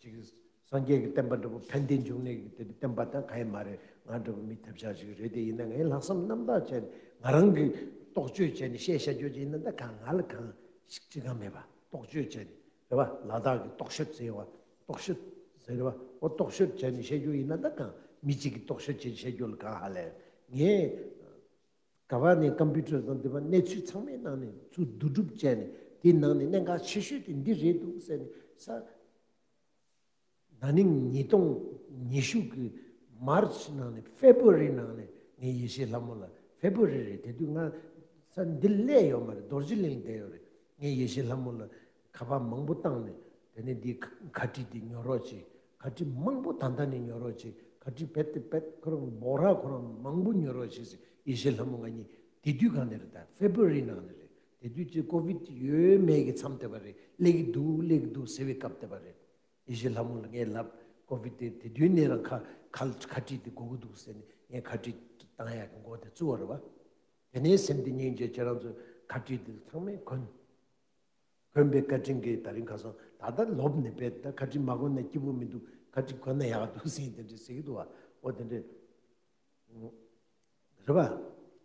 ཅིག་སངས་རྒྱས་ཀྱི་བསྟན་པ་འདྲ་པོ་ཕན་བདེ་འབྱུང་གནས་ཀྱི་དེ་བསྟན་པ་དང་གང་ཡང་མ་རེད། ང་འདྲ་པོ་མི་ཐབས་ཆག་ཅིག་རེད་དེ། ཡིན་ན་ངས་ལྷག་བསམ་རྣམ་དག་བྱས་ནས་ང་རང་གིས་རྟོག་དཔྱོད་བྱས་ནས་བཤད་བཤད་རྒྱུ་ཅིག་ཡིན་ན། ད་གང་ང་ལ་གང་ཞིག་ཅི་གང་མེད་པ་རྟོག་དཔྱོད་བྱས་ནས་རེད་བ། ལ་དྭགས་ཀྱི་རྟོག་ཞིབ་ཟེར་བ། རྟོག་ཞིབ་ ཟེར་བ། ཨོ་རྟོག་ཤོད་བྱས་ནས་བཤད་རྒྱུ་ཡིན་ན་ད་གང་། མི་གཅིག་གིས་རྟོག་ཤོད་བྱས་བཤད་རྒྱུ་ལ་གང་ཧ་ལས། ངས་ག་བ་ནས་ཀམ་པུ་ཊར་དང་འདི་པ་གནས་ཚུལ་ཚང་མའི་ནང་ནས་ཚུར་བསྡུ་སྒྲུབ་བྱས་ནས་དེའི་ནང་ནས་གནད་འགག་ཆེ་ཤོས་དེ་འདི་རེད་འདུག་ཟེར་ནས་ས། ན་ནིང་ཉིས་སྟོང་ཉི་ཤུ་གི་མར་ཆི་ནང་ནས་ཕེབ་རུ་ཝ་རི་ནང་ནས་ངས་ཡེ་ཤེས་ལྷ་མོ་ལ། ཕེབ་རུ་ཝ་རི་རེད། དེ་དུས་ང་ས་འདི་སླེབས་ཡོད་མ་རེད། རྡོ་རྗེ་གླིང་བསྡད་ཡོད་རེད། ངས་ཡེ་ཤེས་ལྷ་མོ་ལ་ཁ་པར་མང་པོ་བཏང་ནས། དེ་ནས་འདི་ཁ་ཁ་ཊི་འདི་ཉོ་རོགས་བྱེད། ཁ་ཊི་མང་པོ་ད་ལྟ་ནས་ཉོ་རོགས་བྱེད། ཁ་ཊི་བེད་དེ་བེད་ཁོ་རང་འབོ་ར་ཁོ་རང་མང་པོ་ཉོ་རོགས་བྱེད་ཟེར། ཡེ་ཤེས་ལྷ་མོ་ང་གཉིས་དེ་དུས་གང་ནས་རེད། ད་ཕེབ་རུ་ཝ་རི་ནང་ནས་རེད། དེ་དུས་ཀྱི་ཀོ་ཝིད་ཡོད་མེད་ཀྱི་མཚམས་དེ་པ་རེད། སླེབས་ཀྱི་འདུག་སླེབས་ཀྱི་འདུག་ཟེར་བའི་སྐབས་དེ་པ་རེད། ཡེ་ཤེས་ལྷ་མོ་ལ་ངས་ལབ། ཀོ་ཝིད་དེ་དེ་དུས་ནས་རང་ཁ་ཁ་ཁ་ཊི་དེ་དགོས་ཀྱི་འདུག་ཟེར་ནས་ངས་ཁ་ཊི་བཏང་ཡག་གི་འགོ་དེ་བཙུགས་པ་རེད་བ། དེ་ནས་སེམས་དེ་སྙིང་རྗེ། ཁྱེད་རང་ཚོས་ཁ་ཊི་དེ་ཚང་མས་གོན། གོན་པའི་བཀའ་དྲིན་གྱིས་ད་རིང་ཁ་སང་ད་ལྟ་ལོབས་ནས་བས། ད་ཁ་ཊི་མ་གོན་ན་སྐྱིད་པོ་མི་འདུག་ཁ་ཊི་གོན་ན་ཡག་འདུག་ཟེར་དེ་འདྲ་ཟེར་གྱི་འདུག་བ། ཨོ་དེ་འདྲ། རེད་བ།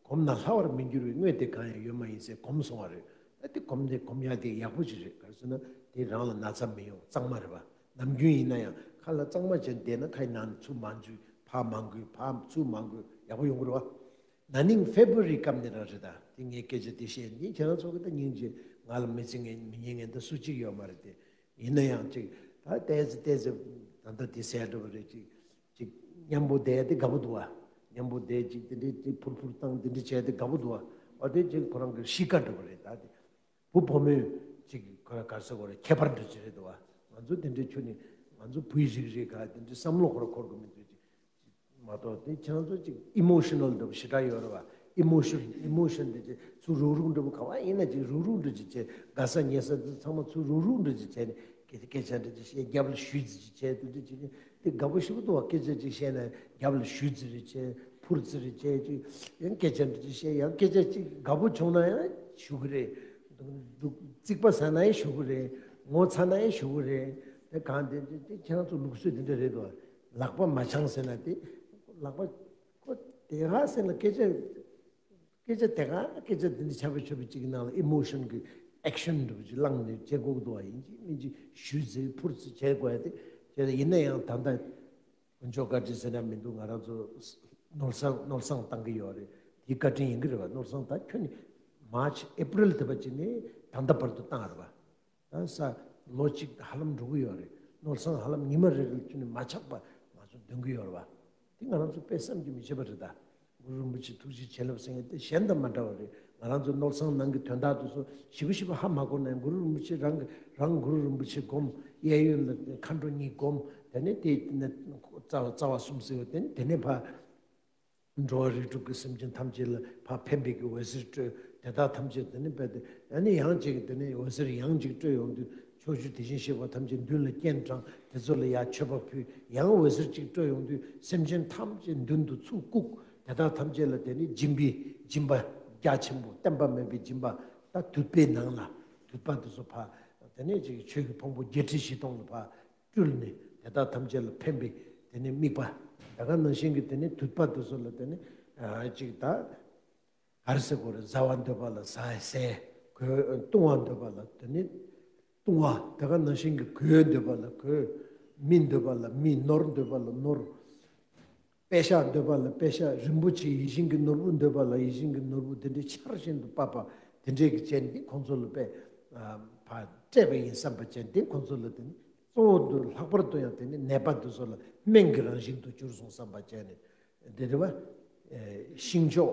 གོམས་ན་སླ་བར་མི་འགྱུར་བའི་དངོས་དེ་གང་ཡང་ཡོད་མ་ཡིན་ཟེར་གོམས་སོང་བ་རེད། ད་དེ་གོམས་དེ་གོམས་ཡག་དེ་ཡག་པོ་ཞིག་རེད། ག་རེ་ཟེར་ན་དེ་རང་ལ་ན་ཚ་མི་ཡོང་། གཙང་མ་རེད་བ། ནམ་རྒྱུན་ཡིན་ན་ཡང་ཁ་ལག་གཙང་མ་བྱས་བསྡད་ན་ཁའི་ནང་ཚུར་མ་འཛུལ། ཕར་མ་འགུལ། ཕར་ཚུར་མ་འགུལ། ཡག་པོ་ཡོང་གི་རེད་བ། ན་ནིང་ཕེབ་རུ་ཝ་རི་སྐབས་ནས་རང་རེད། ད་དེ་ངས་སྐད་ཆ་དེ་བཤད་ནི་ཁྱེད་རང་ཚོ་གི་ད་སྙིང་རྗེ། ང་ལ་མི་ཚེ་ངན་མི་ཉན་ངན་ད་སུ་གཅིག་ཡོད་མ་རེད་དེ། ཡིན་ན་ཡང་ཅིག་ད་ཏོག་ཙམ་ཏོག་ཙམ་ད་ལྟ་དེ་ཟེར་འགྲོ་བ་རེད། ཅིག་ཅིག་མཉམ་པོ་བསྡད་དེ་དགའ་པོ་འདུག་བ། མཉམ་པོ་བསྡད་ཅིག་དེ་འདྲའི་ཅིག་ཕུར་ཕུར་བཏང་དེ་འདྲ་བྱས་ཏེ་དགའ་པོ་འདུག་བ། ཨ་དེ་ཅིག་ཁོ་རང་གི་གཤིས་ཀ་འདྲ་བོ་རེད། ད་དེ་བུ་བུ་མོས་ཅིག་ཁོ་ར་ག་རེ་ཟེར་དགོས་རེད། ཁྱད་པར་འདྲ་ཅིག་རེད་འདུག་བ། ང་ཚོ་དེ་འདྲའི་ཁྱོན་ནས་ང་ཚོ་བུའི་རིགས་རེད་ག་དེ་འདྲའི་བསམ་བློ་ཁོ་ར་འཁོར་གི་མི་འདུག་ཅིག་མ་གཏོགས་དེ་ཁྱེད་རང་ཚོ་ཅིག་ཨི་མོ་ཤ་ནལ་འདྲ་བོ་ཞེ་དྲག་ཡོད་རེད་བ། ཨི་མོ་ཤན་ཨི་མོ་ཤན་དེ་ཅིག་ཚུར་རུག་རུག་འདྲ་བོ། ག་བ་ཡིན་ན་ཅིག་རུག་རུག་འདྲ་ཅིག་བྱས། དགའ་ས་ཉེ་ས་དེ་ཚང་མ་ཚུར་རུག་རུག་འདྲ་ཅིག་བྱས་ནས་སྐད་སྐད་ཆ་འདྲ་ཅིག་བཤད། རྒྱབ་ལ་ཞུས་ཙི་ཅིག་བྱས། དེ་འདྲ་ཅིག་དེ་དགའ་པོ་ཞེ་པོ་འདུག་བ། སྐད་ཆ་ཅིག་བཤད་ན་རྒྱབ་ལ་ཞུས་ཙི་རེ་བྱས། ཕུར་ཙི་རེ་བྱས། ཅིག་ཡང་སྐད་ཆ་འདྲ་ཅིག་བཤད། ཡང་སྐད་ཆ་ཅིག་དགའ་པོ་བྱུང་ན་ཡང་ཞུ་གི་རེད། འདུག་རྩིག་པ་ཟ་ན་ཡང་ཞུ་གི་རེད། ངོ་ཚ་ན་ཡང་ཞུ་གི་རེད། དེ་གང་དེ་དེ་དེ་ཁྱེད་རང་ཚོ་ལུགས་སྲོལ་དེ་འདྲ་རེད་འདུག་བ། ལག་པ་མ་འཆང་ཟེར་ན་དེ་ལག་པ་ཁོ་དེ་ག་ཟེར་ན་སྐད་ཆ་སྐད་ཆ་དེ་ག་སྐད་ཆ་དེ་འདྲ་ཆ་བེ་ཆོ་བེ་ཅིག་གི་ནང་ལ་ཨི་མོ་ཤན་གི་ཨེག་ཤན་འདྲ་བོ་ཅིག་བླངས་ནས་བྱེད་དགོས་ཀྱི་འདུག་བ། ཡིན་གཅིག་མིན་གཅིག་ཞུས་ཙི་ཕུར་ཙི་བྱེད་དགོས་ཡ་དེ་བྱས། ཡིན་ན་ཡང་ད་ལྟ་དཀོན་མཆོག་བཀའ་དྲིན་ཟེར་ན་མི་འདུག་ང་རང་ཚོ་ནོར་བསང་ནོར་བསང་བཏང་གི་ཡོད་རེད། དེའི་བཀའ་དྲིན་ཡིན་གྱི་རེད་བ། ནོར་བསང་ད་ཁྱོན་ནས་མཱར་ཆི་ཨེ་པྲིལ་དེ་བ་ཅིག་ནས་ད་ལྟ་བར་དུ་བཏང་རེད་བ། ད་ས་ལོ་གཅིག་ཧ་ལམ་འགྲོ་གི་ཡོད་རེད། ནོར་བསང་ཧ་ལམ་ཉི་མ་རེ་རེ་ལ་ཁྱོན་ནས་མ་ཆག་པ་ང་ཚོ་འདོན་གི་ཡོད་རེད་བ། དེ་ང་རང་ཚོ་དཔེ་བསམ་གྱིས་མི་ཁྱབ་པ་རེད་ད། གུ་རུ་རིན་པོ་ཆེ་ཐུགས་རྗེ་བྱིན་རླབས་ཟེར་མཁན་དེ་གཞན་དང་མ་འདྲ་བ་རེད། ང་རང་ཚོ་ནོར་བསང་ནང་གི་དོན་དག་དེ་ཚོ་ཞིབ་པ་ཞིབ་པ་ཧ་མ་གོ་ན་ཡང་། གུ་རུ་རིན་པོ་ཆེ་རང་གི་རང་གུ་རུ་རིན་པོ་ཆེ་སྒོམ། གཡས་གཡོན་ལ་མཁའ་འགྲོ་གཉིས་སྒོམ། དེ་ནས་དེ་ནས་རྩ་བ་རྩ་བ་གསུམ་ཟེར་བ་དེ་ནས་དེ་ནས་ཕར་འགྲོ་བ་རིགས་དྲུག་གི་སེམས་ཅན་ཐམས་ཅད་ལ་ཕར་ཕན་པའི་གི་འོད་ཟེར་སྤྲོས། དེ་དག་ཐམས་ཅད་དེ་ནས་རྦད་དེ་ཨ་ནི་ཡང་ཅིག་དེ་ནས་འོད་ཟེར་ཡང་ཅིག་སྤྲོས་ཡོང་དུས་ཕྱོགས་བཅུའི་དེ་བཞིན་གཤེགས་པ་ཐམས་ཅད་མདུན་ལ་སྤྱན་དྲངས། དེ་ཚོ་ལ་ཡར་མཆོད་པ་ཕུལ། ཡང་འོད་ཟེར་གཅིག་སྤྲོས་ཡོང་དུས་སེམས་ཅན་ཐམས་ཅད་མདུན་དུ་ཚུར་བཀུག། དེ་དག་ཐམས་ཅད་ལ་དེ་ནས་སྦྱིན་པའི་སྦྱིན་པ་རྒྱ་ཆེན་པོ། བསྟན་པ་མེད་པའི་སྦྱིན་པ། ད་དུད་པའི་ནང་ལ་དུད་པ་དེ་ཚོ་ཕར་དེ་ནས་ཅིག་ཆོས་ཀྱི་ཕུང་པོ་བརྒྱད་ཁྲི་བཞི་སྟོང་ལ་ཕར་སྤྲུལ་ནས། དེ་དག་ཐམས་ཅད་ལ་ཕན་པའི་དེ་ནས་དམིགས་པ། དེ་ག་ནང་བཞིན་གྱི་དེ་ནས་དུད་པ་དེ་ཚོ་ལ་དེ་ནས་ཨ་ཅིག་ད་ག་རེ་ཟེར་དགོས་རེད། བཟའ་བ་འདོད་པ་ལ་བཟའ་ཟས་གོས། བཏུང་བ་འདོད་པ་ལ་དེ་ནས་བཏུང་བ། དེ་ག་ནང་བཞིན་གྱི་གོས་འདོད་པ་ལ་གོས། མི་འདོད་པ་ལ་མི། ནོར་འདོད་པ་ལ་ནོར། པད་ཤག་འདོད་པ་ལ་པད་ཤག། རིན་པོ་ཆེ་ཡིད་བཞིན་གྱི་ནོར་བུ་འདོད་པ་ལ་ཡིད་བཞིན་གྱི་ནོར་བུ་དེ་འདྲའི་ཆར་བཞིན་དུ་བབས་པ་དེ་འདྲའི་གི་ཅན་དེ་ཁོང་ཚོ་ལ་དཔེ་ཕར་སྤྲད་པ་ཡིན་བསམ་པ་ཅན་དེ་ཁོང་ཚོ་ལ་དེ་ནི་གཙོ་བོ་དུ་ལྷག་པར་དུ་ཡང་དེ་ནི་ནད་པ་དེ་ཚོ་ལ་སྨན་གྱི་རང་བཞིན་དུ་གྱུར་སོང་བསམ་པ་ཅན་ནི་དེ་རེད་བ། ཤིང་མཆོག་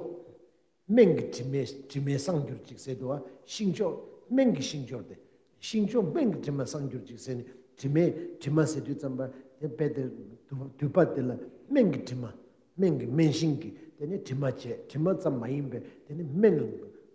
སྨན་གྱི་དྲི་མས་དྲི་མས་བསང་གྱུར་ཅིག་ཟེར་འདུག་བ། ཤིང་མཆོག་སྨན་གྱི་ཤིང་མཆོག་དེ། ཤིང་མཆོག་སྨན་གྱི་དྲི་མ་བསང་གྱུར་ཅིག་ཟེར་ནས། དྲི་མའི་དྲི་མ་ཟེར་དུས་ཙམ་པ་དེ་རྦད་དེ་དུ་དུད་པ་དེ་ལ་སྨན་གྱི་དྲི་མ། སྨན་གྱི་སྨན་ཤིང་གི་དེ་ནས་དྲི་མ་བྱས། དྲི་མ་ཙམ་མ་ཡིན་པའི་དེ་ནས་སྨན།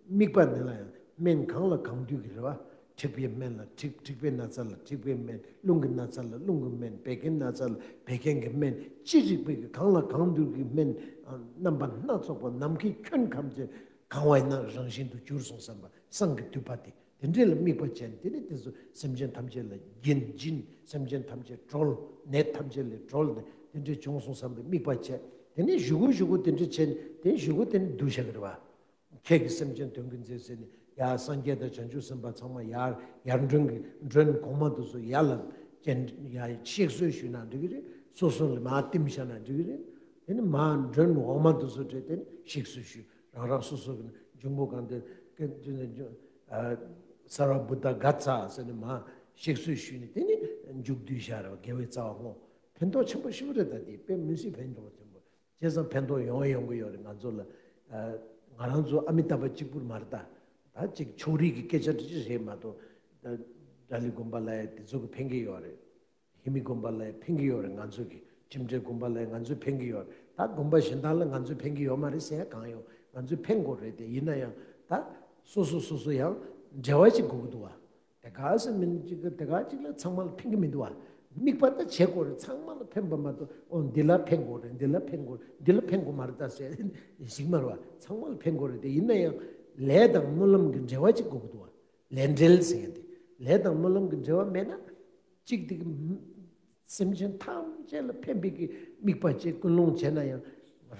དམིགས་པ་འདི་ལ་ཡང་སྨན་གང་ལ་གང་འདུལ་གྱི་རེད་བ། མཁྲིས་པའི་སྨན་ལ་མཁྲིས། མཁྲིས་པའི་ན་ཚ་ལ་མཁྲིས་པའི་སྨན། རླུང་གི་ན་ཚ་ལ་རླུང་གི་སྨན། བད་ཀན་ན་ཚ་ལ་བད་ཀན་གྱི་སྨན། ཅི་རིགས་པའི་གི་གང་ལ་གང་འདུལ་གྱི་སྨན་རྣམ་པ་སྣ་ཚོགས་པ་ནམ་མཁའི་ཁྱོན་ཁམས་ཀྱི་གང་བ་ཡིན་ན་རང་བཞིན་དུ་གྱུར་སོང་བསམ་པ་བསང་གི་དུད་པ་དེ། དེ་འདྲས་ལ་དམིགས་པ་བྱས་ནས། དེ་ནས་དེ་ཚོ་སེམས་ཅན་ཐམས་ཅད་ལ་སྦྱིན་སྦྱིན། སེམས་ཅན་ཐམས་ཅད་གྲོལ། ནད་ཐམས་ཅད་ལས་གྲོལ་ནས་དེ་འདྲས་བྱུང་སོང་བསམ་པའི་དམིགས་པ་བྱས། དེ་ནས་གཞུག་གུ་གཞུག་གུ་དེ་འདྲས་བྱས་ནས། དེ་གཞུག་གུ་དེ་ནས་བསྡུ་བཞག་གི་རེད་བ། ཁྱེད་ཀྱི་སེམས་ཅན་དོན་ཀུན་མཛད་ཟེར་ནས། ཡར་སངས་རྒྱས་དང་བྱང་ཆུབ་སེམས་དཔའ་ཚང་མ་ཡར་ཡར་མགྲོན་གྱི་མགྲོན་གོང་མ་དེ་ཚོ་ཡར་ལ་ སྤྱན་ཡ་གཤེགས་གསོལ་ཞུས་ན་འགྲིག་གི་རེད། སོ་སོ་ལ་མར་བསྟིམ་བཞག་ན་འགྲིག་གི་རེད། དེ་ནི་མར་མགྲོན་འོག་མ་དེ་ཚོ་བྲོས་ཏེ་ནི་གཤེགས་གསོལ་ཞུས། རང་རང་སོ་སོ་གི་འབྱུང་པོ་གང་དེ་ཀ་ཨ་སརྦ་བུདྡྷ་ག་ཙ་ཟེར་ནས་མར་གཤེགས་གསོལ་ཞུས་ནས། དེ་ནི་མཇུག་བསྡུས་བཞག་རེད་བ། དགེ་བའི་རྩ་བ་བསྔོ། ཕན་ཐོགས་ཆེན་པོ་ཞེ་པོ་རེད། ད་དེ་དཔེ་མི་སྲིད་ཕན་ཐོགས་ཆེན་པོ། བྱས་ཙང་ཕན་ཐོགས་ཡོང་ཡོང་གི་ཡོད་རེད། ང་ཚོ་ལ་ཨ་ང་རང་ཚོ་ཨ་མི་ཏཱ་བ་གཅིག་པུར་མ་རེད། ད་ད་ཅིག་ཕྱོགས་རིས་ཀྱི་སྐད་ཆ་འདྲ་ཅིག་རེད་མ་གཏོགས། ད་ཏཱ་ལའི་དགོན་པ་ལ་ཡ་དེ་ཚོ་གི་ཕན་གྱི་ཡོད་རེད། ཧེ་མི་དགོན་པ་ལ་ཡ་ཕན་གྱི་ཡོད་རེད། ང་ཚོ་གི་ཁྱིམ་འབྲེལ་དགོན་པ་ལ་ཡ་ང་ཚོ་ཕན་གྱི་ཡོད་རེད། ད་དགོན་པ་གཞན་དག་ལ་ང་ཚོ་ཕན་གྱི་ཡོད་མ་རེད་ཟེར་ཡ་གང་ཡོད། ང་ཚོ་ཕན་དགོས་རེད། དེ་ཡིན་ན་ཡང་ད་སོ་སོ་སོ་སོ་ཡང་འབྲེལ་བ་ཅིག་དགོས་ཀྱི་འདུག་བ། དེ་ག་ཟེར་མིན་ཅིག་གི་དེ་ག་ཅིག་ལ་ཚང་མ་ལ་ཕན་གྱི་མི་འདུག་བ། དམིགས་པ་ད་བྱེད་དགོས་རེད། ཚང་མ་ལ་ཕན་པ་མ་གཏོགས། ཨོ་འདི་ལ་ཕན་དགོས་རེད། འདི་ལ་ཕན་དགོས་རེད། འདི་ལ་ཕན་དགོས་མ་རེད་ད་ཟེར་ཞིག་མ་རེད་བ། ཚང་མ་ལ་ཕན་དགོས་རེད། དེ་ཡིན་ན་ཡང་ལས་དང་སྨོན་ལམ་གྱི་འབྲེལ་བ་ཅིག་དགོས་ཀྱི་འདུག་བ། ལས་འབྲེལ་ཟེར་ཡ་དེ། ལས་དང་སྨོན་ལམ་གྱི་འབྲེལ་བ་མེད་ན། གཅིག་དེ་གི་སེམས་ཅན་ཐམས་ཅད་ལ་ཕན་པའི་གི་དམིགས་པ་བཅས་ཀུན་སློང་བྱས་ན་ཡང་།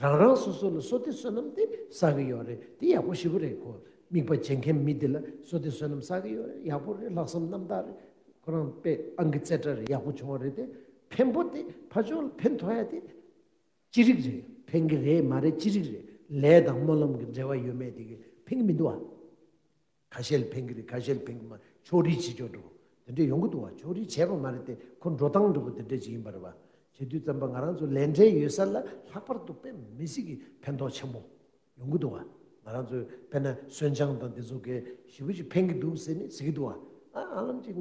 རང་རང་སོ་སོ་ལ་བསོད་བདེ་བསོད་ནམས་དེ་བསགས་ཀྱི་ཡོད་རེད། དེ་ཡག་པོ་ཞེ་པོ་རེད་ཁོ། དམིགས་པ་བྱེད་མཁན་མི་དེ་ལ་བསོད་བདེ་བསོད་ནམས་བསགས་ཀྱི་ཡོད་རེད། ཡག་པོ་རེད། ལྷག་བསམ་རྣམ་དག་རེད། ཁོ་རང་དཔེ་ཨང་ཀི་རྩེ་གྲ་རེད། ཡག་པོ་བྱུང་བ་རེད། དེ་ཕན་པོ་དེ་ཕར་ཕྱོགས་ལ་ཕན་ཐོགས་ཡ་དེ་ཅི་རིགས་རེད། ཕན་གྱི་རེད་མ་རེད་ཅི་རིགས་རེད། ལས་དང་སྨོན་ལམ་གྱི་འབྲེལ་བ་ཡོད་མེད་དེ་གི་ཕན་གྱི་མི་འདུག་བ། ཁ་ཤས་ལ་ཕན་གྱི་རེད། ཁ་ཤས་ལ་ཕན་གྱི་མ། ཕྱོགས་རིས་བྱེད་ཆོག་འགྲོ་དེ་འདྲས་ཡོང་གི་འདུག་བ། ཕྱོགས་རིས་བྱས་པ་མ་རེད་དེ། ཁོ་འགྲོ་སྟངས་འདྲ་པོ་དེ་འདྲས་ཅིག་ཡིན་པ་རེད་བ། བྱེད་དུས་ཙམ་པ་ང་རང་ཚོ་ལས་འབྲེལ་ཡོད་ས་ལ་ལྷག་པར་དུ་དཔེ་མི་སྲིད་ཀྱི་ཕན་ཐོགས་ཆེན་པོ་ཡོང་གི་འདུག་བ། ང་རང་ཚོས་དཔེར་ན་གསོན་ཆང་དང་དེ་ཚོ་གས་ཞེ་པོ་ཅིག་ཕན་གྱི་འདུག་ཟེར་ནས་ཟེར་གྱི་འདུག་བ། ཨ་ཨ་ལམ་ཅིག་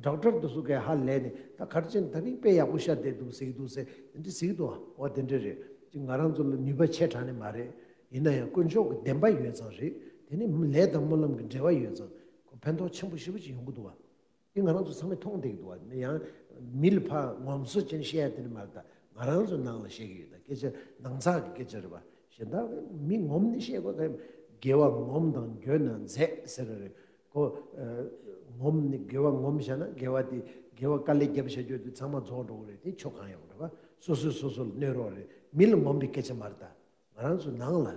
ཌོག་ཊར་དེ་ཚོ་གས་ཧ་ལས་ནས། ད་ག་རེ་བྱས་ནས་ད་རིང་དཔེ་ཡག་པོ་ཤར་བསྡད་འདུག་ཟེར་གྱི་འདུག་ཟེར་དེ་འདྲས་ཟེར་གྱི་འདུག་བ། འོ་དེ་འདྲས་རེད། ཅིག་ང་རང་ཚོ་ལ་ནུས་པ་ཆེ་དྲགས་ནས་མ་རེད། ཡིན་ན་ཡང་དཀོན་མཆོག་གི་བདེན་པ་ཡོད་ཙང་རེད། དེ་ནི་ལས་དང་སྨོན་ལམ་གྱི་འབྲེལ་བ་ཡོད་ཙང་ཁོ་ཕན་ཐོགས་ཆེན་པོ་ཞེ་པོ་ཅིག་ཡོང་གི་འདུག་བ། དེ་ང་རང་ཚོ་ཚང་མས་མཐོང་བསྡད་ཀྱི་འདུག་བ། ཡང་མི་ལ་ཕར་ངོམ་སོ་ཅན་བཤད་ཡ་དེ་ནི་མ་རེད། ད་ང་རང་ཚོ་ནང་ལ་བཤད་ཀྱི་ཡོད། ད་སྐད་ཆ་ནང་ཚགས་ཀྱི་སྐད་ཆ་རེད་བ། གཞན་དག་མི་ངོམ་ནས་བཤད་དགོས་ད། དགེ་བ་ངོམ་དང་འགྱོད་ན་མཛད་ཟེར་རེད། ཁོ་ཨ་ངོམ་ནས་དགེ་བ་ངོམ་བཞག་ན་དགེ་བ་དེ་དགེ་བ་དཀའ་ལས་བརྒྱབ་བཞག་རྒྱུ་དེ་ཚང་མ་རྫོགས་འགྲོ་གི་རེད། དེ་ཆོ་གང་ཡོང་རེད་བ། སོ་སོས་སོ་སོ་ལ་གནོད་རོགས་རེད། མི་ལ་ངོམ་པའི་སྐད་ཆ་མ་རེད་ད། ང་རང་ཚོ་ནང་ལ་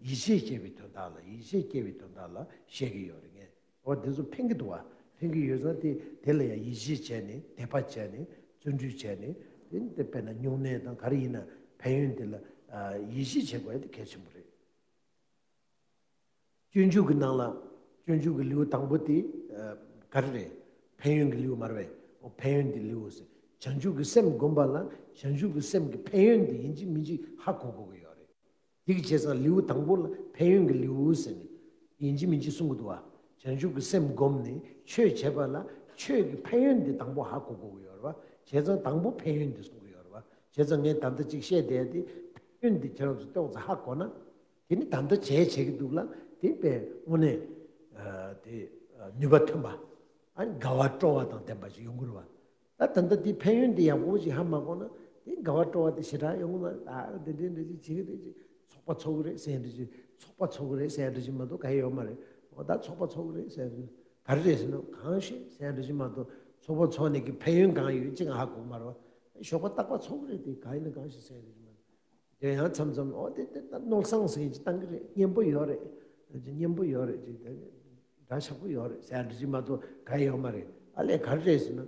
ཡིད་ཆེས་སྐྱེ་བའི་དོན་དག་ལ། ཡིད་ཆེས་སྐྱེ་བའི་དོན་དག་ལ་བཤད་ཀྱི་ཡོད་རེད་ངས། འོ་དེ་ཚོ་ཕན་གྱི་འདུག་བ། ཕན་གྱི་ཡོད་ཙང་དེ་དེ་ལ་ཡང་ཡིད་ཆེས་བྱས་ནས། དད་པ་བྱས་ནས། བརྩོན་འགྲུས་བྱས་ནས། དེ་དེ་དཔེར་ན་སྨྱུང་གནས་དང་ག་རེ་ཡིན་ན་ཕན་ཡོན་དེ་ལ་ཨ་ཡིད་ཆེས་བྱེད་དགོས་ཡ་དེ་གལ་ཆེན་པོ་རེད། སྤྱོད་འཇུག་གི་ནང་ལ་སྤྱོད་འཇུག་གི་ལེའུ་དང་པོ་དེ་ཨ་ག་རེ་རེད། ཕན་ཡོན་གྱི་ལེའུ་མ་རེད་པས། འོ་ཕན་ཡོན་གྱི་ལེའུ་ཟེར། བྱང་ཆུབ་ཀྱི་སེམས་བསྒོམ་པ་ལ་བྱང་ཆུབ་ཀྱི་སེམས་ཀྱི་ཕན་ཡོན་དེ་ཡིན་གཅིག་མིན་གཅིག་ཧ་གོ་དགོས་ཀྱི་ཡོད་རེད། དེ་གི་བྱས་ཙང་ལེའུ་དང་པོ་ལ་ཕན་ཡོན་གྱི་ལེའུ་ཟེར་ནས་ཡིན་གཅིག་མིན་གཅིག་གསུང་གི་འདུག་བ། བྱང་ཆུབ་ཀྱི་སེམས་བསྒོམས་ནས་ཆོས་བྱེད་པ་ལ་ཆོས་ཀྱི་ཕན་ཡོན་དེ་དང་པོ་ཧ་གོ་དགོས་ཀྱི་ཡོད་རེད་བ། བྱས་ཙང་དང་པོ་ཕན་ཡོན་དེ་གསུང་གི་ཡོད་རེད་བ། བྱས་ཙང་ངས་ད་ལྟ་གཅིག་བཤད་བསྡད་དེ་ཕན་ཡོན་དེ་ཁྱེད་རང་ཚོ་ཏོག་ཙམ་ཧ་གོ་ན། དེ་ནི་ད་ལྟ་བྱས་བྱེད་ཀྱི་འདུག་ལ། དེ་དཔེ་དངོས་གནས་ཨ་དེ་ཨ་ནུས་པ་ཐོན་པ། ཨ་དགའ་བ་སྤྲོ་བ་དང་ལྡན་པ་ཞིག་ཡོང་གི་རེད་བ། ད་ད་ལྟ་དེ་ཕན་ཡོན་དེ་ཡག་པོ་ཞིག་ཧ་མ་གོ་ན། དེ་དགའ་བ་སྤྲོ་བ་དེ་ཞེ་དྲག་ཡོང་གི་མ་རེད། ཨ་དེ་འདྲའི་འདྲ་ཅིག་བྱེད་ཀྱི་རེད་ཅིག་ཚོགས་པ་ཚོགས་ཀྱི་རེད་ཟེར་འདྲ་ཅིག་ཚོགས་པ་ཚོགས་ཀྱི་རེད་ཟེར་འདྲ་ཅིག་མ་གཏོགས་ག་ཡེ་ཡོད་མ་རེད། འོ་ད་ཚོགས་པ་ཚོགས་ཀྱི་རེད་ཟེར་འདྲ་ག་རེ་རེད་ཟེར་ན་གང་ཤེས་ཟེར་འདྲ་ཅིག་མ་གཏོགས། ཚོགས་པ་ཚོགས་ནས་ཀྱི་ཕན་ཡོན་གང་ཡོད་ཅིག་ཧ་གོ་གི་མ་རེད་བ། ཞོགས་པ་རྟག་པར་ཚོགས་ཀྱི་རེད། དེ་གང་ཡིན་ན་གང་ཤེས་ཟེར་འདྲ་ཅིག་མ་གཏོགས། དེ་ཡང་མཚམས་མཚམས་ཨོ་དེ་དེ་ད་ནོར་བཟང་ཟེར་གྱི་བཏང་གི་རེད། སྙན་པོ་ཡོད་རེད། སྙན་པོ་ཡོད་རེད་ཅིག་དེ་སྒྲ་ཆགས་པོ་ཡོད་རེད་ཟེར་འདྲ་ཅིག་མ་གཏོགས་ག་ཡོད་མ་རེད། ཨ་ལས་ག་རེ་རེད་ཟེར་ན།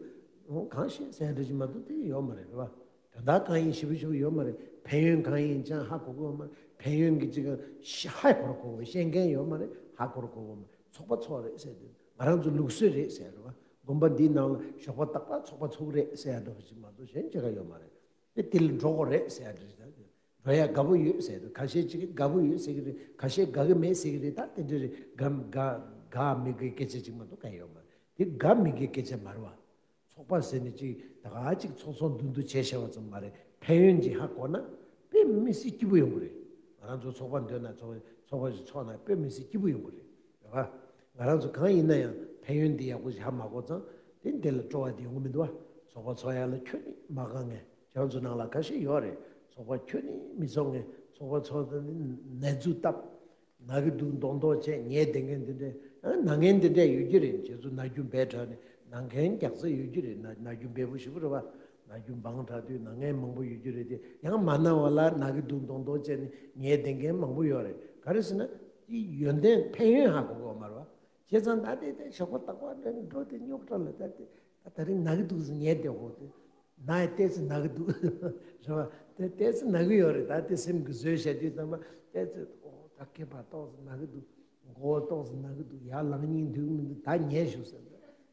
ཨོ་གང་ཤེས་ཟེར་འདྲ་ཅིག་མ་གཏོགས་དེ་ཡོད་མ་རེད། རེད་བ། དོན་དག་གང་ཡིན་ཞིབ་པོ་ཞིབ་པོ་ཡོད་མ་རེད། ཕན་ཡོན་གང་ཡིན་ཅང་ཧ་གོ་གི་ཡོད་མ་རེད། ཕན་ཡོན་གྱི་ཅིག་ཧ་གོ་ར་གོ་བ་ཤེས་མཁན་ཡོད་མ་རེད། ཧ་གོ་ར་གོ་བ་མ་རེད། ཚོགས་པ་ཚོགས་རེད་ཟེར་དེ་ང་རང་ཚོ་ལུགས་སྲོལ་རེད་ཟེར། རེད་བ། དགོན་པ་འདིའི་ནང་ལ་ཞོགས་པ་རྟག་པར་ཚོགས་པ་ཚོགས་རེད་ཟེར་ཡ་འདྲ་པོ་ཅིག་མ་གཏོགས་གཞན་ཅི་ག་ཡོད་མ་རེད། དེ་དེ་ལ་འགྲོ་དགོས་རེད་ཟེར་ཡ་འདྲ་ཞིག་དང་། འགྲོ་ཡ་དགའ་པོ་ཡོད་ཟེར་འདུག་ཁ་ཤས་ཅིག་གིས་དགའ་པོ་ཡོད་ཟེར་གི་རེད། ཁ་ཤས་དགའ་གི་མེད་ཟེར་གི་རེད། ད་དེ་འདྲ་རེད། དགའ་དགའ་དགའ་མི་དགའི་སྐད་ཆ་ཅིག་མ་གཏོགས་གང་ཡོད་མ་རེད། དེ་དགའ་མི་དགའི་སྐད་ཆ་མ་རེད་བ། ཚོགས་པ་ཟེར་ནས་ཅིག་ད་ག་ཅིག་ཚོགས་ཚོགས་འདུ་འདུ་བྱས་བྱས་པ་ཙམ་མ་རེད། ཕན་ཡོན་ཅིག་ཧ་གོ་ན་དཔེ་མི་སྲིད་སྐྱིད་པོ་ཡོང་གི་རེད། ང་རང་ཚོ་ཚོགས་པ་འདོན་ན་ཚོགས་ཚོགས་པ་ཞིག་ཚོགས་ན་དཔེ་མི་སྲིད་སྐྱིད་པོ་ཡོང་གི་རེད། རེད་བ། ང་རང་ཚོ་གང་ཡིན་ན་ཡང་ཕན་ཡོན་འདི་ཡག་པོ་ཞིག་ཧ་མ་གོ་ཙང་དེ་འདི་ལ་སྤྲོ་བ་འདི་ཡོང་གི་མི་འདུག་བ། ཚོགས་པ་ཚོགས་ཡག་ལ་ཁྱོན་ནས་མ་དགའ་མཁན་ཁྱེད་རང་ཚོ་ནང་ལ་ཁ་ཤས་ཡོད་རེད། ཚོགས་པ་ཁྱོན་ནས་མི་ཚོགས་མཁན། ཚོགས་པ་ཚོགས་ནས་ནད་འཛུགས་བཏབ། ན་གི་འདུག་མདོག་མདོག་བྱས་ཉལ་བསྡད་མཁན་འདི་འདྲས། ཨ་ན་མཁན་འདི་འདྲས་ཡོད་ཀྱི་རེད། ཁྱེད་ཚོ་ན་རྒྱུ་འབད་དྲགས་ནས་ན་མཁན་རྒྱག་ས་ཡོད་ཀྱི་རེད། ན་ན་རྒྱུ་འབད་པོ་ཞེ་པོ་རེད་བ། ན་རྒྱུ་འབང་དྲགས་དུས་ན་མཁན་མང་པོ་ཡོད་ཀྱི་རེད་དེ། ཡང་མ་ན་བ་ལ་ན་གི་འདུག་མདོག་མདོག་བྱས་ནས་ཉལ་བསྡད་མཁན་མང་པོ་ཡོད་རེད། ག་རེ་ཟེར་ན་དེ་ཡོན་ཏན་ཕན་ཡོན་ཧ་གོ་གི་ཡོད་མ་རེད་བ། བྱས་ཙང་ད་དེ་དེ་ཞོགས་པ་རྟག་པར་འགྲོ་དེ་རྙོག་དྲ་ལ་ད་དེ། ད་རིང་ན་གི་འདུག་ཟེར་ཉལ་བསྡད་ཡོད་དེ། ན་ཡི་ཏོག་ཙམ་ན་གི་འདུག་རེད་བ། དེ་ཏོག་ཙམ་ན་གི་ཡོད་རེད། ད་དེ་སེམས་ཀྱིས་བཟོས་བཞག་དུས་ཙམ་པ་ཏོག་ཙམ་ཨོ་ད་སྐེད་པ་ཏོག་ཙམ་ན་གི་འདུག་མགོ་ཏོག་ཙམ་ན་གི་འདུག་ཡར་ལངས་སྙིང་འདོད་ཀྱི་མི་འདུག་ད་ཉལ་ཤོག་ཟེར།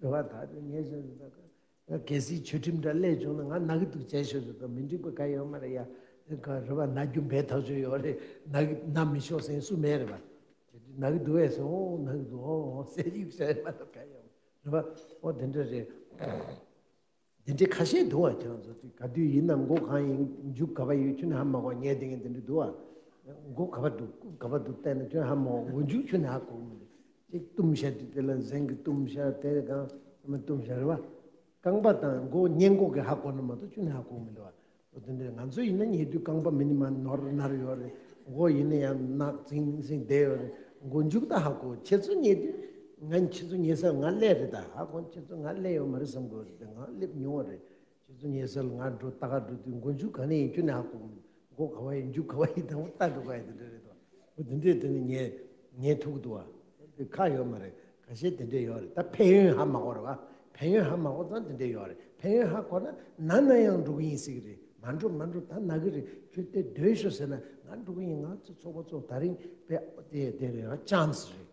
རེད་བ། ད་དེ་ཉལ་ཤོག་ཟེར། ད་གལ་སྲིད་ཆོས་ཁྲིམས་འདྲ་སླེབས་བྱུང་ན་ང་ན་གི་འདུག་བྱས་ཤོག་ཟེར། ད་མི་འགྲིག་པ་གང་ཡོད་མ་རེད་ཡ། དེ་ག་རེད་བ། ན་རྒྱུ་འབད་ཐག་ཆོད་ཡོད་རེད། ན་གི་ན་མི་ཆོག་ཟེར་སུ་མེད་རེད་བ། དེ་དུས་ན་གི་འདུག་ཨེ་ཟེར། ཨོ་ན་གི་འདུག་ཨོ་ཨོ་ཟེར་ཡིག་བྱས་མ་གཏོགས་གང་ཡོད་རེད་བ། ཨོ་དེ་འདྲ་རེད། དེ་འདྲའི་ཁ་ཤས་འདུག་བ། ཁྱེད་རང་ཚོ་དེ་ག་དུས་ཡིན་ན་མགོ་གང་ཡིན། མཇུག་ག་པར་ཡོད་ཁྱོན་ནས་ཧ་མ་གོ་ཉལ་བསྡད་མཁན་དེ་འདྲ་འདུག་བ། མགོ་ག་པར་འདུག་ག་པར་འདུག་བལྟས་ན་ཁྱོན་ཧ་མ་གོ། མགོ་མཇུག་ཁྱོན་ནས་ཧ་གོ་གི་མི་འདུག་ཅིག་བཏུམས་ཤག་དེ་དེ་ལ་གཟན་གྱིས་བཏུམས་ཤག་དེ་གང་མ་བཏུམས་ཤག་རེད་བ། རྐང་པ་དང་མགོ་སྔས་མགོ་གིས་ཧ་གོ་ན་མ་གཏོགས་ཁྱོན་ནས་ཧ་གོ་གི་མི་འདུག་བ། འོ་དེ་འདྲ་ང་ཚོ་ཡིན་ན་ཉལ་དུས་རྐང་པ་མི་ཉི་མ་ནོར་ནར་ཡོད་རེད། མགོ་ཡིན་ན་ཡང་ནག་ཟིང་ཟིང་བསྡད་ཡོད་རེད། མགོ་མཇུག་ད་ཧ་གོ། ཁྱེད་ཚོ་ཉལ་དུས་ང་ཁྱེད་ཚོ་ཉལ་སར་ང་སླེབས་རེད། ད་ཧ་གོ། ཁྱེད་ཚོ་ང་སླེབས་ཡོད་མ་རེད་བསམ་གྱི་ཡོད་རེད། ད་ང་སླེབས་མྱོང་བ་རེད། ཁྱེད་ཚོ་ཉལ་སར་ང་འགྲོ་ལྟ་ག་འགྲོ་དུས་མགོ་མཇུག་ག་ནས་ཡིན་ཁྱོན་ནས་ཧ་གོ་གི་མི་འདུག་མགོ་ག་པར་ཡིན། མཇུག་ག་པར་ཡིན། དང་པོ་ལྟ་འགྲོ་ག་ཡིན། དེ་འདྲ་རེད་དོ། འོ་དེ་འདྲས་དེ་ནས་ཉལ་ཉལ་ཐུབ་ཀྱི་འདུག་བ། དེ་ཁག་ཡོད་མ་རེད། ཁ་ཤས་དེ་འདྲས་ཡོད་རེད། ད་ཕན་ཡོན་ཧ་མ་གོ་རེད་བ། ཕན་ཡོན་ཧ་མ་གོ་ཙང་དེ་འདྲས་ཡོད་རེད། ཕན་ཡོན་ཧ་གོ་ན་ན་ན་ཡང་འགྲོ་གི་ཡིན་ཟེར་གི་རེད། མ་འགྲོ་མ་འགྲོ་ད་ན་གི་རེད། ཁྱོད་དེ་སྡོད་ཤོག་ཟེར་ན་ང་འགྲོ་གི་ཡིན། ང་ཚོ་ཚོགས་པ་ཚོ་ད་རིང་དཔེ་དེ་དེ་རེད་ཡང་ཅན་སི་རེད།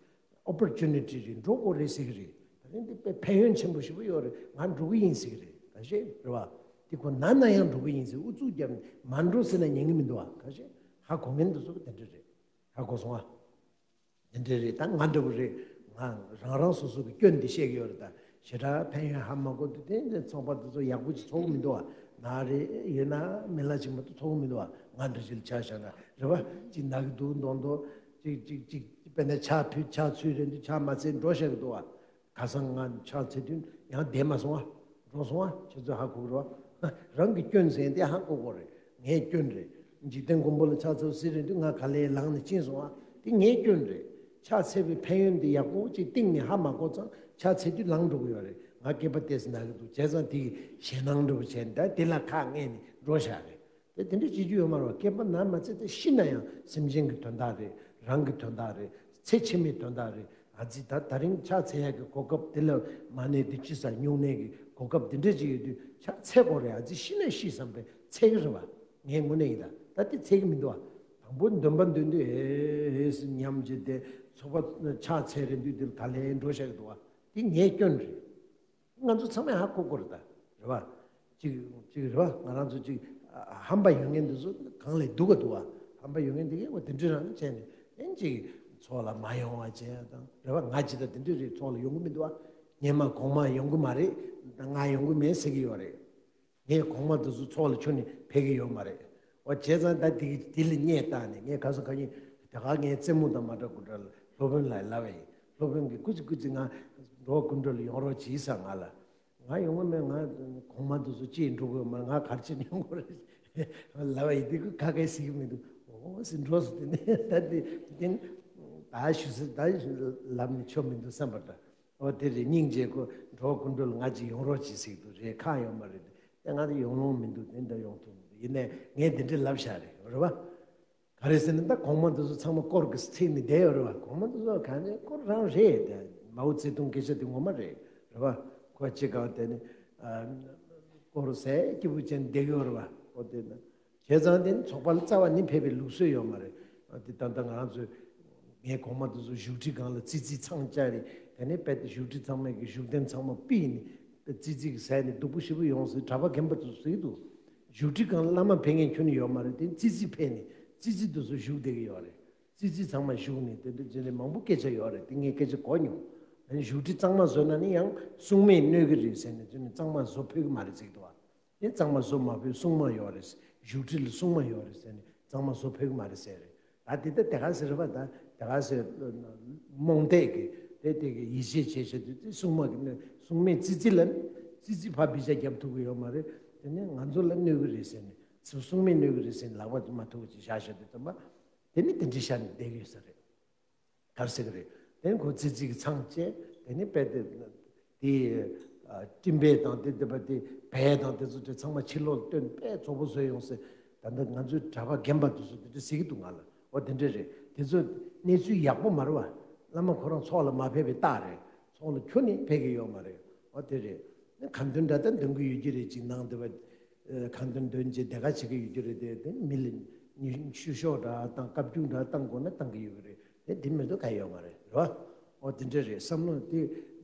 ཨོ་པོར་ཅུ་ནི་ཊི་རེད། འགྲོ་དགོས་རེད་ཟེར་གི་རེད། ད་རིང་འདི་དཔེ་ཕན་ཡོན་ཆེན་པོ་ཞེ་པོ་ཡོད་རེད། ང་འགྲོ་གི་ཡིན་ཟེར་གི་རེད། ཁ་ཤས་རེད་བ། འདི་ཁོ་ན་ན་ཡང་འགྲོ་གི་ཡིན་ཟེར་ཨུ་ཚུགས་བརྒྱབ་ནས་མ་འགྲོ་ཟེར་ན་ཉན་གི་མི་འདུག་བ། ཁ་ཤས་ཧ་གོ་མཁན་འདི་ཚོ་དེ་འདྲ་རེད། ཧ་གོ་སོང་ཨ། དེ་འདྲ་རེད། ད་ང་འདྲ་བོ་རེད། ང་རང་རང་སོ་སོ་གི་སྐྱོན་འདི་བཤད་གི་ཡོད་རེད། ད་ཞེ་དྲག་ཕན་ཡོན་ཧ་མ་གོ་དུས་དེ་འདྲ་ཚོགས་པ་འདི་ཚོ་ཡག་པོ་ཅིག་ཚོགས་གི་མི་འདུག་བ། ང་རེད་ཡིན་ན་མི་ལ་ཅིག་མ་གཏོགས་ཚོགས་གི་མི་འདུག་བ། ང་འདྲ་ཅིག་ལ་ཆ་བཞག་ན་རེད་བ། ཅིག་ན་གི་འདུག་མདོག་མདོག་ཅིག་ཅིག་ཅིག་དཔེར་ན་ཕྱག་ཕུལ་ཕྱག་ཚུལ་རེད་འདུག་ཕྱག་མ་འཚལ་འགྲོ་བཞག་གི་འདུག་བ། ཁ་སང་ང་ཕྱག་འཚལ་དུས་ཡང་བསྡད་མ་སོང་ཨ། འགྲོ་སོང་ཨ། ཁྱེད་ཚོས་ཧ་གོ་གི་རེད་བ། རང་གི་སྐྱོན་ཟེར་དེ་ཧ་གོ་དགོས་རེད། ངའི་སྐྱོན་རེད། འཇིག་རྟེན་མགོན་པོ་ལ་ཕྱག་འཚལ་ཟེར་རེད་འདུག་ང་ག་ལེར་ལངས་ནས་ཕྱིན་སོང་ཨ། དེ་ངའི་སྐྱོན་རེད། ཕྱག་འཚལ་བའི་ཕན་ཡོན་དེ་ཡག་པོ་ཅིག་གཏིང་ནས་ཧ་མ་གོ་ཙང་ཕྱག་འཚལ་དུས་ལངས་འགྲོ་གི་ཡོད་རེད། ང་སྐེད་པ་ཏོག་ཙམ་ན་གི་འདུག་བྱས་ཙང་དེ་གི་ཞེད་སྣང་འདྲ་བོ་བྱས་ནས་ད་དེ་ལ་ཁག་ངེས་ནས་འགྲོ་བཞག་རེད། དེ་དེ་འདྲ་བྱེད་རྒྱུ་ཡོད་མ་རེད་བ། སྐེད་པ་ན་མ་ཚད་དེ་ཤི་ན་ཡང་སེམས་ཅན་གྱི་དོན་དག་རེད། རང་གི་དོན་དག་རེད། ཚེ་ཕྱི་མའི་དོན་དག་རེད། ཨ་ཙི་ད་ད་རིང་ཕྱག་འཚལ་ཡག་གི་གོ་སྐབས་དེ་ལ་མ་གནས་དེ་ཅི་ས་སྨྱུང་གནས་ཀྱི་གོ་སྐབས་དེ་འདྲ་ཅིག་ཡོད་དུས་ཕྱག་འཚལ་དགོས་རེད། ཨ་ཙི་ཤི་ན་ཤི་བསམ་པའི་འཚལ་གི་རེད་བ། ངའི་དངོས་གནས་ཡིན་ད། ད་དེ་འཚལ་གི་མི་འདུག་བ། དང་པོ་འདོན་པ་འདོན་དུས་ཨེ་ཨེ་སི་ཉམས་བྱས་ཏེ་ཚོགས་པ་ཕྱག་འཚལ་རན་དུས་དེ་ལ་ག་ལེར་འགྲོ་བཞག་གི་འདུག་བ། དེ་ངའི་སྐྱོན་རེད། ང་ཚོ་ཚང་མས་ཧ་གོ་དགོས་རེད་ད། རེད་བ། ཅིག་ཅིག་རེད་བ། ང་རང་ཚོ་ཅིག་ཧམ་པ་ཡོད་མཁན་འདི་ཚོ་གང་ལས་སྡུག་ག་འདུག་བ། ཧམ་པ་ཡོད་མཁན་འདི་གས་འོ་དེ་འདྲ་རང་བྱས་ནས་ཨེན་ཅིག་ཚོགས་ལ་མ་ཡོང་བ་བྱས་དང་རེད་བ། ང་ཅི་ད་དེ་འདྲ་རེད། ཚོགས་ལ་ཡོང་གི་མི་འདུག་བ། ངས་མ་གོང་མ་ཡོང་གི་མ་རེད། ང་ཡོང་གི་མེད་ཟེར་གི་ཡོད་རེད། ངས་གོང་མ་དེ་ཚོ་ཚོགས་ལ་ཁྱོན་ནས་ཕེབས་ཀྱི་ཡོད་མ་རེད། འོ་བྱས་ཙང་ད་དེ་དེ་ལ་སྙད་བཏགས་ནས་ངས་ག་ས་ག་ཡིན་དེ་ག་ངའི་རྩེད་མོ་དང་མ་འདྲ་དགུ་འདྲ་ལ་སློབ་དཔོན་ལ་ལབ་པ་ཡིན། སློབ་དཔོན་གྱིས་སྐུ་མཁྱེན་སྐུ་མཁྱེན་ང་འགྲོ་དགུ་འདྲ་ལ་ཡོང་རོགས་གྱིས་ས་ང་ལ། ང་ཡོང་གི་མེད། ང་གོང་མ་དེ་ཚོ་ཅིས་འགྲོ་དགོས་མ་ང་གར་ཕྱིན་ཡོང་དགོས་རེད་ལབ་པ་ཡིན། དེ་ཁོས་ག་གེ་ཟེར་གྱི་མི་འདུག་འོ་ཟེར་འགྲོ་སོང་། དེ་ནས་ད་དེ་དེ་ད་ཞུ་ཟེར་ད་ལབ་ནས་ཆོ་མི་འདུག་བསམ་པ་འདྲ། ཨོ་དེ་རེད། སྙིང་རྗེ་ཁོ་འགྲོ་དགུ་འགྲོ་ལ་ང་ཅིག་ཡོང་རོགས་གྱིས་ཟེར་གྱི་འདུག་རེད། ཁག་ཡོད་མ་རེད། ད་ང་ཚོ་ཡོང་ལོང་མི་འདུག་དེ་འདྲ་ཡོང་ཐུབ་མི་འདུག་ཡིན་ནའི་ངས་དེ་འདྲ་ལབ་བཞག་རེད། རེད་བ། ག་རེ་ཟེར་ན་ད་གོང་མ་དེ་ཚོ་ཚང་མ་སྐོར་གྱིས་ཚིག་ནས་བསྡད་ཡོད་རེད་བ། གོང་མ་དེ་ཚོ་ག་ནས་སྐོར་རང་རེད། དེ་མའོ་ཙེ་ཏུང་སྐད་ཆ་དེ་ངོ་མ་རེད། རེད་བ། ཁོ་ཅི་གང་དེ་ནི་སྐོར་ཟས་སྐྱིད་པོ་ཅན་བསྡད་ཡོད་རེད་བ། ཨོ་དེ་ན། བྱས་ཙང་དེ་ནི་ཚོགས་པ་ལ་རྩ་བ་ནས་ཕེབས་པའི་ལུགས་སྲོལ་ཡོད་མ་རེད། ཨ་དེ་ད་ལྟ་ང་རང་ཚོས་ངས་གོང་མ་དེ་ཚོ་བཞུགས་ཁྲི་སྒང་ལ་ཙི་ཙི་ཚང་བཅར་རེད། དེ་ནས་དཔེ་དེ་བཞུགས་ཁྲི་ཚང་མས་ཀྱི་བཞུགས་གདན་ཚང་མ་ཕུད་ནས་དཔེ་ཙི་ཙི་གི་ཟས་ནི་སྡུག་པོ་ཞེ་པོ་ཡོང་ཟེར་གྲྭ་པ་རྒན་པ་ཚོས་ཟེར་གྱི་འདུག་བཞུགས་ཁྲི་སྒང་ལ་བླ་མ་ཕེབས་མཁན་ཁྱོན་ནས་ཡོད་མ་རེད། དེ་ནི་ཙི་ཙི་ཕེབས་ནས་ཙི་ཙི་དེ་ཚོ་བཞུགས་བསྡད་ཀྱི་ཡོད་རེད། ཙི་ཙི་ཚང་མ་བཞུགས་ནས་དེ་འདྲ་བྱས་ནས་མང་པོ་སྐད་ཆ་ཡོད་རེད། དེ་ངས་སྐད་ཆ་གོ་མྱོང་། ཨ་ནི་བཞུགས་ཁྲི་གཙང་མ་བཟོས་ན་ནི་ཡང་སྲུང་མས་གནོད་ཀྱི་རེད་ཟེར་ནས་དེ་ནི་གཙང་མ་བཟོ་ཕོད་ཀྱི་མ་རེད་ཟེར་གྱི་འདུག་བ། དེ་གཙང་མ་བཟོ་མ་ཕོད་སྲུང་མ་ཡོད་རེད། བཞུགས་ཁྲི་ལ་སྲུང་མ་ཡོད་རེད་ཟེར་ནས་གཙང་མ་བཟོ་ཕོད་ཀྱི་མ་རེད་ཟེར་རེད། ད་དེ་ལྟ་དེ་ག་ཟེར་བ་ད་དེ་ག་ཟེར་རྨོངས་དད་ཀྱི་དེ་དེ་གི་ཡིད་ཆེས་བྱེད་བྱེད་དུས་དེ་སྲུང་མ་གི་སྲུང་མས་ཙི་ཙི་ལ་ཙི་ཙི་ཕར་བི་ཇ་རྒྱབ་ཐུབ་ཀྱི་ཡོད་མ་རེད། དེ་ནས་ང་ཚོ་ལ་གནོད་ཀྱི་རེད་ཟེར་ནས་སྲུང་མས་གནོད་ཀྱི་རེད་ཟེར་ནས་ལག་པ་དེ་མ་ཐུག་ཅིག་བཞག་བཞག་དུས་ཙམ་པ་དེ་ནི་དེ་འདྲའི་ཤར་ནས་བསྡད་ཀྱི་ཡོད་ས་རེད། ག་རེ་ཟེར་གི་རེད། དེ་ཁོ་ཙི་ཙི་གི་ཚང་བཅས་དེ་ནི་དཔེ་དེ་དེ་སྤྲིན་པས་དང་དེ་དེ་པ་དེ་བལ་དང་དེ་ཚོ་དེ་ཚང་མ་ཕྱི་ལོགས་ལ་བཏོན་དཔེ་བཙོག་པོ་བཟོས་ཡོང་ཟེར། ད་ལྟ་ང་ཚོའི་གྲྭ་པ་རྒན་པ་དེ་ཚོ་དེ་འདྲ་ཟེར་གི་འདུག་ང་ལ། འོ་དེ་འདྲ་རེད། དེ་ཚོ་གནས་ཚུལ་ཡག་པོ་མ་རེད་བ། བླ་མ་ཁོ་རང་ཚོགས་ལ་མ་ཕེབས་པའི་རྟགས་རེད། ཚོགས་ལ་ཁྱོན་ནས་ཕེབས་ཀྱི་ཡོད་མ་རེད། འོ་དེ་རེད། ཁ་འདོན་འདྲ་ད་འདོན་གྱི་ཡོད་ཀྱི་རེད། ཅིག་ནང་དེ་བ་ཁ་འདོན་འདོན་བྱས་དེ་ག་བྱེད་ཀྱི་ཡོད་ཀྱི་རེད། དེ་དེ་མི་ལ་ཉུ་ཤུ་ཤོག་འདྲ་བཏང་བཀའ་བཀྱོན་འདྲ་བཏང་དགོས་ན་བཏང་གི་ཡོད་ཀྱི་རེད། དེ་དེ་མི་འདུག་ག་ཡོད་མ་རེད། རེད་བ། ཨོ་དེ་འདྲ་རེད། བསམ་བློ་དེ་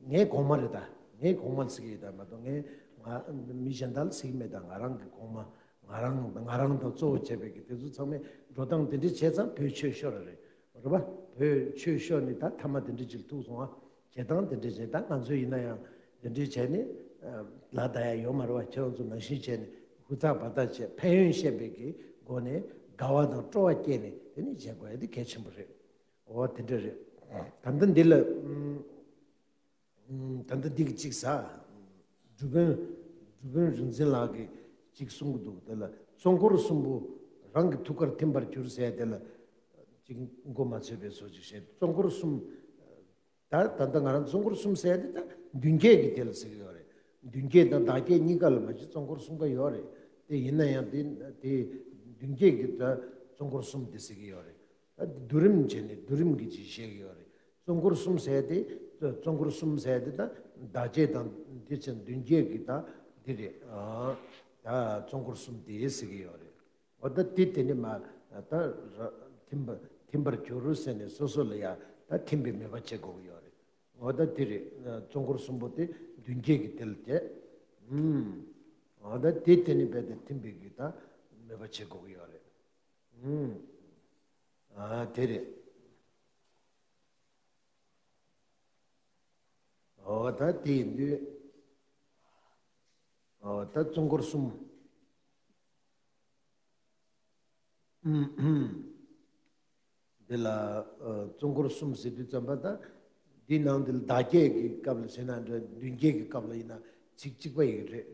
ངའི་གོང་མ་རེད། ད་ངའི་གོང་མ་ཟེར་གྱི་ཡོད། ད་མ་གཏོགས་ངས་ང་མི་གཞན་དག་ལ་ཟེར་གྱི་མེད། ད་ང་རང་གི་གོང་མ། ང་རང་ང་རང་དང་གཙོ་བོ་བྱས་པའི་གི་དེ་ཚོ་ཚང་མས་འགྲོ་སྟངས་དེ་འདྲ་བྱས་ཙང་བོད་ཆོས་ཤོར་བ་རེད། རེད་པ། བོད་ཆོས་ཤོར་ནས་ད་མཐའ་མ་དེ་འདྲ་ཅིག་ཐུག་སོང་ཨ། བྱེད་སྟངས་དེ་འདྲ་བྱས། ད་ང་ཚོ་ཡིན་ན་ཡང་དེ་འདྲ་བྱས་ནས་ལ་ད་ཡ་ཡོད་མ་རེད་པ། ཁྱེད་རང་ཚོ་ནང་བཞིན་བྱས་ནས་ཧུར་ཐག་འབད་ཐག་བྱས་ཕན་ཡོན་བཤད་པའི་གི་སྒོ་ནས་དགའ་བ་དང་སྤྲོ་བ་སྐྱེས་ནས་དེ་ནས་བྱེད་དགོས་ཡ་དེ་གལ་ཆེན་པོ་རེད། འོ་དེ་འདྲ་རེད། ད་ལྟ་འདི་ལ་ཨུམ། ད་ལྟ་འདི་གི་གཅིག་ཟ། སྒྲུབ་དཔོན། སྒྲུབ་དཔོན་རིག་འཛིན་ལགས་ཀྱིས་གཅིག་གསུང་གི་འདུག་དེ་ལ་གཙོ་འཁོར་གསུམ་པོ་རང་གི་ཐུགས་ཀར་ཐིམ་པར་གྱུར་ཟེར་དེ་ལ་གཅིག་མགོ་མ་ཚོས་པའི་བཟོ་ཅིག་བཤད། གཙོ་འཁོར་གསུམ། ད་ད་ལྟ་ང་རང་གཙོ་འཁོར་གསུམ་ཟེར་དེ་ད་མདུན་བསྐྱེད་ཀྱི་དེ་ལ་ཟེར་གྱི་ཡོད་རེད། མདུན་བསྐྱེད་དང་བདག་བསྐྱེད་གཉིས་ཀ་ལ་མ་གཞི་གཙོ་འཁོར་གསུམ་ཀ་ཡོད་རེད། དེ་ཡིན་ན་ཡང་དེ་དེ་མདུན་བསྐྱེད་ཀྱི་ད་གཙོ་འཁོར་གསུམ་དེ་ཟེར་གྱི་ཡོད་རེད། ད་བསྡུ་རིམ་བྱས་ནས་བསྡུ་རིམ་གྱི་ཅིག་བཤད་ཀྱི་ཡོད་རེད། གཙོ་འཁོར་གསུམ་ཟེར་དེ། གཙོ་འཁོར་གསུམ་ཟེར་དེ་ད་བདག་བསྐྱེད་དང་དེ་བྱས་མདུན་བསྐྱེད་ཀྱི་ད་འདི་རེད། ཨ། ད་གཙོ་འཁོར་གསུམ་དེ་ཟེར་གྱི་ཡོད་རེད། འོ་ད་དེ་དེ་ནི་མ་ད་ར་ཐིམ་པ་ཐིམ་པར་གྱུར་ཟེར་ནས་སོ་སོ་ལ་ཡ་ད་ཐིམ་པའི་མོས་པ་བྱེད་དགོས་ཀྱི་ཡོད་རེད། འོ་ད་དེ་རེད། གཙོ་འཁོར་གསུམ་པོ་དེ་མདུན་བསྐྱེད་ཀྱི་དེ་ལ་བྱས། ཨུམ། འོ་ད་དེ་དེ་ནི་རྦད་དེ་ཐིམ་པའི་གི་ད་མོས་པ་བྱེད་དགོས་ཀྱི་ཡོད་རེད། ཨུམ། ཨ་དེ་རེད། འོ་ད་དེ་ཡིན་དུས། འོ་ད་གཙོ་འཁོར་གསུམ། ཨུམ་ཨུམ། འདི་ལ་ཨ་གཙོ་འཁོར་གསུམ་ཟེར་དུས་ཙམ་པ་ད། འདི་ནང་འདི་ལ་བདག་བསྐྱེད་ཀྱི་སྐབས་ལ་ཟེར་ན་འདྲ། མདུན་བསྐྱེད་ཀྱི་སྐབས་ལ་ཡིན་ན་ཚིག་གཅིག་པ་ཡིན་རེད།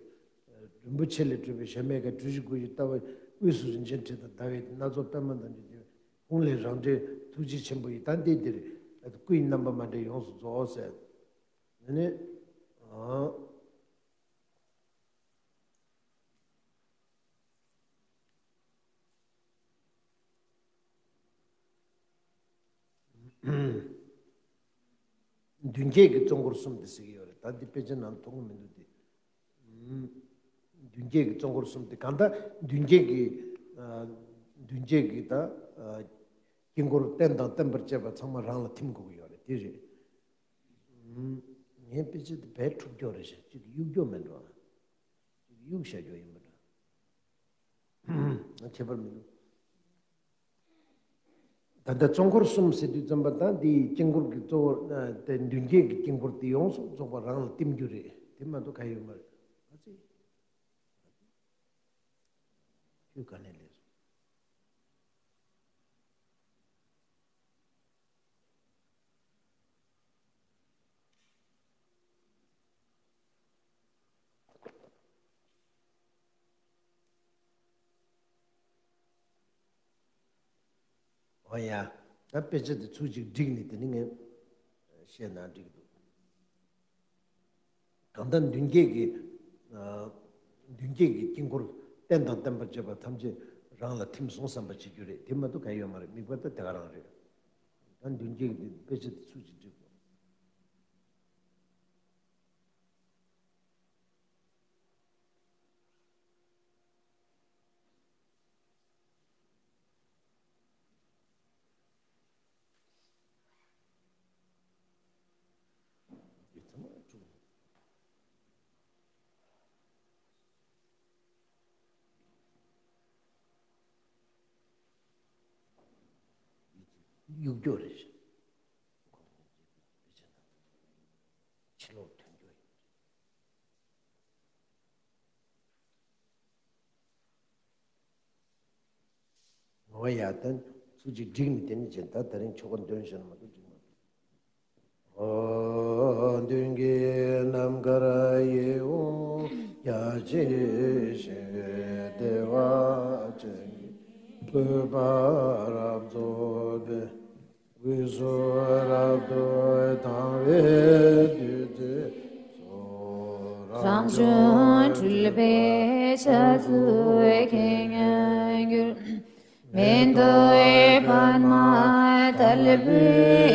རིན་པོ་ཆེ་ལས་གྲུབ་པའི་གཞལ་མེད་ཁང་། གྲུ་བཞི་སྒོ་བཞི་ལྟ་བུའི་དབུས་སུ་རིན་ཆེན་ཁྲི་དང་ཟླ་བའི་སྣ་ཚོགས་པདྨ་དང་འདྲ། དཔུང་ལས་རང་འདྲའི་ཐུགས་རྗེ་ཆེན་པོ་ཡི། ད་འདི་འདིར་སྐུ་ཡི་རྣམ་པ་མ་འདྲེས་ཡོངས་སུ་རྫོགས་ཟེར། དེ་ནས་ཨ། མདུན་བསྐྱེད་ཀྱི་གཙོ་འཁོར་གསུམ་དེ་ཟེར་གྱི་ཡོད་རེད། ད་འདི་དཔེ་ཆ་ནང་མཐོང་གི་མི་འདུག་སྟེ། མདུན་བསྐྱེད་ཀྱི་གཙོ་འཁོར་གསུམ་དེ་གང་ལྟར་མདུན་བསྐྱེད་ཀྱི། ཨ། མདུན་བསྐྱེད་ཀྱི་ད། ཨ། དཀྱིལ་འཁོར་རྟེན་དང་བརྟེན་པར་བཅས་པ་ཚང་མ་རང་ལ་ཐིམ་དགོས་ཀྱི་ཡོད་རེད། དེ་རེད། ངའི་དཔེ་ཆ་དེ་བས་འཁྲུག་སྐྱོ་རེད་ཤག་ཅིག་གཡུག་སྐྱོ་མེད་འགྲོ། ཅིག་གཡུག་བཞག་རྒྱུ་ཡིན་པ་འདྲ། ཁྱད་པར་མི་འདུག་ད་ལྟ་གཙོ་འཁོར་གསུམ་ཟེར་དུས་ཙམ་པ་ད་འདི་དཀྱིལ་འཁོར་གྱི་གཙོ་བོ་དེ་མདུན་བསྐྱེད་ཀྱི་དཀྱིལ་འཁོར་དེ་ཡོངས་སུ་རྫོགས་པ་རང་ལ་བསྟིམ་རྒྱུ་རེད། དེ་མ་གཏོགས་ག་ཡོད་མ་རེད། ཨ་ཙི། ཁྱོད་ག་ནས་སླེབས་སོང་། འོ་ཡ། ད་དཔེ་ཆ་དེ་ཚུར་ཅིག་བསྒྲིགས་ནས་དེ་ནི་ངས་བཤད་ན་འགྲིག་འདུག་གང་ལྟར་མདུན་བསྐྱེད་ཀྱི། ཨ། མདུན་བསྐྱེད་ཀྱི་དཀྱིལ་འཁོར་རྟེན་དང་བརྟེན་པར་བཅས་པ་ཐམས་ཅད་རང་ལ་ཐིམ་སོང་བསམ་པ་བྱེད་རྒྱུ་རེད། དེ་མ་གཏོགས་གང་ཡོད་མ་རེད། དམིགས་པ་ད་དེ་ག་རང་རེད། ད་མདུན་བསྐྱེད་ཀྱི་དཔེ་ཆ་དེ་ཚུར་ཅིག་བསྒྲིགས་དགོས། གཡུག་སྐྱོ་རེད། ཕྱི་ལོགས་ཐོན་རྒྱུ་ཡིན། འོ་ཡ། ད་ཚུར་ཅིག་བསྒྲིགས་ནས་དེ་ནས་བྱས། ད་དེ་རིང་ཆོ་ག་འདོན་བཞག་ན་མ་གཏོགས་འགྲིག་མ་འདུག་འོ། མདུན་གྱི་ནམ་མཁར་ཡིད་འོང་རྒྱ་ཆེ་ཞིང་བདེ་བ་ཅན་གྱི་བཀོད་པ་རབ་རྫོགས་པའི། དབུས་སུ་རབ་ཏུ་དྭངས་པའི་བདུད་རྩི་མཚོ། རང་བྱུང་སྤྲུལ་པའི་ཞལ་གཟིགས་མཁྱེན་གྱུར། མེ་ཏོག་པདྨ་དལ་བུས།